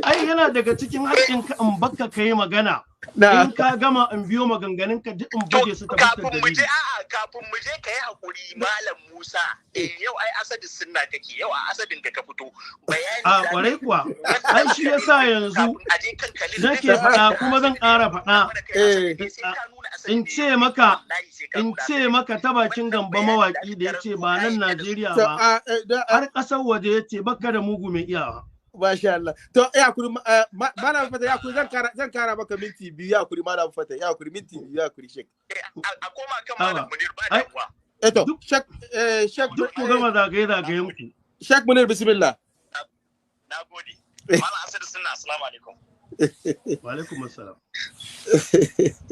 [SPEAKER 1] Ai yana daga cikin haƙƙin ka in baka kai magana.
[SPEAKER 2] Na.
[SPEAKER 1] In ka gama, in biyo maganganun ka duk in baje su ta fuskar
[SPEAKER 4] Kafin mu je
[SPEAKER 1] dalili.
[SPEAKER 4] A'a, kafin mu je, ka yi hakuri, Malam Musa. Eh, yau ai asadin sunna kake, yau a asadin ka ka fito bayani.
[SPEAKER 1] A kwarai kuwa. Ai shi yasa yanzu
[SPEAKER 4] A je kan Khalil.
[SPEAKER 1] nake faɗa kuma zan ƙara faɗa. In ce maka ta bakin Gamba mawaƙi da ya ce ba nan Najeriya
[SPEAKER 2] To,
[SPEAKER 1] ba
[SPEAKER 2] a, eh,
[SPEAKER 1] har ƙasar waje, ya ce baka da mugu mai iyawa.
[SPEAKER 2] Masha Allah. To ya hakuri, Malam Fata, ya hakuri, zan kara maka minti 2, ya hakuri, Malam Fata, ya hakuri, minti 2, ya hakuri, shek.
[SPEAKER 4] A koma kan
[SPEAKER 1] Awa.
[SPEAKER 4] Malam Munir, ba
[SPEAKER 1] Ai
[SPEAKER 4] damuwa.
[SPEAKER 2] Eto, Shek Shek
[SPEAKER 1] Duk ku gama zagaye zagayen ku.
[SPEAKER 2] Shek Munir, bismillah.
[SPEAKER 4] Na gode. Malam Asadu Sunna, assalamu alaikum.
[SPEAKER 1] Wa alaikum assalam.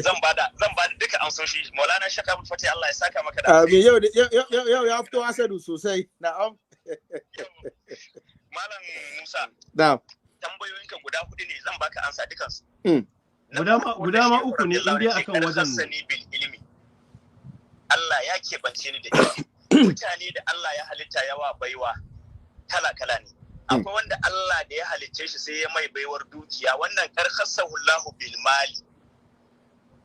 [SPEAKER 4] Zan bada duka amsoshi. Maulana Shek Abdul Fatih, Allah ya saka maka da
[SPEAKER 2] Amin. Yau yau yau ya fito Asadu sosai. Na'am.
[SPEAKER 4] Malam Musa.
[SPEAKER 2] Na'am.
[SPEAKER 4] Tambayoyinka guda hudu ne, zan baka ansa dukansu.
[SPEAKER 1] Guda ma uku ne in dai akan wajen
[SPEAKER 4] ne. Bil ilimi. Allah ya keɓance ni da ilimi. Mutane da Allah ya halitta yawa baiwa kala kala ne. Akwai wanda Allah da ya halicce shi sai ya mai baiwar dukiya, wannan karkhasahu Allahu bil mali.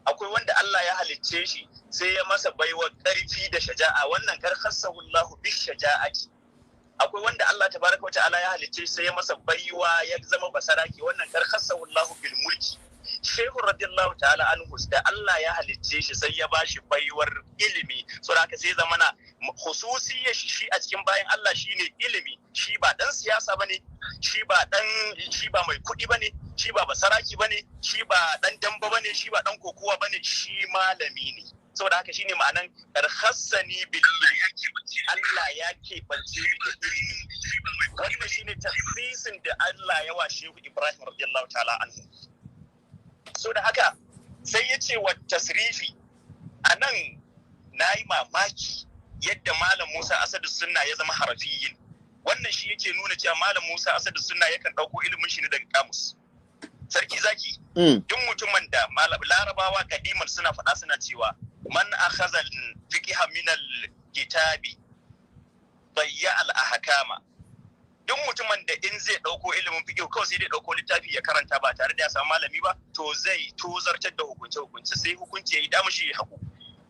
[SPEAKER 4] Akwai wanda Allah ya halicce shi sai ya masa baiwar ƙarfi da shaja'a, wannan karkhasahu Allahu bis shaja'ati. Akwai wanda Allah tabaraka wa ta'ala ya halicce shi sai ya masa baiwa ya zama basaraki, wannan karkhasahu Allahu bil mulki. Shehu radiyallahu ta'ala anhu da Allah ya halicce shi sai ya bashi baiwar ilimi, saboda haka sai zamana khususiyar shi a cikin bayan Allah shine ilimi. Shi ba dan siyasa bane, shi ba mai kuɗi bane, shi ba basaraki bane, shi ba dan damba bane, shi ba dan kokowa bane, shi malami ne. Saboda haka shine ma'anan khassani bil ilmi, Allah ya keɓance ni da ilimi. Wannan shine tafsirin da Allah ya wa Shehu Ibrahim radiyallahu ta'ala anhu. So da haka sai ya ce wa tasrifi a nan, na yi mamaki yadda Malam Musa Asadu Sunna ya zama harafiyin. Wannan shi yake nuna cewa Malam Musa Asadu Sunna yakan ɗauko ilimin shi ne daga kamus. Sarki zaki, duk mutumin da Larabawa kadiman suna faɗa, suna cewa man akhadha fiqha min al-kitabi dayya al-ahkama. Duk mutumin da in zai ɗauko ilimin fiqh kawai sai dai ɗauko littafi ya karanta ba tare da ya samu malami ba, to zai tozartar da hukunce hukunce, sai hukunci ya yi damu shi haku.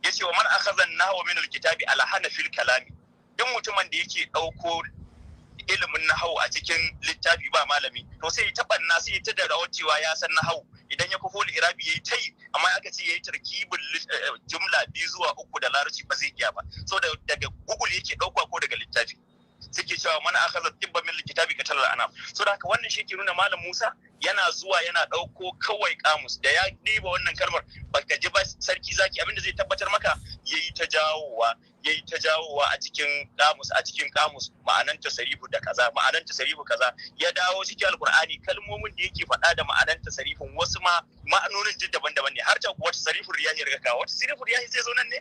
[SPEAKER 4] Ya ce wa man akhadha an-nahwa min al-kitabi alhana fil kalami. Duk mutumin da yake ɗauko ilimin nahawu a cikin littafi ba malami, to sai ta banna, sai ta da cewa ya san nahawu. Idan ya kufo irabi yayi tai, amma aka ce yayi tarkibin jumla biyu zuwa uku da Larabci, ba zai iya ba. So daga Google yake ɗauka ko daga littafi. Suke cewa man akhadha tibba min alkitabi qatala al-anam. So da haka wannan shi ke nuna Malam Musa yana zuwa yana dauko kawai kamus da ya diba wannan kalmar. Baka ji ba, sarki zaki, abinda zai tabbatar maka, yayi ta jawowa, yayi ta jawowa a cikin kamus, a cikin kamus ma'anan tasarifu da kaza, ma'anan tasarifu kaza. Ya dawo cikin Alqur'ani, kalmomin da yake faɗa da ma'anan tasarifin, wasu ma ma'anonin duk daban-daban ne. Har ta wata tasarifin riyahi ya riga, wata tasarifin riyahi zai zo nan ne.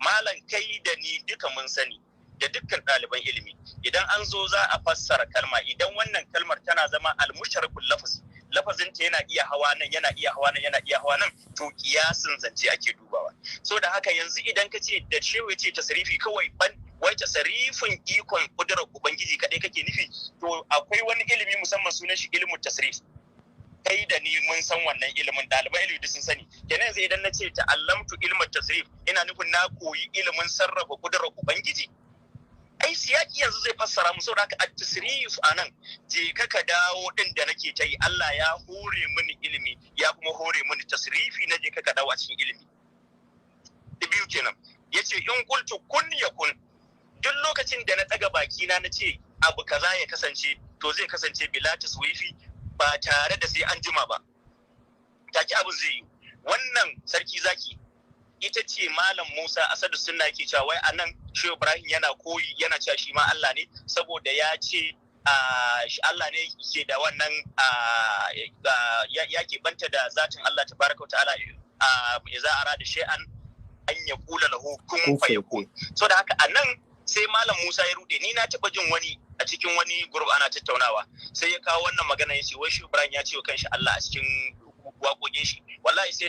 [SPEAKER 4] Malam, kai da ni duka mun sani, da dukkan ɗaliban ilimi, idan an zo za a fassara kalma, idan wannan kalmar tana zama almusharakul lafaz, lafazin ta yana iya hawa nan, yana iya hawa nan, yana iya hawa nan, to kiyasin zance ake dubawa. So da haka yanzu idan ka ce da shehu ya ce tasarifi kawai ban wai tasarifin ikon kudurar Ubangiji kaɗai kake nufi, to akwai wani ilimi musamman sunan shi ilimin tasrif. Kai da ni mun san wannan ilimin, ɗaliban ilimi duk sun sani. Kenan yanzu idan na ce ta'allamtu ilmin tasrif, ina nufin na koyi ilimin sarrafa kudurar Ubangiji. Ai siyaki yanzu zai fassara mu. Saboda haka at-tasrif anan, je ka ka dawo din da nake ta yi, Allah ya hore mini ilimi, ya kuma hore mini tasrifi na je ka ka dawo a cikin ilimi. Da biyu kenan, yace in qultu kun yakun. Duk lokacin da na daga baki na ce abu kaza ya kasance, to zai kasance, bila taswifi, ba tare da sai an jima ba, take abin zai yi. Wannan, sarki zaki, ita ce Malam Musa Asadu Sunna yake cewa wai anan Shehu Ibrahim yana koyi, yana cewa shi ma Allah ne, saboda ya ce Allah ne ke da wannan, ya ke banta da zatin Allah tabaraka wa ta'ala, idza arada shay'an an yaqula lahu kun fayakun. So da haka anan sai Malam Musa ya rude. Ni na taba jin wani a cikin wani group ana tattaunawa, sai ya kawo wannan magana, ya ce wai Shehu Ibrahim ya ce wa kanshi Allah a cikin waƙoƙin shi. Wallahi sai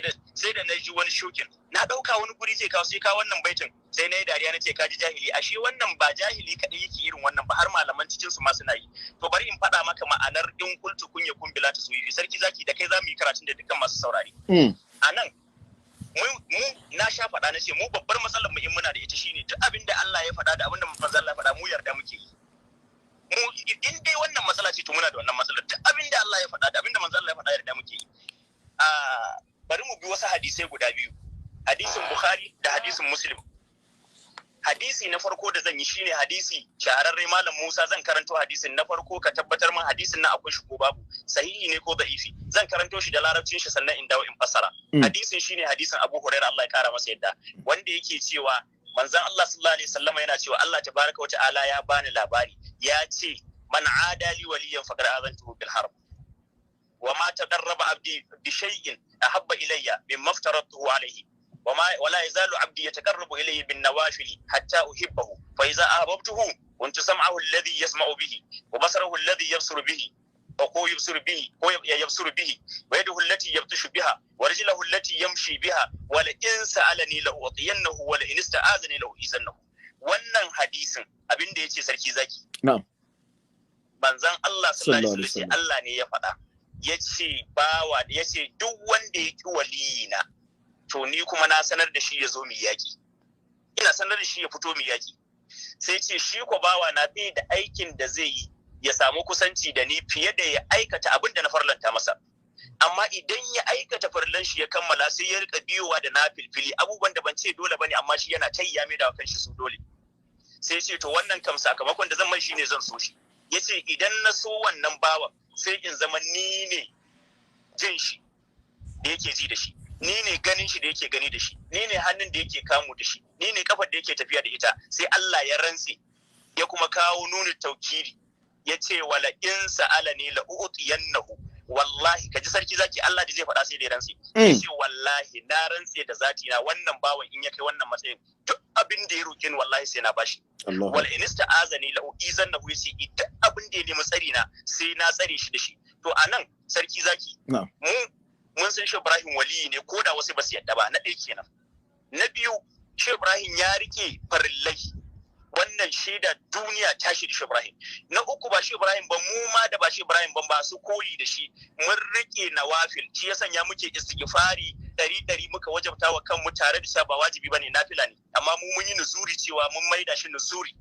[SPEAKER 4] da na ji wani shokin, na ɗauka wani guri zai kawo, sai kawo wannan baitin, sai na yi dariya, na ce ka ji jahili. Ashe wannan ba jahili kaɗai yake irin wannan ba, har malaman cikin su ma suna yi. To bari in faɗa maka ma'anar in qultu kun yakun bila taswifi. Sarki zaki, da kai za mu yi karatun da dukkan masu saurari. A nan mu na sha faɗa, na ce mu babbar matsalar mu in muna da ita shine duk abin da Allah ya faɗa da abin da manzon Allah ya faɗa, mu yarda muke yi. Mu in dai wannan matsala ce, to muna da wannan matsalar. Duk abin da Allah ya faɗa da abin da manzon Allah ya faɗa, yarda muke yi. Bari mu bi wasu hadisai guda biyu, hadisin Bukhari da hadisin Muslim. Hadisi na farko da zan yi shine hadisi shahararre. Malam Musa, zan karanto hadisin na farko, ka tabbatar min hadisin na akwai shi ko babu, sahihi ne ko da'ifi. Zan karanto shi da Larabcin shi, sannan in dawo in fassara. Hadisin shine hadisin Abu Hurairah, Allah ya kara masa yadda, wanda yake cewa Manzon Allah sallallahu alaihi wasallam yana cewa Allah tabaraka wa ta'ala ya bani labari, ya ce man adali waliyan faqad azantuhu bil harb wa ma taqarraba abdi bi shay'in ahabba ilayya mimma aftaratuhu alayhi wa ma wala yazalu abdi yataqarrabu ilayya bin nawafili hatta uhibbahu fa idza ahbabtuhu kuntu sam'ahu alladhi yasma'u bihi wa basarahu alladhi yabsuru bihi ko yubsiru bihi ko yabsuru bihi wa yaduhu allati yabtashu biha wa rijluhu allati yamshi biha wa la in sa'alani la u'tiyannahu wa la in ista'azani la u'izannahu. Wannan hadisin abin da yace sarki zaki,
[SPEAKER 2] na'am,
[SPEAKER 4] manzon Allah sallallahu alaihi wasallam Allah ne ya faɗa, yace bawa, yace duk wanda ya ki waliyina to ni kuma na sanar da shi ya zo mu yaki, ina sanar da shi ya fito mu yaki. Sai ce shi ko bawa na bai da aikin da zai yi ya samu kusanci da ni fiye da ya aikata abin da na farlanta masa. Amma idan ya aikata farlan shi ya kammala, sai ya rika biyowa da nafilfili, abubuwan da ban ce dole bane, amma shi yana tayi ya mai da kanshi su dole. Sai ce to wannan kam sakamakon da zan mai shine zan so shi. Yace idan na so wannan bawan sai in zama ni ne jin shi da yake ji da shi, ni ne ganin shi da yake gani da shi, ni ne hannun da yake kamu da shi, ni ne kafar da yake tafiya da ita. Sai Allah ya rantse ya kuma kawo nuni taukiri, ya ce wala in sa'alani la u'tiyannahu. Wallahi kaji sarki zaki, Allah da zai faɗa sai da ya rantse. Ya ce wallahi na rantse da zati na, wannan bawan in ya kai wannan matsayin duk abin da ya roke ni wallahi sai na bashi. Wala in ista'azani la u'izannahu, yace duk abin da ya nemi tsari na sai na tsare shi da shi. To anan sarki zaki, mu mun san Shehu Ibrahim waliyi ne, ko da wasu ba su yadda ba. Na ɗaya kenan. Na biyu, Shehu Ibrahim ya rike farillai, wannan shaida duniya ta shi da Shehu Ibrahim. Na uku, ba Shehu Ibrahim ba, mu ma da ba Shehu Ibrahim ba ba su koyi da shi, mun rike nawafil, shi ya sanya muke istighfari 100 muka wajabta wa kanmu, tare da cewa ba wajibi bane, nafila ne, amma mu mun yi nuzuri cewa mun maida shi nuzuri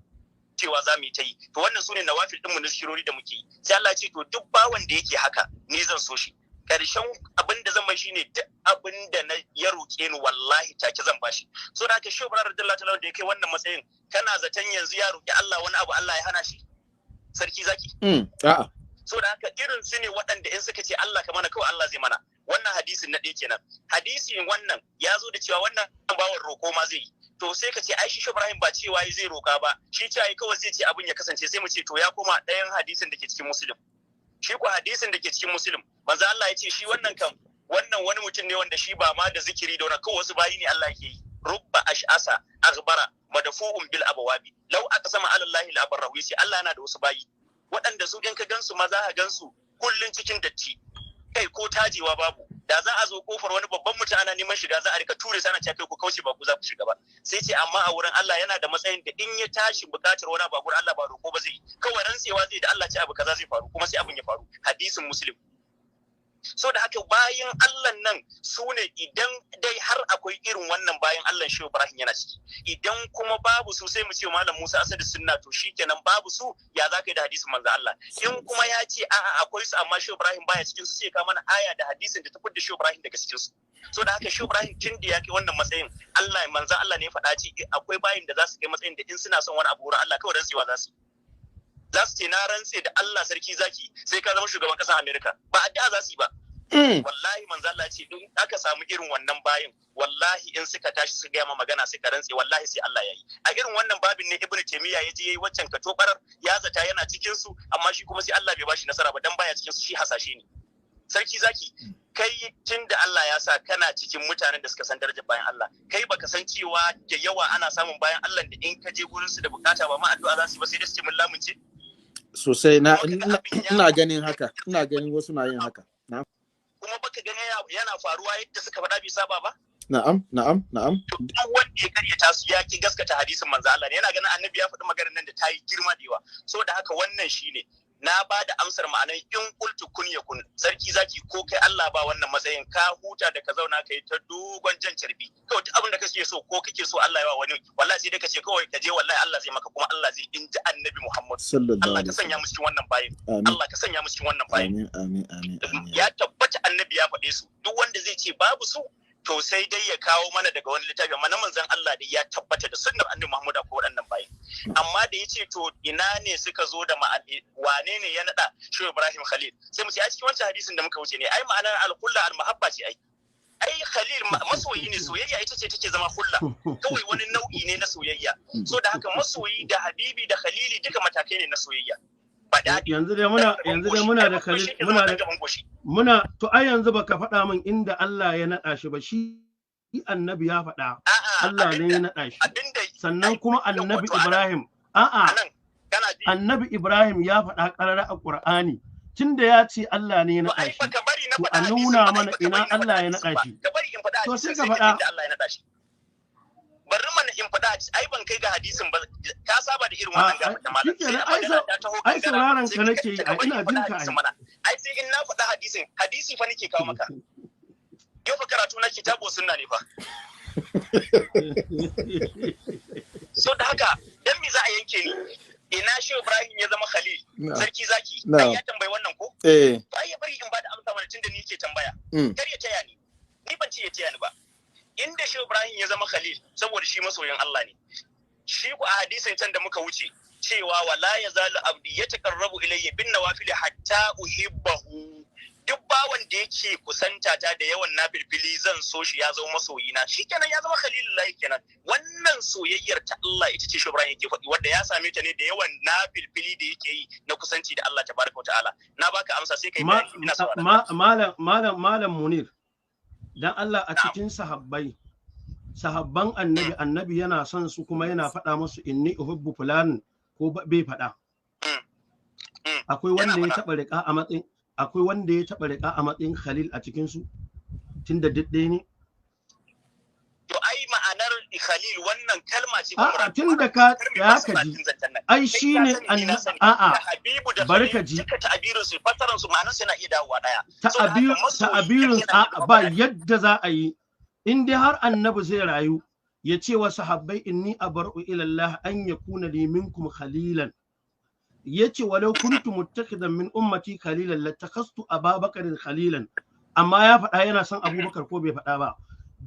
[SPEAKER 4] cewa za mu yi ta yi. To wannan sune nawafil ɗinmu na zikirori da muke yi. Sai Allah ya ce to duk bawan da yake haka ni zan so shi. Karshen abin da zan mai shine duk abin da na ya roƙe ni wallahi take zan bashi. So da haka Shehu Ibrahim radiyallahu ta'ala da ya kai wannan matsayin, kana zaton yanzu ya roƙi Allah wani abu Allah ya hana shi? Sarki zaki.
[SPEAKER 2] A'a.
[SPEAKER 4] So da haka irin su ne waɗanda in suka ce Allah ka mana, kawai Allah zai mana. Wannan hadisin na ɗaya kenan. Hadisin wannan ya zo da cewa wannan bawan roƙo ma zai yi. To sai ka ce ai shi Ibrahim ba cewa zai roƙa ba, shi cewa kawai zai ce abin ya kasance. Sai mu ce to ya koma ɗayan hadisin da ke cikin Muslim. Shi ko hadisin da ke cikin Muslim, manzo Allah ya ce shi wannan kam wannan wani mutum ne wanda shi ba ma da zikiri da wani, kawai wasu bayi ne Allah yake yi. Rubba ash'asa aghbara madfu'un bil abwabi law aqsama ala Allah la barrahu. Yace Allah yana da wasu bayi waɗanda su in ka gansu ma za ka gansu kullun cikin datti, kai ko tajewa babu. Da za a zo kofar wani babban mutum ana neman shiga, za a rika ture sana cewa kai ku kauce, ba ku za ku shiga ba. Sai ce amma a wurin Allah yana da matsayin da in ya tashi bukatar wani abu a gurin Allah ba roƙo ba zai yi, kawai rantsewa zai da Allah ce abu kaza zai faru, kuma sai abin ya faru. Hadisin Muslim. So da haka bayan Allah nan su ne, idan dai har akwai irin wannan bayan Allah, Shehu Ibrahim yana ciki. Idan kuma babu su, sai mu ce Malam Musa Asadu Sunna to shikenan babu su, ya za ka yi da hadisin manzo Allah? In kuma ya ce a'a akwai su amma Shehu Ibrahim baya cikin su, sai ka mana aya da hadisin da ta fidda Shehu Ibrahim daga cikin su. So da haka Shehu Ibrahim tun da ya kai wannan matsayin, Allah manzo Allah ne ya faɗa ce akwai bayin da za su kai matsayin da in suna son wani abu wurin Allah kawai rantsewa za su za su ce na rantse da Allah sarki zaki sai ka zama shugaban ƙasar Amerika. Ba addu'a za su yi ba. Wallahi manzo Allah ce in aka samu irin wannan bayin, wallahi in suka tashi su gaya ma magana suka rantse, wallahi sai Allah ya yi. A irin wannan babin ne Ibn Taymiyyah ya je yayi waccan katobarar, ya zata yana cikin su, amma shi kuma sai Allah bai bashi nasara ba dan baya cikin su, shi hasashe ne. Sarki zaki, kai tun da Allah ya sa kana cikin mutanen da suka san darajar bayan Allah, kai baka san cewa da yawa ana samun bayan Allah da in ka je gurin su da bukata ba ma addu'a za su yi ba, sai dai su ce mun lamunce.
[SPEAKER 2] Sosai na ina ganin haka, ina ganin wasu na yin haka.
[SPEAKER 4] Kuma baka gani yana faruwa yadda suka faɗa bai saba ba?
[SPEAKER 2] Na'am, na'am, na'am.
[SPEAKER 4] Duk wanda ya karyata su ya ki gaskata hadisin manzo Allah ne, yana ganin annabi ya faɗi maganar nan da ta yi girma da yawa. Saboda haka wannan shine na ba da amsar ma'anar in qultu kun yakun. Sarki zaki, ko kai Allah ba wannan matsayin, ka huta da ka zauna kai ta dogon jan carbi. Kawai duk abin da kake so ko kake so Allah ya wa wani, wallahi sai dai ka ce kawai ka je, wallahi Allah zai maka, kuma Allah zai inji annabi Muhammad. Allah ka sanya mu cikin wannan bayin. Allah ka sanya mu cikin wannan bayin.
[SPEAKER 2] Amin, amin, amin, amin.
[SPEAKER 4] Ya tabbata annabi ya faɗe su. Duk wanda zai ce babu su, to sai dai ya kawo mana daga wani littafi, amma na manzon Allah da ya tabbata da sunnar annabi Muhammad ko waɗannan bayin. Amma da yace to ina ne suka zo da wane ne ya nada Shehu Ibrahim Khalil, sai mu ce a cikin wancan hadisin da muka wuce ne, ai ma'anar al-kulla al-mahabba ce ai. Ai khalil masoyi ne, soyayya ita ce take zama hulla, kawai wani nau'i ne na soyayya. So da haka masoyi da habibi da khalili duka matakai ne na soyayya.
[SPEAKER 1] Yanzu dai muna, yanzu dai muna da khalil, muna da muna. To ai yanzu baka faɗa min inda Allah ya naɗa shi ba. Shi annabi ya faɗa Allah ne ya naɗa shi. Sannan kuma annabi Ibrahim, a'a, annabi Ibrahim ya faɗa ƙarara a Qur'ani, tunda ya ce Allah ne ya naɗa shi, to a nuna mana ina Allah ya naɗa shi. To sai ka faɗa.
[SPEAKER 4] Bari mana in faɗa, ai ban kai ga hadisin ba. Ka saba da irin wannan gaba da malam.
[SPEAKER 1] Ai sauraron ka nake yi, ai ina jin ka.
[SPEAKER 4] Ai sai in na faɗa hadisin, hadisi fa nake kawo maka. Yau fa karatu na kitabu sunna ne fa. So da haka dan me za a yanke ni? Ina shi Ibrahim ya zama Khalil? Sarki zaki, ai ya tambayi wannan ko?
[SPEAKER 2] Eh.
[SPEAKER 4] To ai ya bari in bada amsa mana, tunda ni yake tambaya. Kar ya taya ni. Ni ban ce ya taya ni ba. Inda shi Ibrahim ya zama Khalil, saboda shi masoyin Allah ne. Shi ku a hadisin can da muka wuce cewa wala yazalu abdi yataqarrabu ilayya bin nawafil hatta uhibbahu, duk bawan da yake kusanta ta da yawan nafilfili zan so shi, ya zama masoyina, shikenan ya zama khalilullahi kenan. Wannan soyayyar ta Allah ita ce Ibrahim yake faɗi, wanda ya same ta ne da yawan nafilfili da yake yi na kusanci da Allah tabaraka ta'ala. Na baka amsa, sai kai bayani, ina saurara.
[SPEAKER 1] Malam, malam, malam Munir, dan Allah, a cikin sahabbai, sahabban annabi, annabi yana son su kuma yana faɗa musu inni uhibbu fulan, ko bai faɗa? Akwai wanda ya taɓa riƙa a matsayin, akwai wanda ya taɓa riƙa a matsayin Khalil a cikin su, tunda duk ɗaya ne?
[SPEAKER 4] To ai ma'anar Khalil wannan kalma ce.
[SPEAKER 1] A'a, tun da ka ya ka ji, ai shine, a'a, bari ka ji.
[SPEAKER 4] Duka ta'abirin su, fassaran su, ma'anar su yana iya dawowa daya.
[SPEAKER 1] Ta'abirin ba yadda za a yi, in dai har annabi zai rayu ya ce wa sahabbai inni abar'u ila Allah an yakuna li minkum khalilan, yace walau kuntu muttakhidan min ummati khalilan latakhastu Ababakar khalilan. Amma ya faɗa yana son Abubakar, ko bai faɗa ba?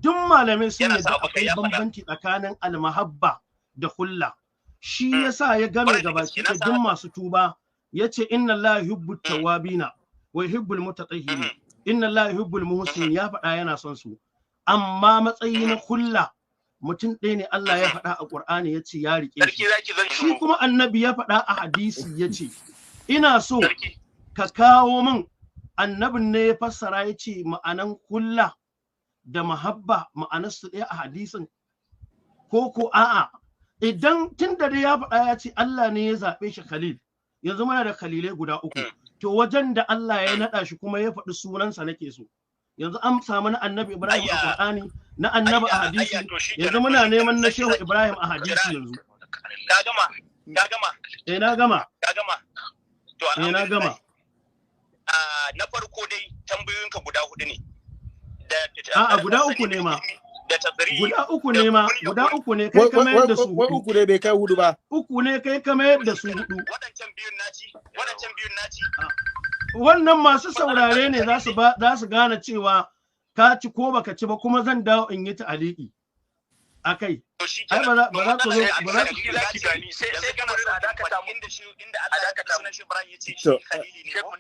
[SPEAKER 1] Duk malamai sun yadda akwai bambanci tsakanin almahabba da hulla. Shi yasa ya game gabaki da duk masu tuba, yace inna Allah yuhibbu tawabina wa yuhibbul mutatahhirin, inna Allah yuhibbul muhsinin. Ya faɗa yana son su, amma matsayi na hulla, mutum ɗaya ne Allah ya faɗa a Ƙur'ani ya ce ya riƙe shi. Shi kuma annabi ya faɗa a hadisi ya ce, ina so ka kawo min, annabin ne ya fassara ya ce ma'anan hulla da mahabba ma'anar su ɗaya a hadisin, ko a'a? Idan tun da dai ya faɗa ya ce Allah ne ya zaɓe shi Khalil, yanzu muna da Khalilai guda uku. To wajen da Allah ya naɗa shi kuma ya faɗi sunansa nake so. Yanzu an samu na annabi Ibrahim a Qur'ani, na annabi a hadisi, yanzu muna neman na Shehu Ibrahim a hadisi yanzu.
[SPEAKER 4] Ka gama? Ka gama?
[SPEAKER 1] Eh, na gama.
[SPEAKER 4] Ka gama? To.
[SPEAKER 1] Eh, na gama.
[SPEAKER 4] Na farko dai tambayoyinka guda hudu ne.
[SPEAKER 1] A'a, guda uku ne ma. Guda uku ne ma, guda uku ne kai ka mayar da su
[SPEAKER 2] hudu. Uku ne, bai kai hudu ba.
[SPEAKER 1] Uku ne kai ka mayar da su hudu.
[SPEAKER 4] Waɗancan biyun naci, waɗancan biyun naci.
[SPEAKER 1] Wannan masu saurare ne za su ba za su gane cewa ka ci ko baka ci ba, kuma zan dawo in yi ta'aliki akai. Ai ba za, ba za ku zo, ba za ku
[SPEAKER 3] Gani sai sai kana so a dakata mu
[SPEAKER 4] inda shi inda Allah ya faɗi sunan shi Ibrahim yace shi Khalili ne ko?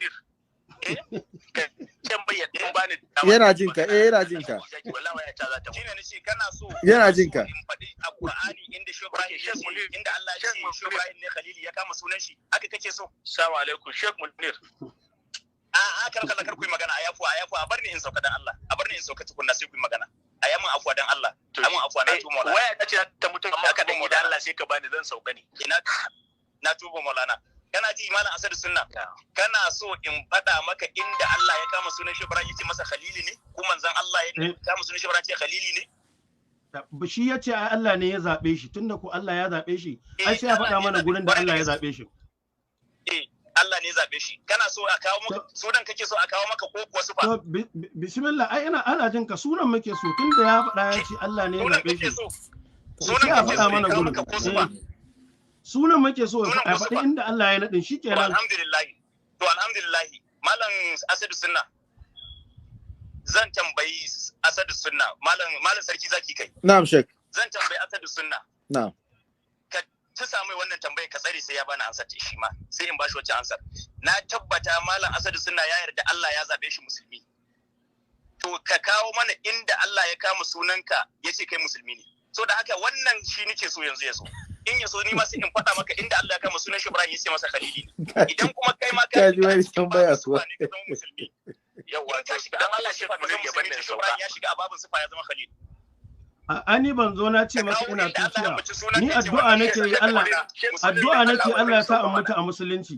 [SPEAKER 2] Yana jin ka, eh, yana jin ka.
[SPEAKER 4] Shine nace kana so
[SPEAKER 2] Yana jin ka.
[SPEAKER 4] in faɗi a Qur'ani inda shi Ibrahim ya ce, inda Allah ya ce shi Ibrahim ne Khalili, ya kama sunan shi, haka kake so?
[SPEAKER 3] Assalamu alaikum, Sheikh Munir.
[SPEAKER 4] A a, kar kar ku yi magana, a yafu, a yafu, a bar ni in sauka dan Allah, a bar ni in sauka tukunna sai ku yi magana. A yamin afuwa dan Allah, a mun afuwa, na tuba Maulana.
[SPEAKER 3] Waya ta ce ta mutum, amma ka dan yi da Allah sai ka bani, zan sauka ne.
[SPEAKER 4] Ina na tuba Maulana. Kana ji, malam Asadu Sunna, kana so in faɗa maka inda Allah ya kama sunan shi Ibrahim yace masa Khalili ne, ko manzon Allah ya kama sunan shi Ibrahim ce Khalili ne?
[SPEAKER 1] Shi ya ce ai Allah ne ya zaɓe shi. Tunda ko Allah ya zaɓe shi, ai sai ya faɗa mana gurin da Allah ya zaɓe shi.
[SPEAKER 4] Eh, Allah ne ya zaɓe shi. Kana so a kawo maka sunan, kake so a kawo maka, ko kuwa sufa?
[SPEAKER 1] To bismillah, ai ina ana jin ka. Sunan muke so, tunda ya faɗa ya ce Allah ne ya zaɓe shi.
[SPEAKER 4] Sunan
[SPEAKER 1] sai a faɗa mana gurin. Sunan muke so, a faɗi inda Allah ya naɗin, shikenan.
[SPEAKER 4] Alhamdulillah. To alhamdulillah, malam Asadu Sunna, zan tambayi Asadu Sunna, malam, malam Sarki Zaki kai.
[SPEAKER 2] Na'am, Sheikh.
[SPEAKER 4] Zan tambayi Asadu Sunna.
[SPEAKER 2] Na'am.
[SPEAKER 4] Ka ta samu wannan tambayar, ka tsare sai ya bani ansar shi ma, sai in bashi wacce ansar. Na tabbata malam Asadu Sunna ya yarda Allah ya zabe shi musulmi. To To ka kawo mana inda Allah ya kama sunanka ya ce kai musulmi ne. So da haka wannan shi nake so yanzu ya so. In ya so ni ma sai in faɗa maka inda Allah ya kama sunan shi Ibrahim ya ce masa khalili ne. Idan kuma kai ma
[SPEAKER 2] ka ji wani tambaya
[SPEAKER 4] kuwa ne ka zama musulmi.
[SPEAKER 3] Yawwa,
[SPEAKER 4] to
[SPEAKER 3] dan Allah shi
[SPEAKER 4] Munir ya banne
[SPEAKER 3] sauka.
[SPEAKER 4] Ya shiga ababin sifa ya zama khalil.
[SPEAKER 1] Ani ban zo na ce maka ina tuciya. Ni addu'a nake yi Allah, addu'a nake Allah ya sa in mutu a musulunci.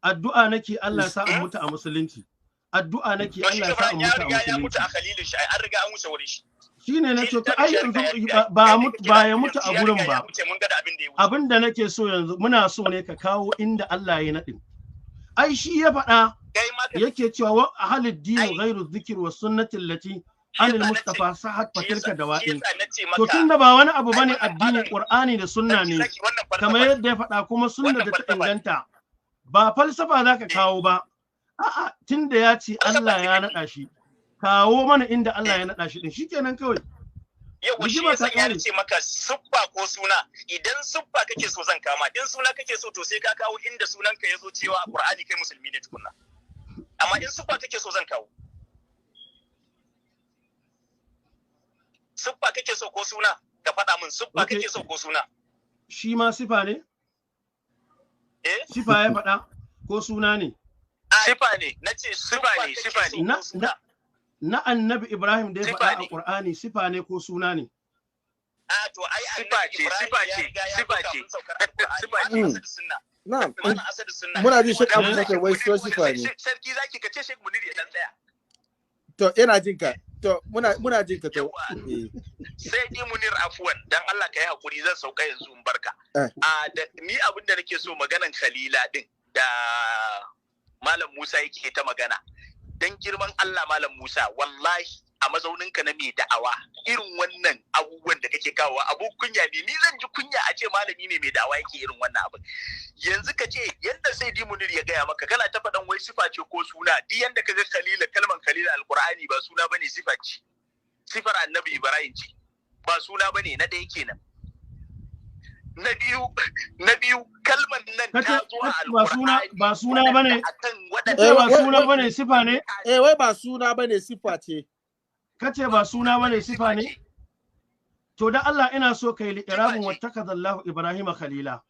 [SPEAKER 1] Addu'a nake Allah ya sa in mutu a musulunci. Addu'a nake Allah ya sa in mutu a musulunci.
[SPEAKER 4] Ya mutu a khalilin shi, an riga an wuce wurin shi.
[SPEAKER 1] Shine nace to ai yanzu ba mutu ba ya mutu a gurin ba. Abin da nake so yanzu muna so ne ka kawo inda Allah ya naɗin. Ai shi ya faɗa yake cewa wa ahlud din ghairu dhikr wa sunnati allati anil mustafa sahat fatilka dawa'i. To tunda ba wani abu bane addini Qur'ani da sunna ne kamar yadda ya faɗa, kuma sunna da ta inganta ba falsafa zaka kawo ba. A'a, tunda ya ce Allah ya naɗa shi, kawo mana inda Allah ya naɗa shi din, shikenan kawai.
[SPEAKER 4] Yau shi yasa ya ce maka siffa ko suna. Idan siffa kake so zan kama, in suna kake so to sai ka kawo inda sunanka ya zo cewa a Qur'ani kai musulmi ne tukunna. Amma in siffa kake so zan kawo. Siffa kake so ko suna? Ka faɗa min siffa kake so ko suna?
[SPEAKER 1] Shi ma sifa ne?
[SPEAKER 4] Eh?
[SPEAKER 1] Sifa ya faɗa ko suna ne?
[SPEAKER 3] Sifa ne.
[SPEAKER 4] Nace
[SPEAKER 3] sifa ne, sifa ne.
[SPEAKER 1] Na annabi Ibrahim da ya faɗa a Qur'ani sifa ne ko suna ne?
[SPEAKER 4] A to ai
[SPEAKER 3] sifa ce, sifa ce, sifa ce.
[SPEAKER 4] Sifa ce.
[SPEAKER 2] Na'am. Muna ji Sheikh Abu Bakar wai so sifa ne.
[SPEAKER 3] Sarki zaki ka ce Sheikh Munir ya dan tsaya.
[SPEAKER 2] To ina jin ka. To muna jin ka to.
[SPEAKER 3] Sai ni Munir afwan, dan Allah ka yi hakuri zan sauka yanzu in barka. A da ni abin da nake so maganan Khalila din da Malam Musa yake ta magana. Dan girman Allah Malam Musa, wallahi a mazauninka na mai da'awa irin wannan abubuwan da kake kawowa abu kunya ne. Ni zan ji kunya a ce malami ne mai da'awa yake irin wannan abin. Yanzu ka ce yanda sai di Munir ya gaya maka kana ta faɗan wai sifa ce ko suna, duk yanda kaga Khalila, kalman Khalila alqur'ani ba suna bane, sifa ce. Sifar Annabi Ibrahim ce, ba suna bane. Na ɗaya kenan. Na biyu kalman nan ta zo a alqur'ani
[SPEAKER 1] ba suna bane, ba suna bane, sifa ne.
[SPEAKER 2] Eh wai ba suna bane, sifa ce.
[SPEAKER 1] Kace ba suna bane, sifa ne. To da Allah ina so kai li'irabin wattakazallahu Ibrahim khalila.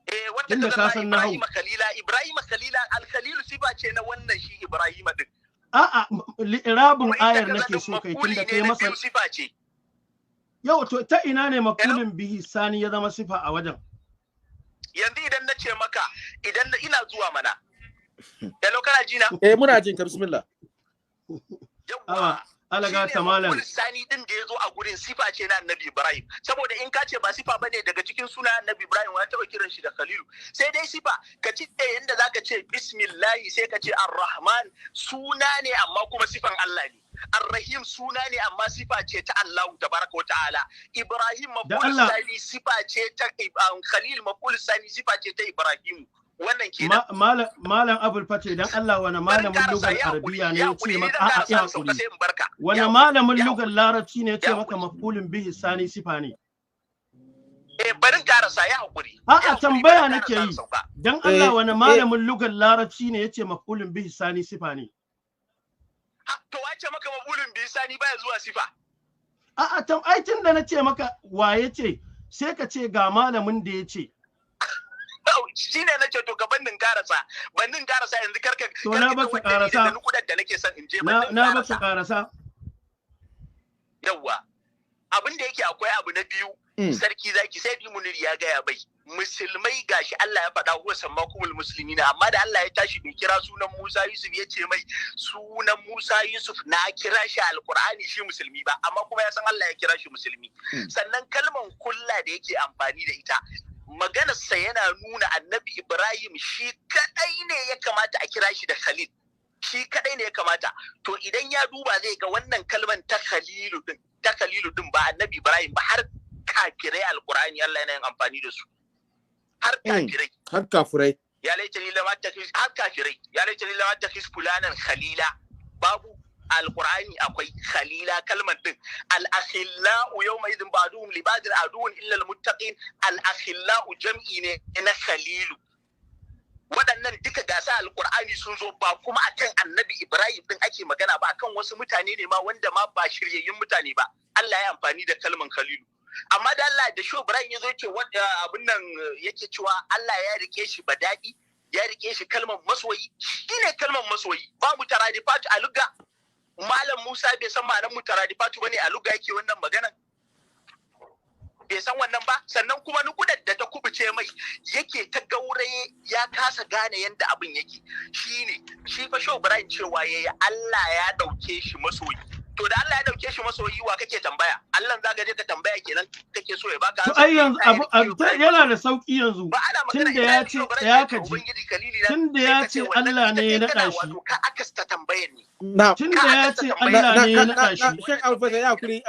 [SPEAKER 3] Eh wattakazallahu Ibrahim khalila, Ibrahim khalila, al-khalil sifa ce na wannan shi Ibrahim din.
[SPEAKER 1] A'a, li'irabin ayar nake so kai tunda kai masa
[SPEAKER 3] sifa ce.
[SPEAKER 1] Yau to ta ina ne mafulin bihi sani ya zama sifa a wajen?
[SPEAKER 3] Yanzu idan na ce maka, idan ina zuwa mana. Hello, kana ji na?
[SPEAKER 2] Eh muna jin ka, bismillah.
[SPEAKER 3] Yawwa.
[SPEAKER 1] Alaga ta malam.
[SPEAKER 3] Shine sani din da yazo a gurin sifa ce na Annabi Ibrahim. Saboda in ka ce ba sifa bane daga cikin suna Annabi Ibrahim, wa taba kiran shi da Khalilu. Sai dai sifa, ka ci yanda zaka ce bismillah sai ka ce Ar-Rahman suna ne amma kuma sifan Allah ne. Ar-Rahim suna ne amma sifa ce ta Allah tabaraka wa ta'ala. Ibrahim maf'ul sani sifa ce ta Khalil maf'ul sani sifa ce ta Ibrahim. Wannan kenan.
[SPEAKER 1] Malam Abul Fate, dan Allah wani malamin lugar Arabiya ne ya ce maka a'a ya hakuri. Wani malamin lugar Larabci ne ya ce maka maf'ulun bihi sani sifa ne?
[SPEAKER 3] Eh barin karasa, ya hakuri.
[SPEAKER 1] A'a tambaya nake yi. Dan Allah wani malamin lugar Larabci ne ya ce maf'ulun bihi sani sifa ne?
[SPEAKER 3] To wace maka maf'ulun bihi sani baya zuwa sifa?
[SPEAKER 1] A'a tam ai tun da na ce maka waye ce sai ka ce ga malamin da ya ce.
[SPEAKER 3] Shi ne nace to gabanin karasa, bannin karasa yanzu karka
[SPEAKER 1] to na baka karasa
[SPEAKER 3] da nake son in je
[SPEAKER 1] na baka karasa.
[SPEAKER 3] Yawa abin da yake akwai abu na biyu, sarki zaki sai Munir ya gaya bai musulmai gashi Allah ya faɗa huwa sammakumul muslimina, amma da Allah ya tashi bai kira sunan Musa Yusuf ya ce mai sunan Musa Yusuf na kira shi alqur'ani shi musulmi ba, amma kuma ya san Allah ya kira shi musulmi. Sannan kalman kulla da yake amfani da ita, maganarsa yana nuna Annabi Ibrahim shi kadai ne ya kamata a kira shi da Khalil, shi kadai ne ya kamata. To idan ya duba zai ga wannan kalman ta Khalilu din, ta Khalilu din ba Annabi Ibrahim ba, har kafirai alqur'ani Allah yana yin amfani da su, har kafirai,
[SPEAKER 2] har kafirai
[SPEAKER 3] ya laita ni lam attakhis, har kafirai ya laita ni lam attakhis fulanan khalila, babu alqur'ani akwai khalila kalmar din. Al-akhillau yawma idhin ba'duhum li ba'din aduwwun illa al-muttaqin, al-akhillau jam'i ne na khalilu.
[SPEAKER 4] Waɗannan duka gasa Alƙur'ani sun zo, ba kuma akan Annabi Ibrahim din ake magana ba, akan wasu mutane ne ma wanda ma ba shiryayyun mutane ba. Allah ya amfani da kalman Khalilu. Amma da Allah da Shehu Ibrahim ya zo ce abin nan yake cewa Allah ya rike shi badadi, ya rike shi kalmar masoyi, shine kalmar masoyi. Ba mutaradifatu a lugga. Malam Musa bai san ma'anar mutaradifatu bane a lugga yake wannan maganan. Bai san wannan ba. Sannan kuma nukudar da ta kubuce mai yake ta gauraye, ya kasa gane yadda abin yake, shine shi fa Shehu Ibrahim cewa yayi Allah ya dauke shi masoyi. To da Allah ya dauke shi masoyi, wa kake tambaya? Allah zaka je ka tambaya kenan kake so ya baka?
[SPEAKER 1] To ai yanzu abu yana da sauki yanzu, tunda ya ce ya kaji, tunda ya ce Allah ne ya naɗa shi.
[SPEAKER 4] Ka akasta tambayar ne.
[SPEAKER 1] Tunda ya ce Allah ne ya naɗa shi.
[SPEAKER 2] Sheikh Alfa, ya kuri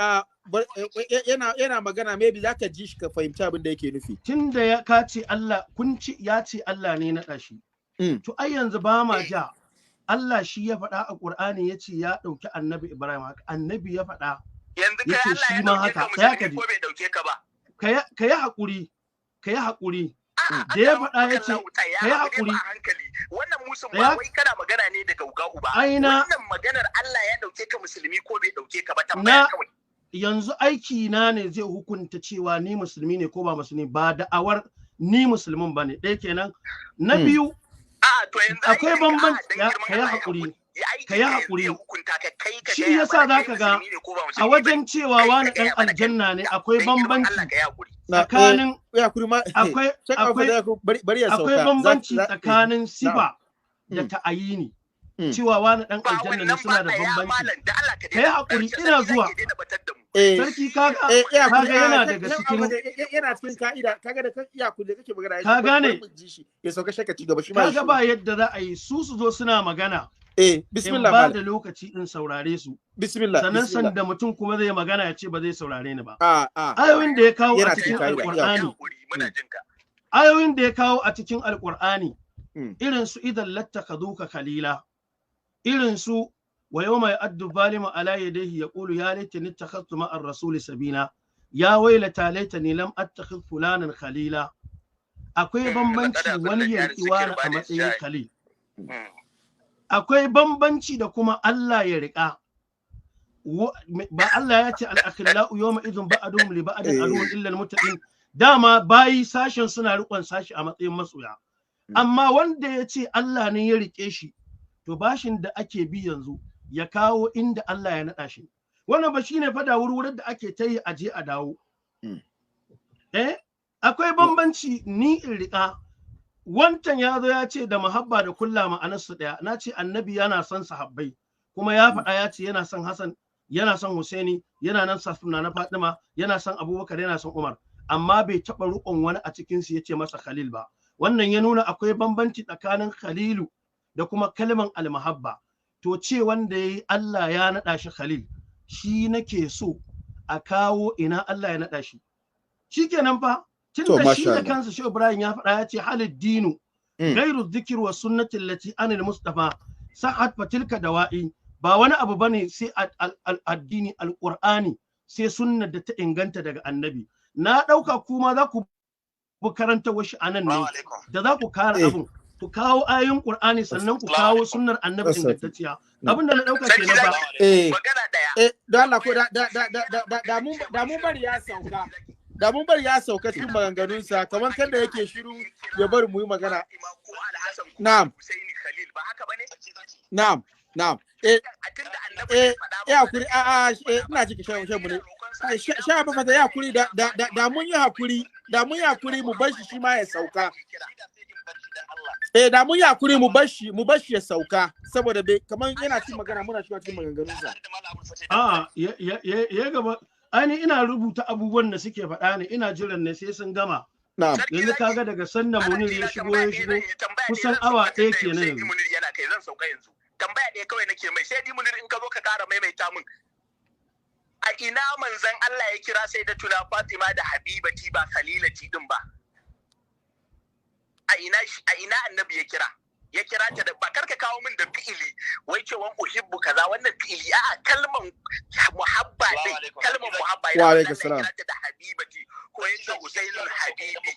[SPEAKER 2] yana magana, maybe zaka ji shi ka fahimci abin da yake nufi.
[SPEAKER 1] Tunda ya ka ce Allah kun ci, ya ce Allah ne ya naɗa shi. To ai yanzu ba ma ja. Allah shi ya faɗa a Ƙur'ani, ya ce ya ɗauki Annabi Ibrahim haka, Annabi ya faɗa.
[SPEAKER 4] Yanzu kai Allah ya ɗauke ka musulmi ko bai ɗauke ka ba?
[SPEAKER 1] Ka yi haƙuri, ka yi haƙuri. Da ya faɗa ya ce, ka yi haƙuri.
[SPEAKER 4] Wannan musun ba wai kana magana ne daga uga ba.
[SPEAKER 1] Aina
[SPEAKER 4] wannan maganar Allah ya ɗauke ka musulmi ko bai ɗauke ka ba, tambaya kawai.
[SPEAKER 1] Yanzu aiki na ne zai hukunta cewa ni musulmi ne ko ba musulmi ba, da'awar ni musulmin ba ne. Ɗaya kenan. Na biyu, akwai bambanci. Ka yi haƙuri, ka yi haƙuri. Shi yasa za ka ga a wajen cewa wani ɗan aljanna ne, akwai bambanci tsakanin akwai bambanci tsakanin sifa da ta'ayini. Cewa wani ɗan aljanna ne suna da bambanci. Ka yi haƙuri, ina zuwa. Sarki, kaga yana daga cikin
[SPEAKER 2] Yana cikin ka'ida, kaga da iya ku da kake magana.
[SPEAKER 1] Ka gane?
[SPEAKER 2] Ya sauka shaka ci gaba shi ma.
[SPEAKER 1] Kaga ba yadda za a yi su zo suna magana
[SPEAKER 2] Bismillah.
[SPEAKER 1] In ba da lokaci in saurare su.
[SPEAKER 2] Bismillah.
[SPEAKER 1] Sannan sanda mutum kuma zai magana ya ce ba zai saurare ni ba.
[SPEAKER 2] A a
[SPEAKER 1] Ayoyin da ya kawo a cikin Alqur'ani, ayoyin da ya kawo a cikin Alqur'ani, irin su "idan lattakaduka khalila", irin su "wa yawma ya'addu zalimu ala yadayhi yaqulu ya laitani ittakhadhtu ma'a ar-rasuli sabila ya waylata laitani lam attakhidh fulanan khalila". Akwai bambanci wani ya wani a matsayin khalil, akwai bambanci da kuma Allah ya riƙa. Ba Allah ya ce "al-akhillau yawma idhin ba'duhum li ba'din aduwwun illa al-muttaqin"? Dama bayi sashen suna riƙon sashi a matsayin masoya. Amma wanda ya ce Allah ne ya riƙe shi, to bashin da ake bi yanzu ya kawo inda Allah ya naɗa shi. Wannan ba shine fada wurwurin da ake ta yi a je a dawo. Akwai bambanci ni in riƙa. Wancan ya zo ya ce da muhabba da kulla ma'anarsu ɗaya. Na ce Annabi yana son sahabbai, kuma ya faɗa ya ce yana son Hassan, yana son Husaini, yana nan safina na Fatima, yana son Abubakar, yana son Umar, amma bai taɓa riƙon wani a cikin su yace masa Khalil ba. Wannan ya nuna akwai bambanci tsakanin Khalilu da kuma kalman almahabba. To ce wanda yayi Allah ya naɗa shi Khalil, shi nake so a kawo ina Allah ya naɗa shi. Shikenan fa. Tunda shi da kansa shi Ibrahim ya faɗa ya ce "halid dinu gairu dhikr wa sunnati allati anil mustafa sa'at fatilka dawa'i". Ba wani abu bane sai addini Alqur'ani, sai sunnar da ta inganta daga Annabi. Na ɗauka kuma za ku bi karanta washi anan ne da za ku kare abun, ku kawo ayoyin Qur'ani, sannan ku kawo sunnar Annabi ingantacciya. Abin da na ɗauka kenan ba.
[SPEAKER 2] Eh, don Allah ko da mun bari ya sauka, da mun bari ya sauka cikin maganganunsa, kamar kan da yake shiru ya bari mu yi magana. Na'am, na'am, na'am. Eh, hakuri, a ina ciki shan mu ne sha ba fata ya hakuri. Da mun yi hakuri, da mun yi hakuri mu bar shi shi ma ya sauka. Da mun yi hakuri mu bar shi ya sauka, saboda bai kamar yana cikin magana muna shiga cikin maganganunsa.
[SPEAKER 1] A ya gaba ani ina rubuta abubuwan da suke faɗa ne, ina jiran ne sai sun gama. Yanzu kaga daga sanda Munir ya shigo kusan awa 1 kenan yanzu.
[SPEAKER 4] Munir yana kai, zan sauka yanzu. Tambaya ɗaya kawai nake mai, sai di Munir in ka zo ka kara maimaita min. A ina manzon Allah ya kira sai da tuna Fatima da Habibati, ba Khalilati din ba? A ina Annabi ya kira ta da ba? Karka kawo min da fi'ili wai cewan uhibbu kaza, wannan fi'ili. A'a, kalman muhabba dai, kalman muhabba.
[SPEAKER 2] Wa alaikum salam.
[SPEAKER 4] Kira ta da Habibati ko yace Husainul Habibi.